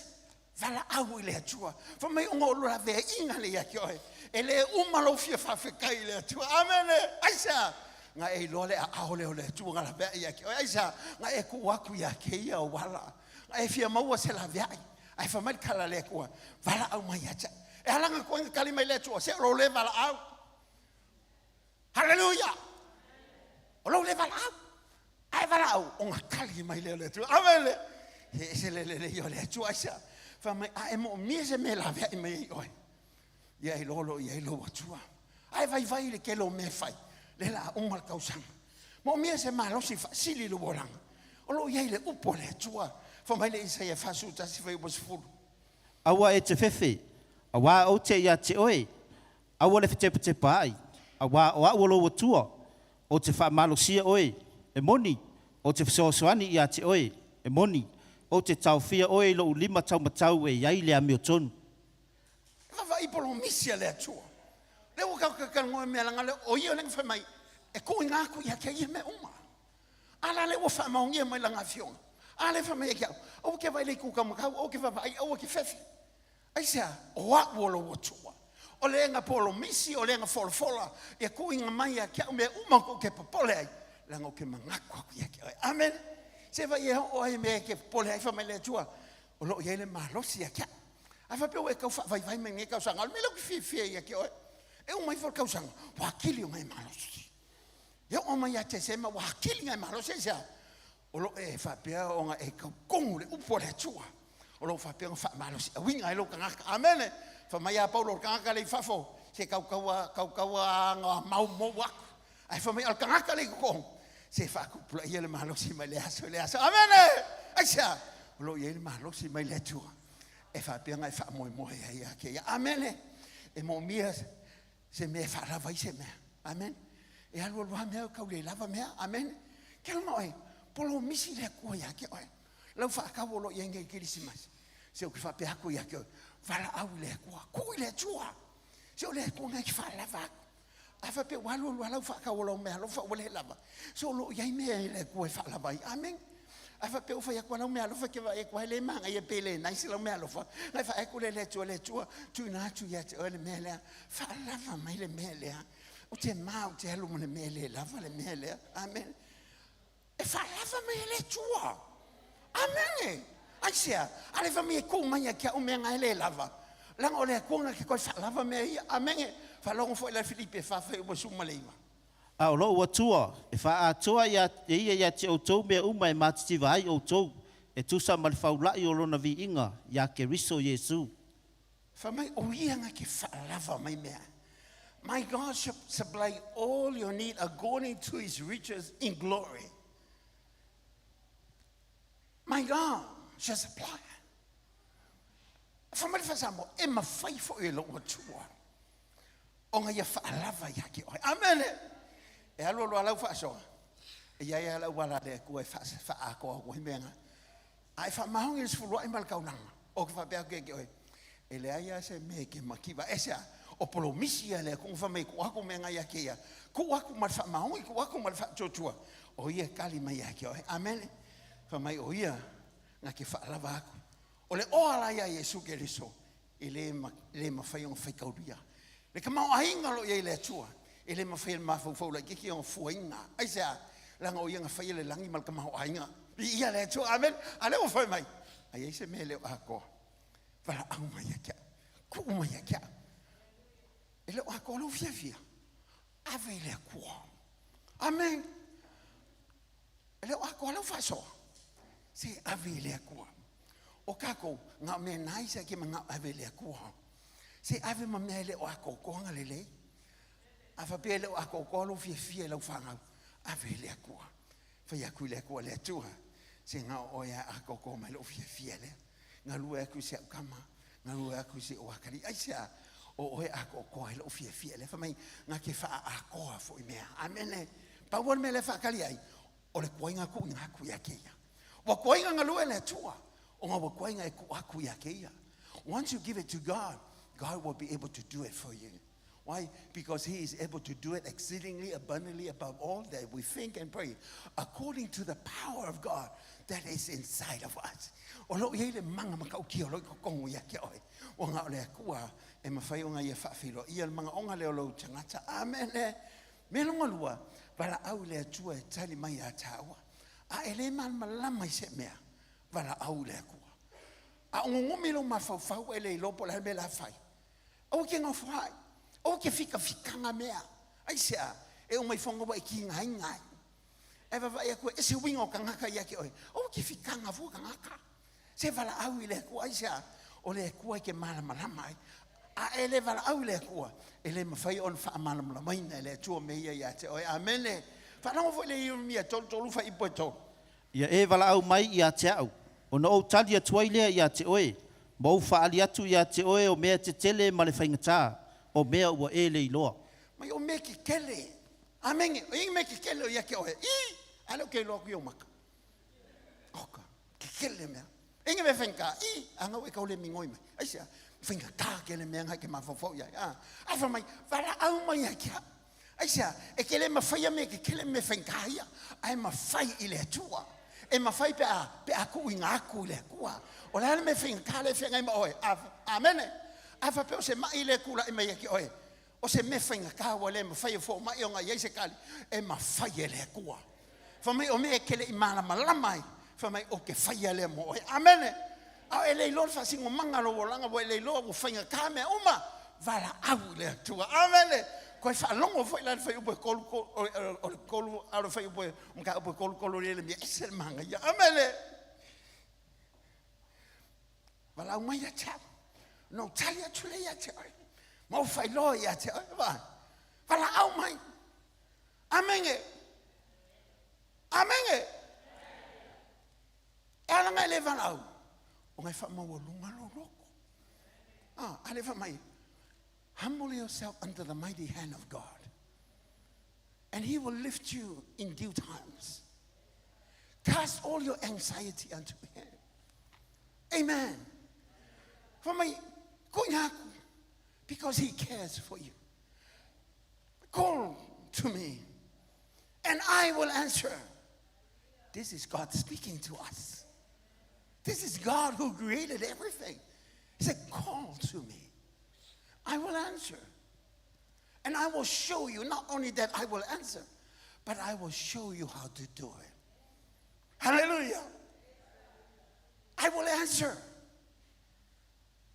Valaau i le Atua. Fai mai ona o le laveaiga lea ia te oe. E le uma lou fia faafetai i le Atua. Amene. Aisea? Na e iloa le aao lea o le Atua na laveai ia te oe. Aisea? Na e tuu atu ia te ia ou ala. Na e fia maua se laveai. Ae fai mai le tala a le Atua, valaau mai ia te au. E ala ona toe tali mai le Atua, se o lou le valaau. Haleluia! O lou le valaau. A e valaau, ona tali mai lea o le Atua. Amene! E ese le lelei o le Atua. Aisea? Fai mai, a e moomia se mea e laveai mai ai oe, ia e iloa loa i ai lou Atua. A e vaivai i le tele o mea e fai, lea o le a uma le tausaga. Moomia se malosi faasili i lou olaga. O lo o i ai le upu a le Atua. Fai mai le Isaia 41 fuaiupu 10. Aua e te fefe, auā ou te ia te oe, Aua le fetepatepaai, auā o a'u o lou Atua, ou te faamalosia oe, e moni, ou te fesoasoani ia te oe, e moni, ou te taofia oe i lo'u lima taumatau e i ai le amiotonu. E vaavaai polomisi a le Atua. Lea ua tatou talanoa i mea leaga lea, o ia lea na fai mai, e tuuina atu ia te ia mea uma. A la lea ua faamaonia mai lana afioga. A lea fai mai ia te au, aua te vaai i le itu taumatau, aua te vaavaai, aua te fefe. Aisea? O a'u o lou Atua. O le na polomisi, o le na folafola, ia tuuina mai ia te a'u mea uma ou te popole ai, leaga ou te manatu atu ia te oe. Amene. Se vaai e oo ai i mea e te popole ai, fai mai le Atua, o lo o i ai le malosi ia te a'u. A faapea ua e tau faavaivai mai lenei tausaga, o le mea lea ou te fiafia ai ia te oe. E uma ifo le tausaga, ua atili ona e malosi. E oo mai ia Tesema, ua atili ona e malosi. Aisea? O lo o e faapea ona e tautogu le upu a le Atua, o lo o faapea ona faamalosiauina ai lou tagata. Amene. Fai mai ia Paulo, o le tagata lea i fafo, se tautaua, tautaua aga maumou aku. Ae fai mai, o le tagata lea i totonu, Se faatupulaia le malosi mai le aso i le aso. Amene! Aisea? O lo o i ai le malosi mai le Atua e faapea ona e faamoemoe ai ia te Ia. Amene! E moomia se mea e faalava ai se mea. Amene! E alualu lava mea, tau le lava mea. Amene! Kela ma oe, polomisi le Atua ia te oe. Lau faatau o lo o i ai nei i Kerisimasi, se ou te faapea atu ia te oe, valaau i le Atua, tuu i le Atua. Se o le Atua na te faalava atu. A faapea ua alu alu lava lau faatau o lau meaalofa ua le lava, se o lo o i ai mea i le Atua e faalava ai. Amene. A faapea ua fai atu lava lau meaalofa e te vaai atu lava e le manaia pe le nice lau meaalofa, ona e vaai atu lea i le Atua, le Atua, tuuina atu ia te oe le mea lea, faalava mai le mea lea. Ou te ma ou te alu ma le mea e le lava le mea lea. Amene. E faalava mai e le Atua. Amene. Aisea? Alefa mai e tuu mai ia te au mea na e le lava. Leaga o le Atua na te toe faalava mea ia. Amene. Faalogo foi la i Filipi e 4 fuaiupu 19. A o lou Atua, e faaatoa ia e ia ia te outou mea uma e matitiva ai outou, e tusa ma le faula'i o lona viiga iā Keriso Iesu. Fai mai, o ia na te faalava mai mea. My God shall supply all your need according to his riches in glory. My God shall supply. Fai mai le Faa-Samoa, e mafai foi e lou Atua ona ia faalava ia te oe. Amene! E alu alu lava lau faasoa, e i ai lava le auala a le Atua e faaatoa atu ai mea na. A e faamaoni i le sefuluai ma le taulaga, ou te faapea atu ia te oe, e leai lava se mea e te mativa. Aisea? O polomisi ia a le Atua, fai mai, tuu atu mea na ia te ia, tuu atu ma le faamaoni, tuu atu ma le faatuatua, o ia e tali mai ia te oe. Amene. Fai mai, o ia na te faalava atu. O le oa la ia Iesu Keriso, e le, le mafai ona faitaulia. Le tamaoaiga o lo o i ai le Atua, e le mafai e le mafaufau laitiiti ona fuaina. Aisea? Leaga o Ia na faia le lagi ma le tamaoaiga. Viia le Atua. Amene. A lea ua fai mai, a i ai se mea e le o atoa, valaau mai ia te au, tuu mai ia te au. E le o atoa lou fiafia, ave i le Atua. Amene. E le o atoa lau faasoa, se ave i le Atua. O kākou, na o mea nice a ke manao ave i le Atua. Se ave ma mea e le o atoatoa lelei. A faapea e le o atoatoa lou fiafia i lau fanau, ave i le Atua. Fai atu i le Atua, le Atua, se na o oe a atoatoa mai lou fiafia lea. Galue atu i si au tama, galue atu i si ou atalii. Aisea? O oe atoatoa i lou fiafia lea. Fai mai, na te faaatoa foi mea. Amene. Pau lava le mea lea e faatali ai, o le tuaiga tuuina atu ia te ia. Ua tuaiga galue le Atua, ona ua tuaiga e tuu atu ia te ia. Once you give it to God, God will be able to do it for you. Why? Because He is able to do it exceedingly abundantly above all that we think and pray, according to the power of God that is inside of us. O lo o i ai le mana matautia o lo o i totonu ia te oe. Ua na o le Atua e mafai ona ia faafeiloaia le manaoga lea o lou tagata. Amene. Mea lona lua, valaau i le Atua e tali mai ia tāua. A e le malamalama i se mea, valaau i le Atua. A o gugumi lou mafaufau e le iloa po o le a le mea o le a fai, Aua ke nofo ai. Aua ke fikafikaga mea. Aisea? E uma ifoga ua e tigaina ai. Ae vaavaai atu e ese uiga o tagata ia te oe. Aua ke fikaga fua tagata. Se valaau i le Atua. Aisea? O le Atua e te malamalama ai. A e le valaau i le Atua, e le mafai ona faamalamalamaina e le Atua mea ia ia te oe. Amene. Faalogo foi le Ieremia 33 fuaiupu e 3. Ia e valaau mai ia te au, ona ou tali atu ai lea ia te oe, ma ou faaali atu ia te oe o mea tetele ma le faigata, o mea ua e le iloa. Mai o mea tetele. Amene. O ia mea tetele o ia te oe. I! A lea ou te iloa atu i ou maka. Oka. Tetele mea. E inga mea faigata. I! A ngau e kau le migoi mai. Aisea? Faigata kele mea ngai ke mafaufau i ai. A, a fai mai, valaau mai ia te au. Aisea? E te le mafaia mea tetele ma mea faigata ia, ae mafai i le Atua. E mafai pe a, pe a tuuina atu i le Atua. O le a le mea faigata lea e feagai ma oe? A, amene. A faapea o se maʻi lea e tulai mai ia te oe, o se mea faigata ua le mafai e fomai ona i ai se tali, e mafai e le Atua. Fai mai o mea e te le i malamalama ai, fai mai ou te faia lea mo oe. Amene. A e le iloa le faasinomaga o lou olaga, ua e le iloa ua faigata mea uma, valaau i le Atua. Amene. Toe faalogo foi la i le fuaiupu e 3, o le 3, a o le fuaiupu e, mataupu e 33 i Ieremia, ese le manaia. Amene. Valaau mai ia te au, ona ou tali atu lea ia te oe, ma ou faailoa ia te oe. Vaai, valaau mai. Amene. Amene. E ala ngai le valau. O ngai whaamaualuga lou loto. Ah, ale wha mai. Humble yourself under the mighty hand of God, and he will lift you in due times. Cast all your anxiety unto him. Amen. For my because he cares for you. Call to me, and I will answer. This is God speaking to us. This is God who created everything. He said, Call to me. I will answer. And I will show you, not only that I will answer, but I will show you how to do it. Hallelujah. I will answer.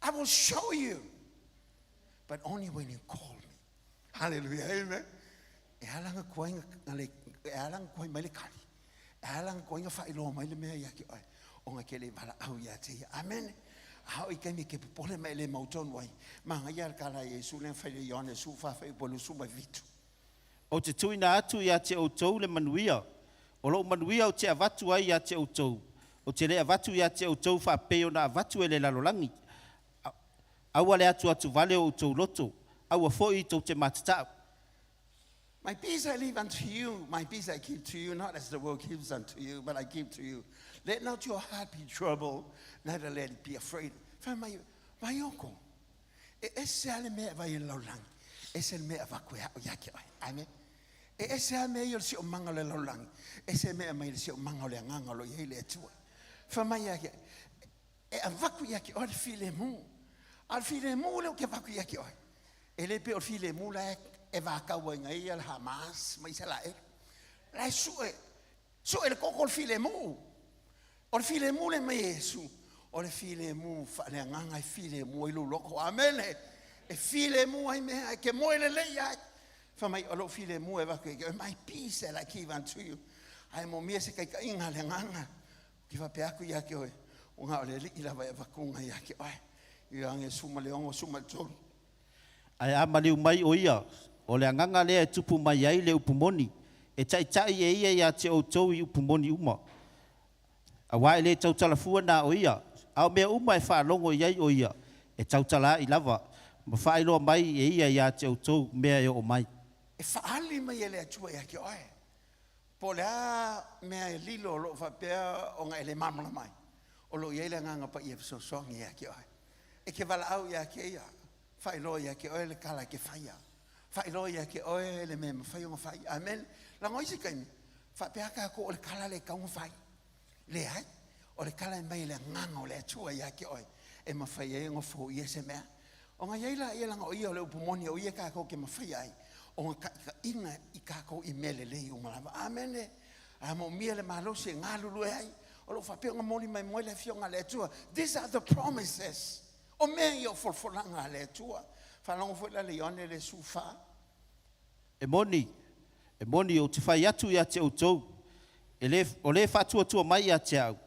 I will show you. But only when you call me. Hallelujah. Amen. E alanga kuai le e alanga kuai mai le kali. E alanga kuai nga whailoa mai le mea ia ki oe. O nga ke le wala au ia te ia. Amen. A o i kaimi ke popole mai le mautonu ai. Ma nga ia kala e su le whaile ione su wha whai polu su mai vitu. Ou te tuuina atu ia te outou le manuia. O lou manuia ou te avatu ai ia te outou. Ou te le avatu ia te outou faapei ona avatu e le lalolagi. Aua le atuatuvale o outou loto, aua foi tou te matatau. My peace I leave unto you, my peace I give to you, not as the world gives unto you, but I give to you. Let not your heart be troubled, neither let it be afraid. Whai mai, vai oko. E ese ale mea vai e laulangi. Ese le mea vaku e ao ia ke oe. Amen. E ese a mea i o le si o manga o le laulangi. Ese mea mai le si o manga o le anganga o lo iei le atua. Whai mai ia ke, e avaku ia ke oe le filemu. A le filemu le o ke avaku ia ke oe. E le pe o le filemu la e, e vākau ai ngai ia le Hamas ma Isalaele. La e sue, sue le koko o le filemu. O le filemu le mai e Iesu, o le filemu faaleagaga e filemu ai lou loko. Amene. E filemu ai mea e ke moe lelei ai. Fai mai, o lou filemu e avatu ia te oe, my peace that I give unto you. Ae mōmia se taitaiga a le agaga, ou te faapea atu ia te oe, o na o le Alii lava e avatuga ia te oe. Ioane 16, 13. Ae a maliu mai o ia, o le agaga lea e tupu mai ai le upu moni, e taitai e ia ia te outou i upu moni uma. Auā e le tautala fua na o ia, a o mea uma e faalogo i ai o ia, e tautala a'i lava, ma faailoa mai e ia ia te outou mea e oo mai. E faaali mai e le Atua ia te oe, po o le a mea e lilo o lo o faapea ona e le malamalama ai, o lo o i ai le Agaga Paia e fesoasoani ia te oe. E ke valaau ia te ia, faailoa ia te oe le kala e ke faia. Faailoa ia te oe le mea e mafai ona fai. Amen. Leaga o isi taimi, faapea tatou o le kala le tatau ona fai. Leai, o le kala e mai e le Agaga o le Atua ia te oe, e mafai ai ona foia se mea. Ona i ai laia leaga o ia o le upu moni o ia tatou ke mafaia ai, ona taʻitaʻina i tatou i mea lelei uma lava. Amene. A moomia le malosi e galulue ai, o lo o faapea ona moli mai moe le Afioga a le Atua. These are the promises. O mea ia o folafolaga a le Atua. Faalogo foi la le Ioane le 14. E moni, e moni, ou te fai atu ia te outou, e le, o le faatuatua mai ia te au,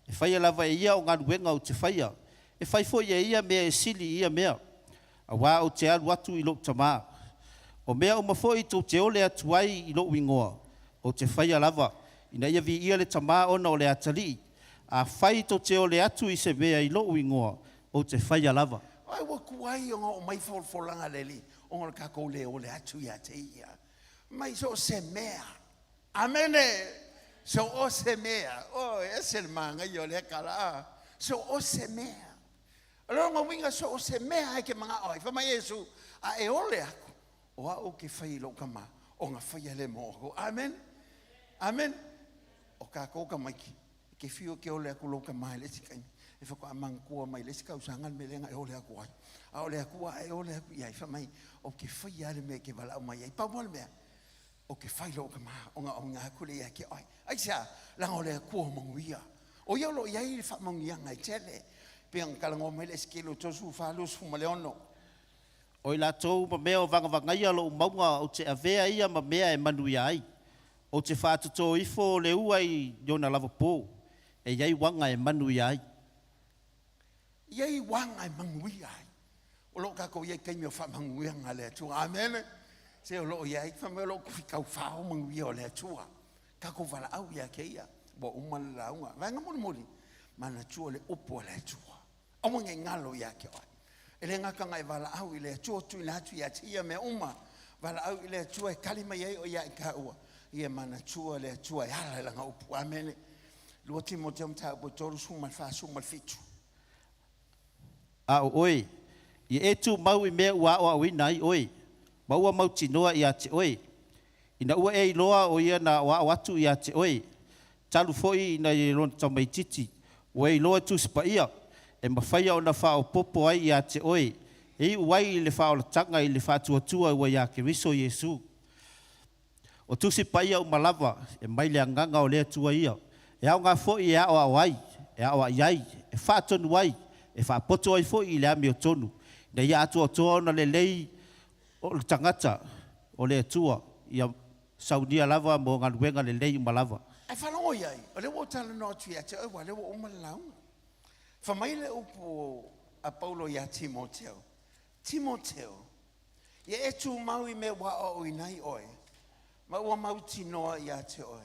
e faia lava e ia o galuega ou te faia, e fai foi e ia mea e sili i ia mea, auā ou te alu atu i lou Tamā. O mea uma foi tou te ole atu ai i lou igoa, ou te faia lava, ina ia viia le Tamā ona o le atalii. Afai tou te ole atu i se mea i lou igoa, ou te faia lava. Ai ua tuai ona oo mai folafolaga a le Alii, ona o le tatou le ole atu ia te ia. Mai so o se mea. Amene! So o se mea. Oh, e ese le manaia o lea tala, a. So o se mea. O lona uiga so o se mea e ke manao ai. Fai mai Iesu, a e ole aku, o au ke fai i lou tama, ona faia lea mo outou. Amen. Amen. O tatou tamaiti, e ke fiu e ke ole aku lou tama i le isi taimi, e faatoa manatua mai le isi tausaga le mea lea na e ole aku ai. A o le Atua a e ole aku i ai, fai mai, ou te faia lava le mea e te valaau mai ai. Pau lava le mea, ou te fai lou tama, ona auina atu lea ia te oe. Aisea? Leaga o le Atua o manuia. O ia o lo o i ai le faamanuiaga e tele. Pei ona talanoa mai le Esekiele 34, 26. O i latou ma mea o vagavagaia lou mauga ou te avea ia ma mea e manuia ai. Ou te faatotō ifo le ua i ona lavapō, e i ai uaga e manuia ai. I ai uaga e manuia ai. O lo o tatou i ai i taimi o faamanuiaga a le Atua. Amene. Se o lo o i ai, fai mai o lo o tufi taufao manuia o le Atua. Tatou valaau ia te ia, ua uma le lauga. Vaega mulimuli, manatua le upu a le Atua. Aua ne i galo ia te oe. E le gata na e valaau i le Atua, tuuina atu ia te ia mea uma, valaau i le Atua e tali mai ai oe ia i taua, ia manatua le Atua e ala i lana upu. Amene. 2 Timoteo mataupu e 34, 17. A o oe, ia e tumau i mea ua aoaoina ai oe, ma ua mautinoa ia te oe, ina ua e iloa o ia na aoao atu ia te oe, talu foi ina i lona tamaititi, ua e iloa Tusi Paia, e mafaia ona faaopoopo ai ia te oe, e iu ai i le faaolataga i le faatuatua ua ia Keriso Iesu. O Tusi Paia uma lava, e mai le agaga o le Atua ia, e aoga foi e aoao ai, e aoai ai, e faatonu ai, e faapoto ai foi i le amiotonu, ina ia atoatoa ona lelei o le tagata o le Atua, ia saunia lava mo galuega lelei uma lava. Ae faalogo i ai, o lea ua ou talanoa atu ia te oe, aua o lea ua uma le lauga. Fai mai le upu a Paulo ia Timoteo, Timoteo, ia e tumau i mea ua aoaoina ai oe, ma ua mautinoa ia te oe,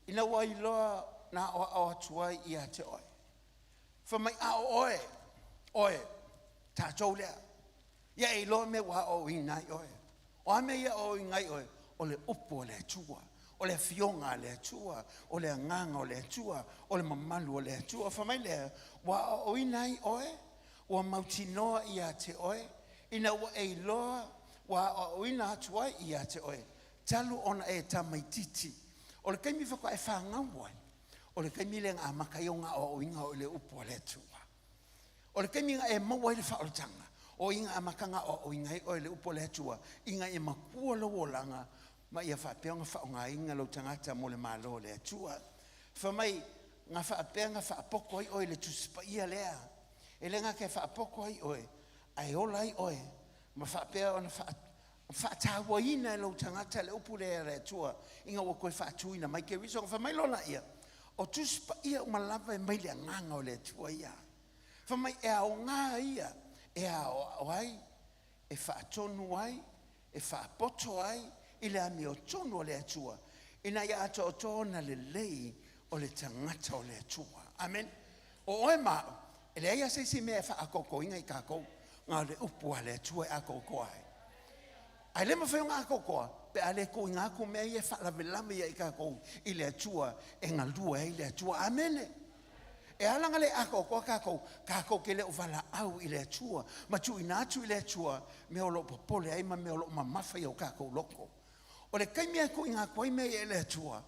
ina ua iloa na aoao atu ai ia te oe. Fai mai, a o oe, oe, tatou lea, ia e iloa mea ua aoaoina ai oe. O a mea ia aoaoina ai oe? O le upu a le Atua, o le afioga a le Atua, o le agaga o le Atua, o le mamalu o le Atua. Fai mai lea, ua aoaoina ai oe, ua mautinoa ia te oe, ina ua e iloa ua aoaoina atu ai ia te oe, talu ona e tamaititi. O le taimi faatoa e fanau ai, o le taimi lea na amata ai ona aoaoina oe i le upu a le Atua. O le taimi na e maua ai le faaolataga, o i na amata ona aoaoina ai oe i le upu a le Atua, ina ia matua lou olaga ma ia faapea ona faaaogaina lou tagata mo le Malo o le Atua. Fai mai, na faapea ona faapoto ai oe i le Tusi Paia lea. E le gata e faapoto ai oe, ae ola ai oe ma faapea ona faatauaina e lou tagata le upu lea a le Atua ina ua toe faatuina mai Keriso. Ona fai mai loa laia, o Tusi Paia uma lava e mai le agaga o le Atua ia. Fai mai e aoga ia e aoao ai, e faatonu ai, e faapoto ai i le amiotonu a le Atua, ina ia atoatoa ona lelei o le tagata o le Atua. Amene. O oe ma au, e leai lava se isi mea e faaatoatoaina i tatou, na o le upu a le Atua e atoatoa ai. Ae le mafai ona atoatoa pe a le tuuina atu mea ia e faalavelave ia i tatou i le Atua e galue ai le Atua. Amene. E ala ona le atoatoa tatou, tatou te le o valaau i le Atua ma tuuina atu i le Atua mea o lo o popole ai ma mea o lo o mamafa i o tatou loto. O le taimi e tuuina atu ai mea ia i le Atua,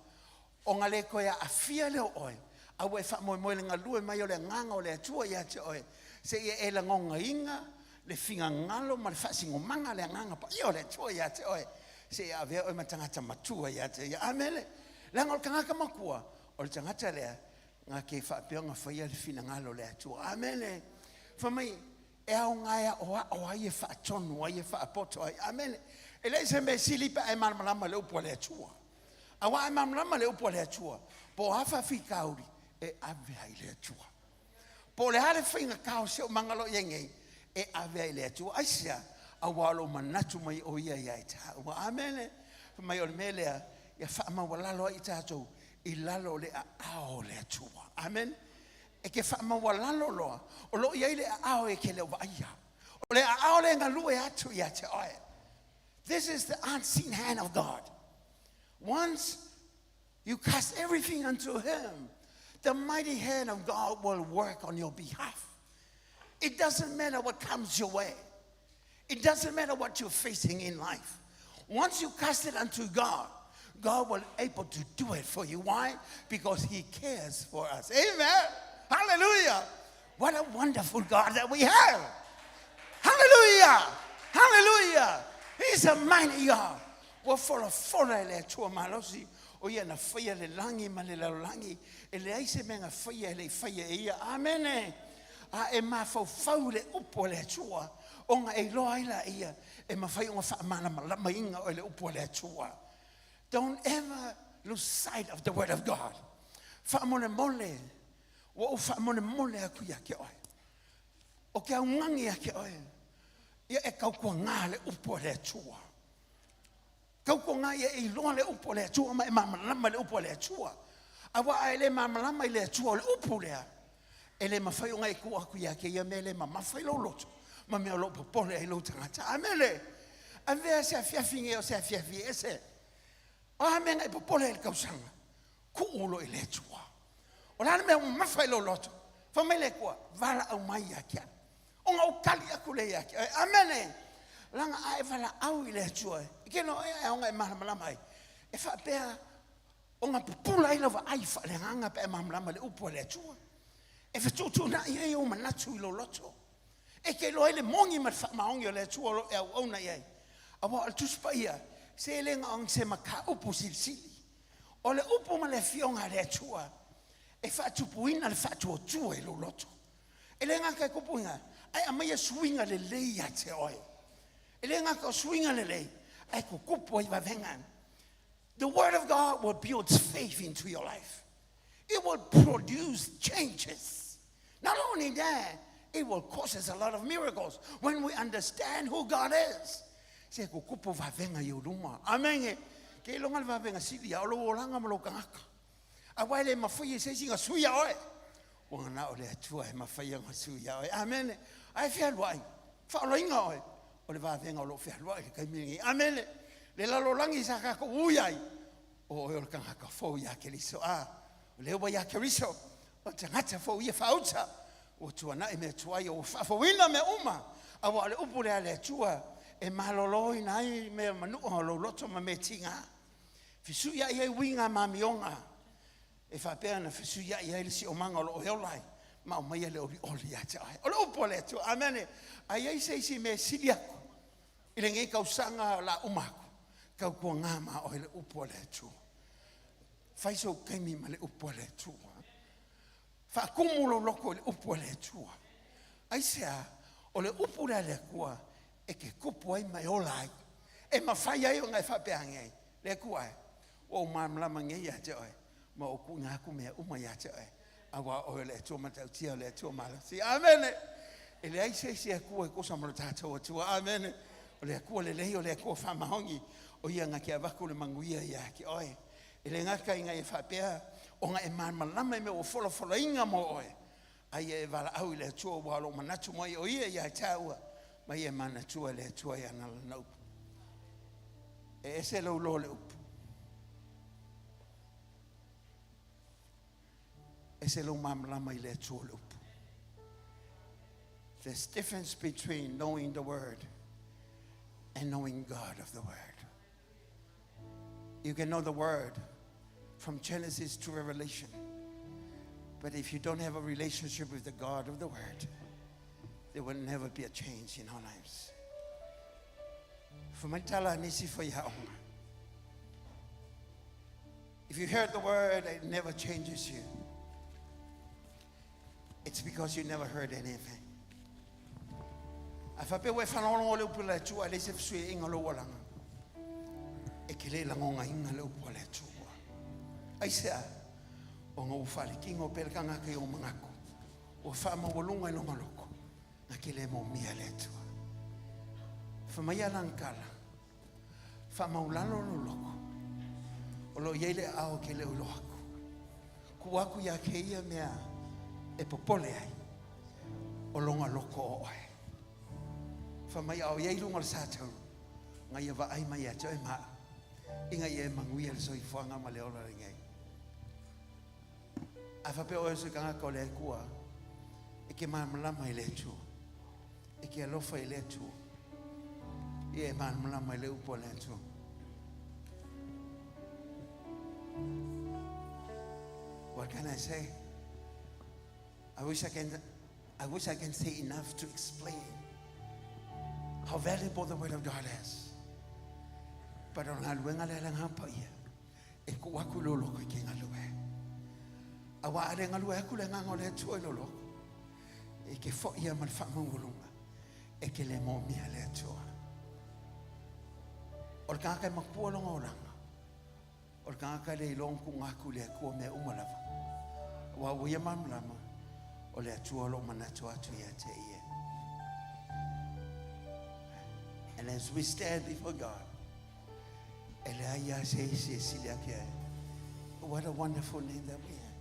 ona le toe aafia lea o oe, a ua e faamoemoe i le galue mai o le Agaga o le Atua ia te oe, seia e lagonaina le finagalo ma le faasinomaga a le Agaga Paia o le Atua ia te oe, seia avea oe ma tagata matua ia te Ia. Amene. Leaga o le tagata matua, o le tagata lea na te faapea ona faia le finagalo o le Atua. Amene. Fai mai, e aoga e aoao ai, e faatonu ai, e faapoto ai. Amene. E leai se mea e sili pe a e malamalama i le upu a le Atua. Aua a e malamalama i le upu a le Atua, po o a faafitauli, e ave ai i le Atua. Po o le a le faigata o siosiomaga o lo o i ai nei, e ave ai i le Atua. Aisea? Aua o lo o manatu mai o Ia ia i taua. Amene. Fai mai o le mea lea, ia faamaualalo ai i tatou i lalo o le aao o le Atua. Amene. E te faamaualalo loa, o lo o i ai le aao e te le o vaaia. O le aao lea e galue atu ia te oe. This is the unseen hand of God. Once you cast everything unto Him, the mighty hand of God will work on your behalf. It doesn't matter what comes your way. It doesn't matter what you're facing in life. Once you cast it unto God, God will able to do it for you. Why? Because He cares for us. Amen. Hallelujah. What a wonderful God that we have. Hallelujah. Hallelujah. He's a mighty God. Ua folafola e le Atua malosi o ia na faia le lagi ma le lalolagi, e leai se mea na faia e le i faia e ia. Amene. A e mafaufau i le upu a le Atua, ona e iloa ai laia e mafai ona faamalamalamaina oe e le upu a le Atua. Don't ever lose sight of the word of God. Faamolemole, ua ou faamolemole atu ia te oe. O ke augani ia te oe, ia e tautuana le upu a le Atua. Tautuana ia e iloa le upu a le Atua ma e malamalama i le upu a le Atua. Aua a e le malamalama i le Atua o le upu lea, e le mafai ona e tuu atu ia te ia mea le mamafa i lou loto ma mea o lo o popole ai lou tagata. Amene. Avea se afiafi nei o se afiafi ese. O a mea na e popole ai i le tausaga? Tuu loa i le Atua. O le a le mea ua mamafa i lou loto? Fai mai le Atua, valaau mai ia te au, ona ou tali atu lea ia te oe. Amene. Leaga a e valaau i le Atua, e te iloa e ao ona e malamalama ai, e faapea ona pupula ai lau vaai faaleagaga pe a e malamalama i le upu a le Atua. E fetuutuunai ai ou manatu i lou loto. E te iloa ai le moni ma le faamaoni o le Atua o lo o e auauna i ai. Aua o le Tusi Paia, se e le na o se mataupu silisili. O le upu ma le afioga a le Atua e faatupuina le faatuatua i lou loto. E le gata e tupuina, ae aumaia suiga lelei ia te oe. E le gata o suiga lelei, ae tutupu ai vavega. The word of God will build faith into your life. It will produce changes. Not only that, it will cause us a lot of miracles when we understand who God is. Se tutupu vavega i ou luma. Amene. Ke iloga le vavega sili ia o lou olaga ma lou tagata. Aua e le mafai e se isi ona sui ia oe. Ua na o le Atua e mafai ona sui ia oe. Amene. Ae fealuai, faaolaina oe. O le vavega o lo o fealuai i le taimi lenei. Amene. Le lalolagi sa tatou ui ai, o oe o le tagata fou ia Keriso. A, o lea ua ia Keriso, o le tagata fou ia faauta. Ua tuanai mea tuai, ua faafouina mea uma. Aua o le upu lea a le Atua e maloloina ai mea manua o lou loto ma mea tiga. Fesuiai ai uiga ma amioga e faapea ona fesuiai ai le siomaga o lo o e ola ai ma aumaia le olioli ia te oe. O le upu a le Atua. Amene. A i ai se isi mea e sili atu i lenei tausaga o le a uma atu, tautuana ma oe le upu a le Atua. Fai sou taimi ma le upu a le Atua. Faatumu lou loto i le upu a le Atua. Aisea? O le upu lea a le Atua e te tupu ai ma e ola ai. E mafai ai ona e faapea ane ai, Le Atua e, ua ou malamalama nei ia te oe, ma ua ou tuuina atu mea uma ia te oe, aua o oe o le Atua matautia, o le Atua malosi. Amene! E leai se isi Atua e tusa ma lo tatou Atua. Amene! O le Atua lelei, o le Atua faamaoni, o ia na te avatu le manuia ia te oe. E le gata ina ia faapea ona e malamalama i mea ua folafolaina mo oe, a ia e valaau i le Atua ua o lou manatu mai o ia ia te au, ma ia e manatua e le Atua i ana lana upu. E ese lou iloa o le upu. Ese lou malamalama i le Atua o le upu. There's difference between knowing the word and knowing God of the word. You can know the word from Genesis to Revelation. But if you don't have a relationship with the God of the word, there will never be a change in our lives. For mai tala nisi faiaoga. If you heard the word, it never changes you. It's because you never heard anything. A faapea ua e faalogologo i le upu a le Atua, e leai se fesuiaiga o lou olaga. E te le lagonaina le upu a le Atua. Aisea? Ona ua faaletino pea le tagata i ona manatu. Ua faamaualuga i lona loto, na te le moomia e le Atua. Fai mai a lana tala, faamaulalo lou loto, o lo o i ai le aao e te le o iloa atu. Tuu atu ia te ia mea e popole ai, o lona loto o oe. Fai mai a o i ai i luga o le sa taulu, na ia vaai mai ia te oe ma au, ina ia e manuia le soifuaga ma le ola lenei. A faapea oe o se tagata o le Atua, e te malamalama i le Atua, e te alofa i le Atua, ia e malamalama i le upu a le Atua. What can I say? I wish I can say enough to explain how valuable the word of God is. But o le galuega lea le Agaga Paia, e tuu atu i lou loto e te galue. Aua a le galue atu le Agaga o le Atua i lou loto, e te foi ia ma le faamaualuga, e te le moomia le Atua. O le tagata e matua lona olaga, o le tagata e le iloa ona tuuina atu i le Atua mea uma lava. Aua ua ia malamalama, o le Atua o lo o manatu atu ia te ia. And as we stand before God, E leai lava se isi e sili ake ai. What a wonderful name that we have.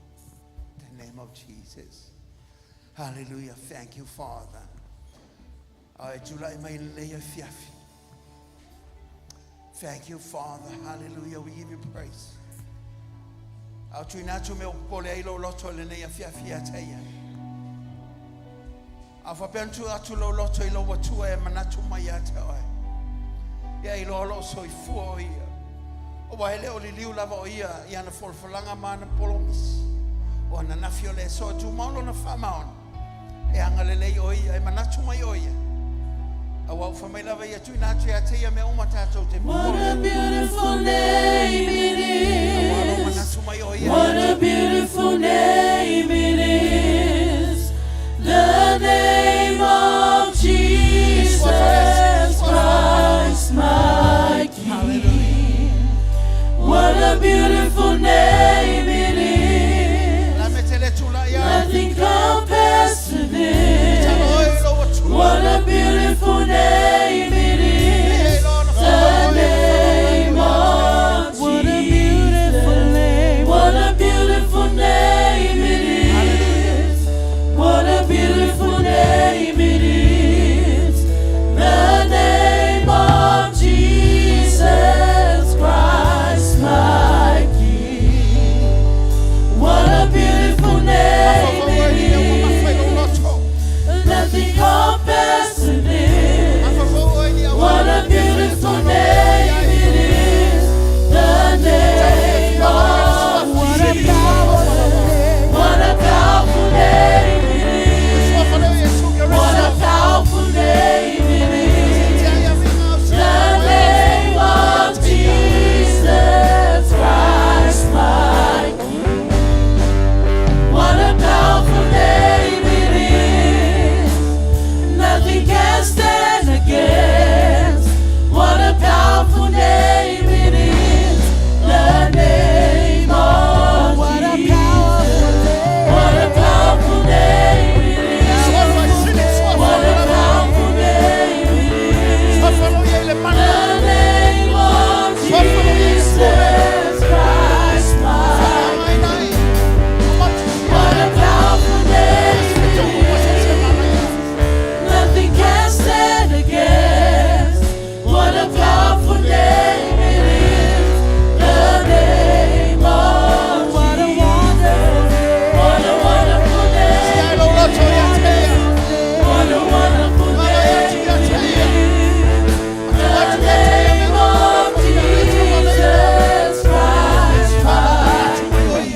The name of Jesus. Hallelujah. Thank you, Father. A e tula'i mai lenei afiafi. Thank you, Father. Hallelujah. We give you praise. A o tuuina atu mea ua popole ai lou loto i lenei afiafi ia te ia. A faapea ona tuu atu lou loto i lou Atua e manatu mai ia te oe. Ia iloa o lo o soifua o ia. Aua e le o liliu lava o ia i ana folafolaga ma ana polomisi. O ananafi o le aso e tumau lona faamaoni. E agalelei o ia, e manatu mai o ia. Aua ua fai mai lava ia tuuina atu ia te ia mea uma tatou te What popole. a beautiful name it Aua lo is. manatu mai o ia What ia a beautiful name it is. The name of Jesus Christ, my King. What a beautiful name it is. La me te le tula'i ai. Nothing compares to Talo this. e lou Atua. What a beautiful name it is. The name of What a beautiful Jesus. name. What a beautiful name it is. What a beautiful name it is. The name of Jesus Christ, my King. What a beautiful name it is. Nothing compares to this. What a beautiful name it is. The name of What a Jesus. powerful name. What a powerful name it is. What a powerful name it is. The name of Jesus Christ, my King. What a powerful name it is. Nothing can stand against. What a powerful name it is. The name of What a Jesus. powerful name. What a powerful name it is. What a powerful name it is. The name of Jesus Christ, my King. What a powerful name it is. Nothing can stand against. What a powerful name it is. The name of What a Jesus. wonderful name. What a wonderful name it is. What a wonderful name it is. The name of Jesus Christ, my King.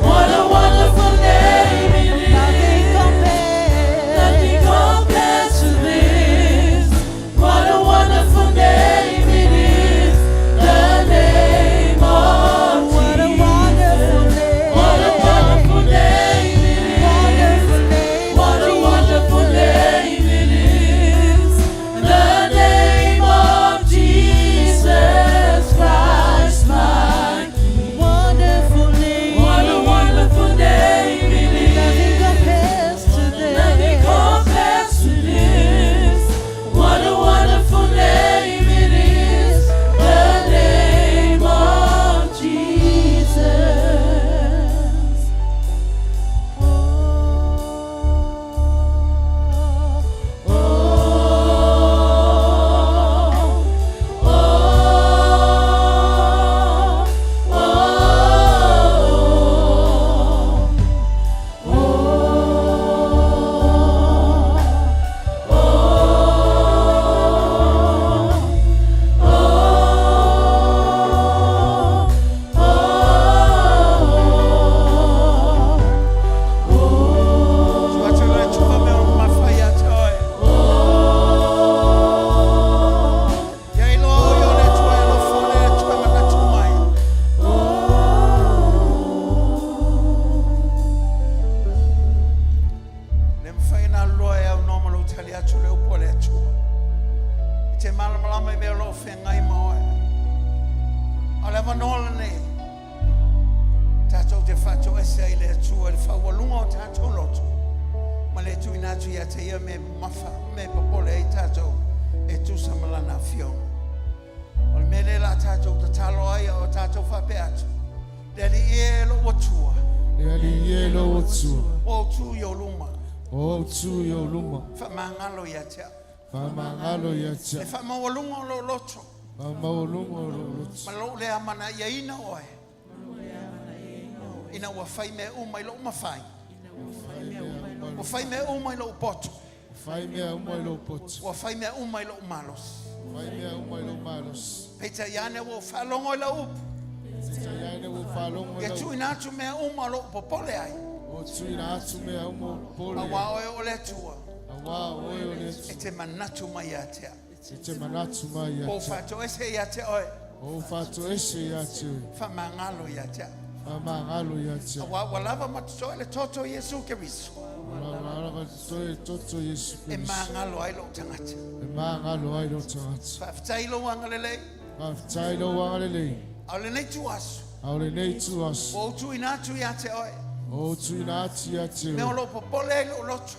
What a wonderful name it Nothing is. compares. Nothing compares to this. What a wonderful name it is. The name of What a Jesus. wonderful name. What a wonderful name it is. Wonderful name What of a wonderful Jesus. name it is. The name of Jesus Christ, my King. Wonderful name. What a wonderful name it Nothing is. compares to this. Nothing compares to this. What a wonderful name it is. The name of Jesus. Oh, oh, oh, Tuu atu le Atua mea ua mafa ia te oe. Ia iloa o ia o le Atua e alofa o le Atua e manatu mai. Le mafai ona aluloa e aunoa ma lou tali atu le upu a le Atua. E te malamalama i mea o lo o feagai ma oe. A o le avanoa lenei, tatou te faatoese ai i le Atua i le faaualuga o tatou loto. Ma le tuuina atu ia te ia mea mamafa, mea popole ai tatou e tusa ma lana afioga. O le mea lea la tātou tatalo ai o tātou whapea atu. Le ali e lo atua. Le ali e lo atua. O tu i o luma. O tu i o luma. Whamangalo ia te au. Whamangalo ia te Le au. whamaualunga o lo loto. Whamaualunga o lo loto. Ma lou lea mana ia ina oe. Ina ua whai mea uma i lou mawhai. Ua whai mea uma i lou poto. Whai mea uma i lou poto. Ua whai mea uma i lou malosi. Whai mea uma i lou malosi. Peita iane ua whalongo i lau upu. Peita iane ua whalongo i Ia lau upu. tuina atu mea uma o lou popole ai. O tuina atu mea uma o popole ai. Aua oe o le Atua. Aua oe o le Atua. E te manatu mai ia te au. E te manatu mai ia O te au. whatoese ia te oe. O whatoese ia te oe. Whamangalo ia te au. Whamangalo ia te au. Aua ua lava matotoe le toto Iesu Keriso. Ua lava matotoe toto Iesu E Keriso. mangalo ai lou tagata. E mangalo ai lou tagata. Faafetai lou agalelei. Faafetai lou agalelei. A o lenei tuaso. A o lenei tuaso. Ua ou tuuina atu ia te oe. O tuina atu ia te Mea o oe. lou popole ai lou loto.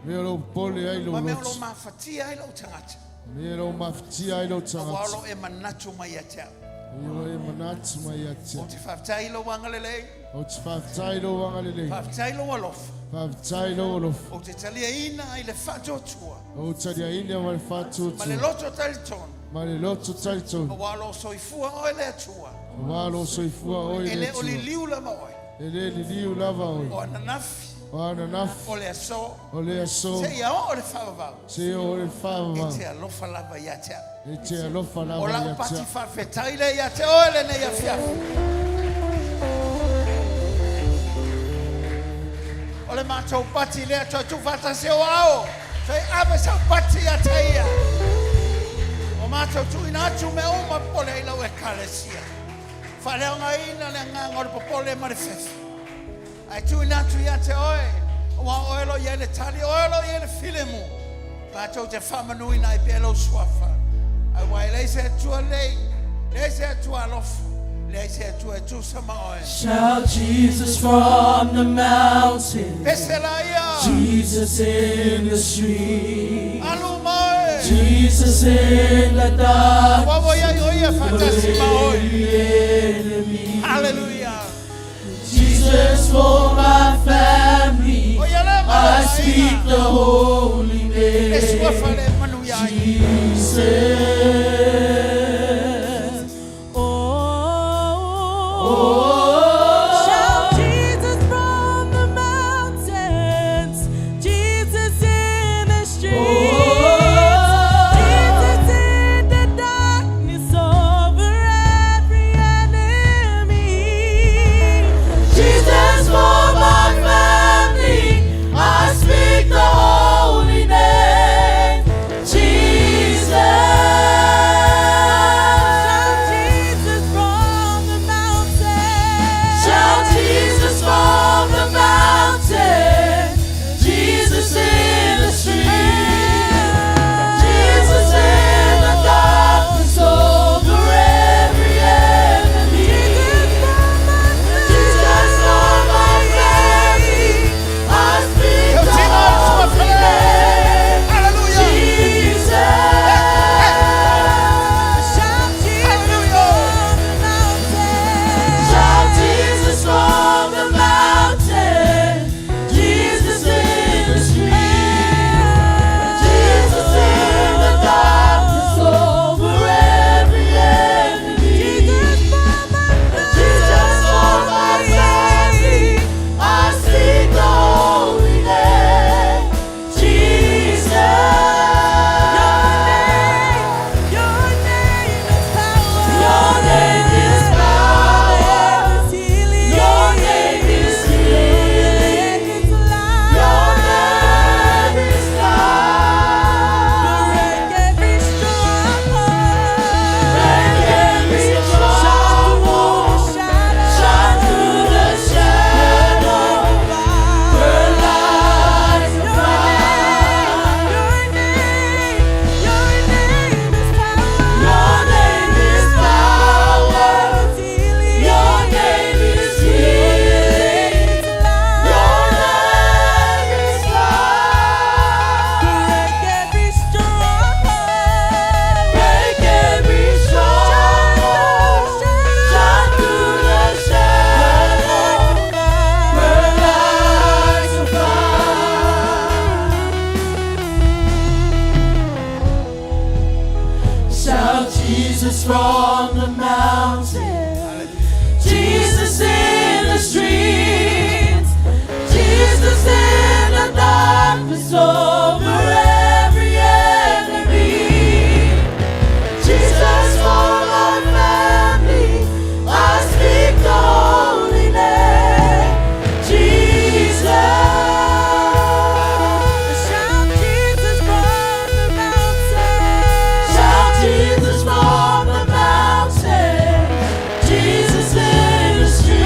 Mea o lou popole ai lou Ma mea o lou loto. mafatia ai lou tagata. Mea o lou mafatia ai lou Aua o tagata. loo e manatu mai ia te au. O loo e manatu mai ia te Ou au. te faafetai lou agalelei. O te faafetai lou agalelei. Faafetai lou alofa. Faafetai lou alofa. Ou te taliaina ai le faatuatua. O taliaina ma le Ma le faatuatua. loto talitonu. Ma le loto talitonu. Aua o loo soifua oe le Atua. Aua o loo soifua oe E le le o Atua. liliu lava oe. E le liliu lava oe. O ananafi. O ananafi. O le aso. O le aso. Seia oo le faavavau. Seia oo le E faavavau. te alofa lava ia te au. E te alofa O lava lau ia te pati au. faafetai lea ia te oe lenei afiafi. O le matou pati lea toe tuufaatasi o ao. Toe ave sau pati ia te ia. O matou tuuina atu mea uma popole ai lau ekalesia. Faaleaogaina le agaga o le popole ma le fefe. Ae tuuina atu ia te oe. Ua oe lo ia le tali, oe lo ia le filemu. Matou te faamanuina ai pea lou suafa. Auā e leai se Atua lelei, leai se Atua alofa, leai se Atua e tusa ma oe. Shout Jesus from the mountains. Pese laia. Jesus in the street. Alu ma oe. Jesus in the dark. Ua ua iai o ia faatasi ma oe. Enemy. Hallelujah. Jesus for my family. O ia le ma I lou speak aiga. the holy Le suafa name. le manuia ai. Jesus. Oh, shout Jesus from the mountains, Jesus in the streets, Jesus in the darkness over every enemy. Jesus for my family. I speak the holy Jesus from the mountain, Jesus in the streets, Jesus in the darkness over every enemy. Jesus for my family, I speak the holy name, Jesus. Shout Jesus from the mountain. Shout Jesus from the mountain, Jesus in the street,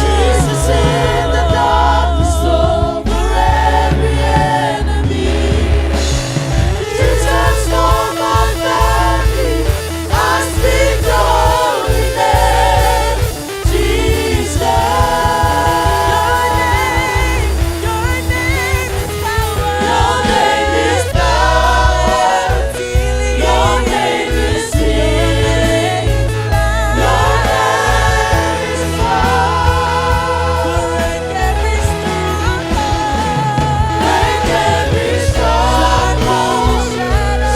Jesus in the darkness over every enemy. Jesus for my family, I speak the holy name, Jesus. Your name is power. Your name is power. Your name is healing. Your name is power. Break every stronghold. Break every stronghold.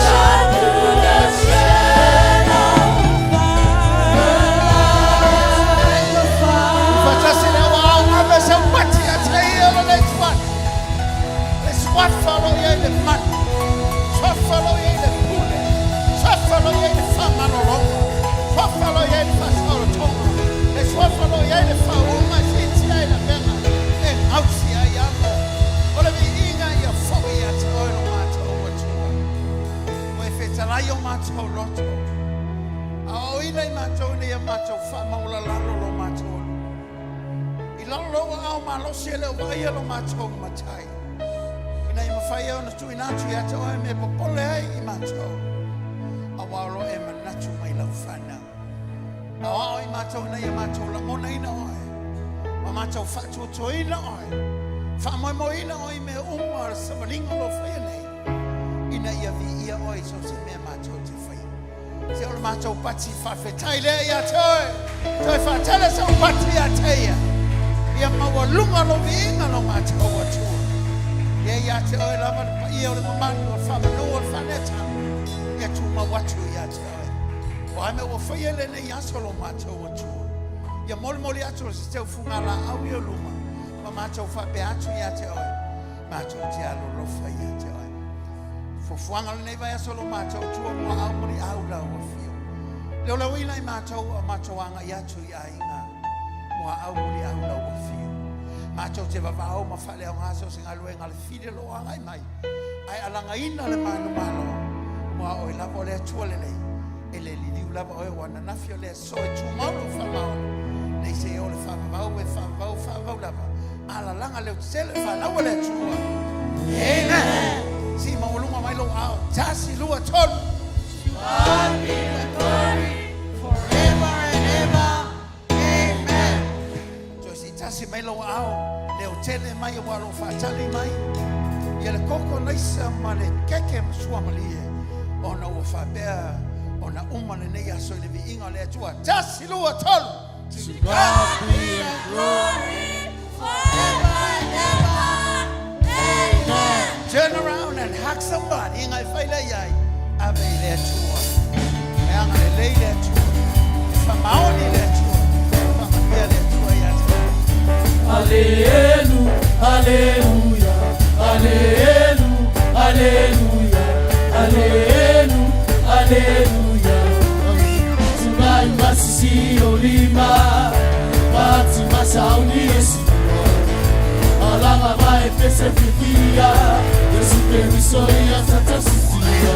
Shine through the shadow. Burn like the fire. Faatasi le au ave se pati a te ia lo le tuat. Le suafa lo ia i le manu. Suafa lo ia i le pule. Suafa lo ia i le whamalolonga. Suafa lo ia i le whasaolotonga. Le suafa lo ia i le whaunga si tia i la venga. E ngausi ai amo. O le viiga ia fo ia te oe lo mātou atua. O e whetalai o mātou loto. A o ina i mātou nei a mātou whaamaula lalo lo mātou olu. I lalo lo au malosi e leo vai lo mātou matai. Ina i mawhai au na tui nātu i ata oe me popole ai i mātou. A wao e manatu mai lau whanau. A wao i mātou na i a mātou langona ina oe. Ma mātou whaatuatua ina oe. Whaamoemo ina oe me uma le savalinga lo whaia nei. Ina ia vi ia oe so se mea mātou te whai. Se o le mātou pati whawhetai lea ia te oe. Toi whaatele sa o pati a te ia. Ia maua lunga lo viinga lo mātou atua. Ia ia te oe lava le paia o le mamanu o le whamanu o le whaneta. Ia tū mau atu ia te oe. O ai me ua whaia le nei aso lo mātou atua. Ia moli moli atu o se teu funga la au i o luma. Ma mātou whape atu ia te oe. Mātou te alo lofa ia te oe. Fuafuaga lenei vaiaso lo matou tua mua au moli au lau afio. Leo lau ina i matou a matou agai atu i aiga mua au moli au lau afio. Matou te vavao ma faaleaoga so se galuega le fili lo agai mai. Ae alagaina le manumalo mua oe lava o le Atua lelei. E le liliu lava oe o ananafi o le aso e tumau lou faamaoni. Nei se o le faavavau e faavavau faavavau lava. Alalaga leo tetele fanau a le Atua. Amen. Si maualuga mai lou ao. Tasi, lua, tolu. God be the glory forever and ever. Amen. Toe si tasi mai lou ao. Leo tele mai o alo whaatali mai. Ia le koko naisa ma le keke ma sua malie. Ona ua whapea ona uma le nei aso i le viiga o le Atua. Tasi, lua, tolu. To God be the glory forever and ever. Amen. Turn around and hug somebody. Inga e whaila iai. Ave i le Atua. E anga le lei le Atua. E whamaoni le Atua. Whamanuia le Atua ia te. Hallelujah, hallelujah, hallelujah, hallelujah, hallelujah, hallelujah. Tungai masisi olima, mati masauni esiwa. Alanga vai pese fifia, Yesu Kristo ia tata sisia.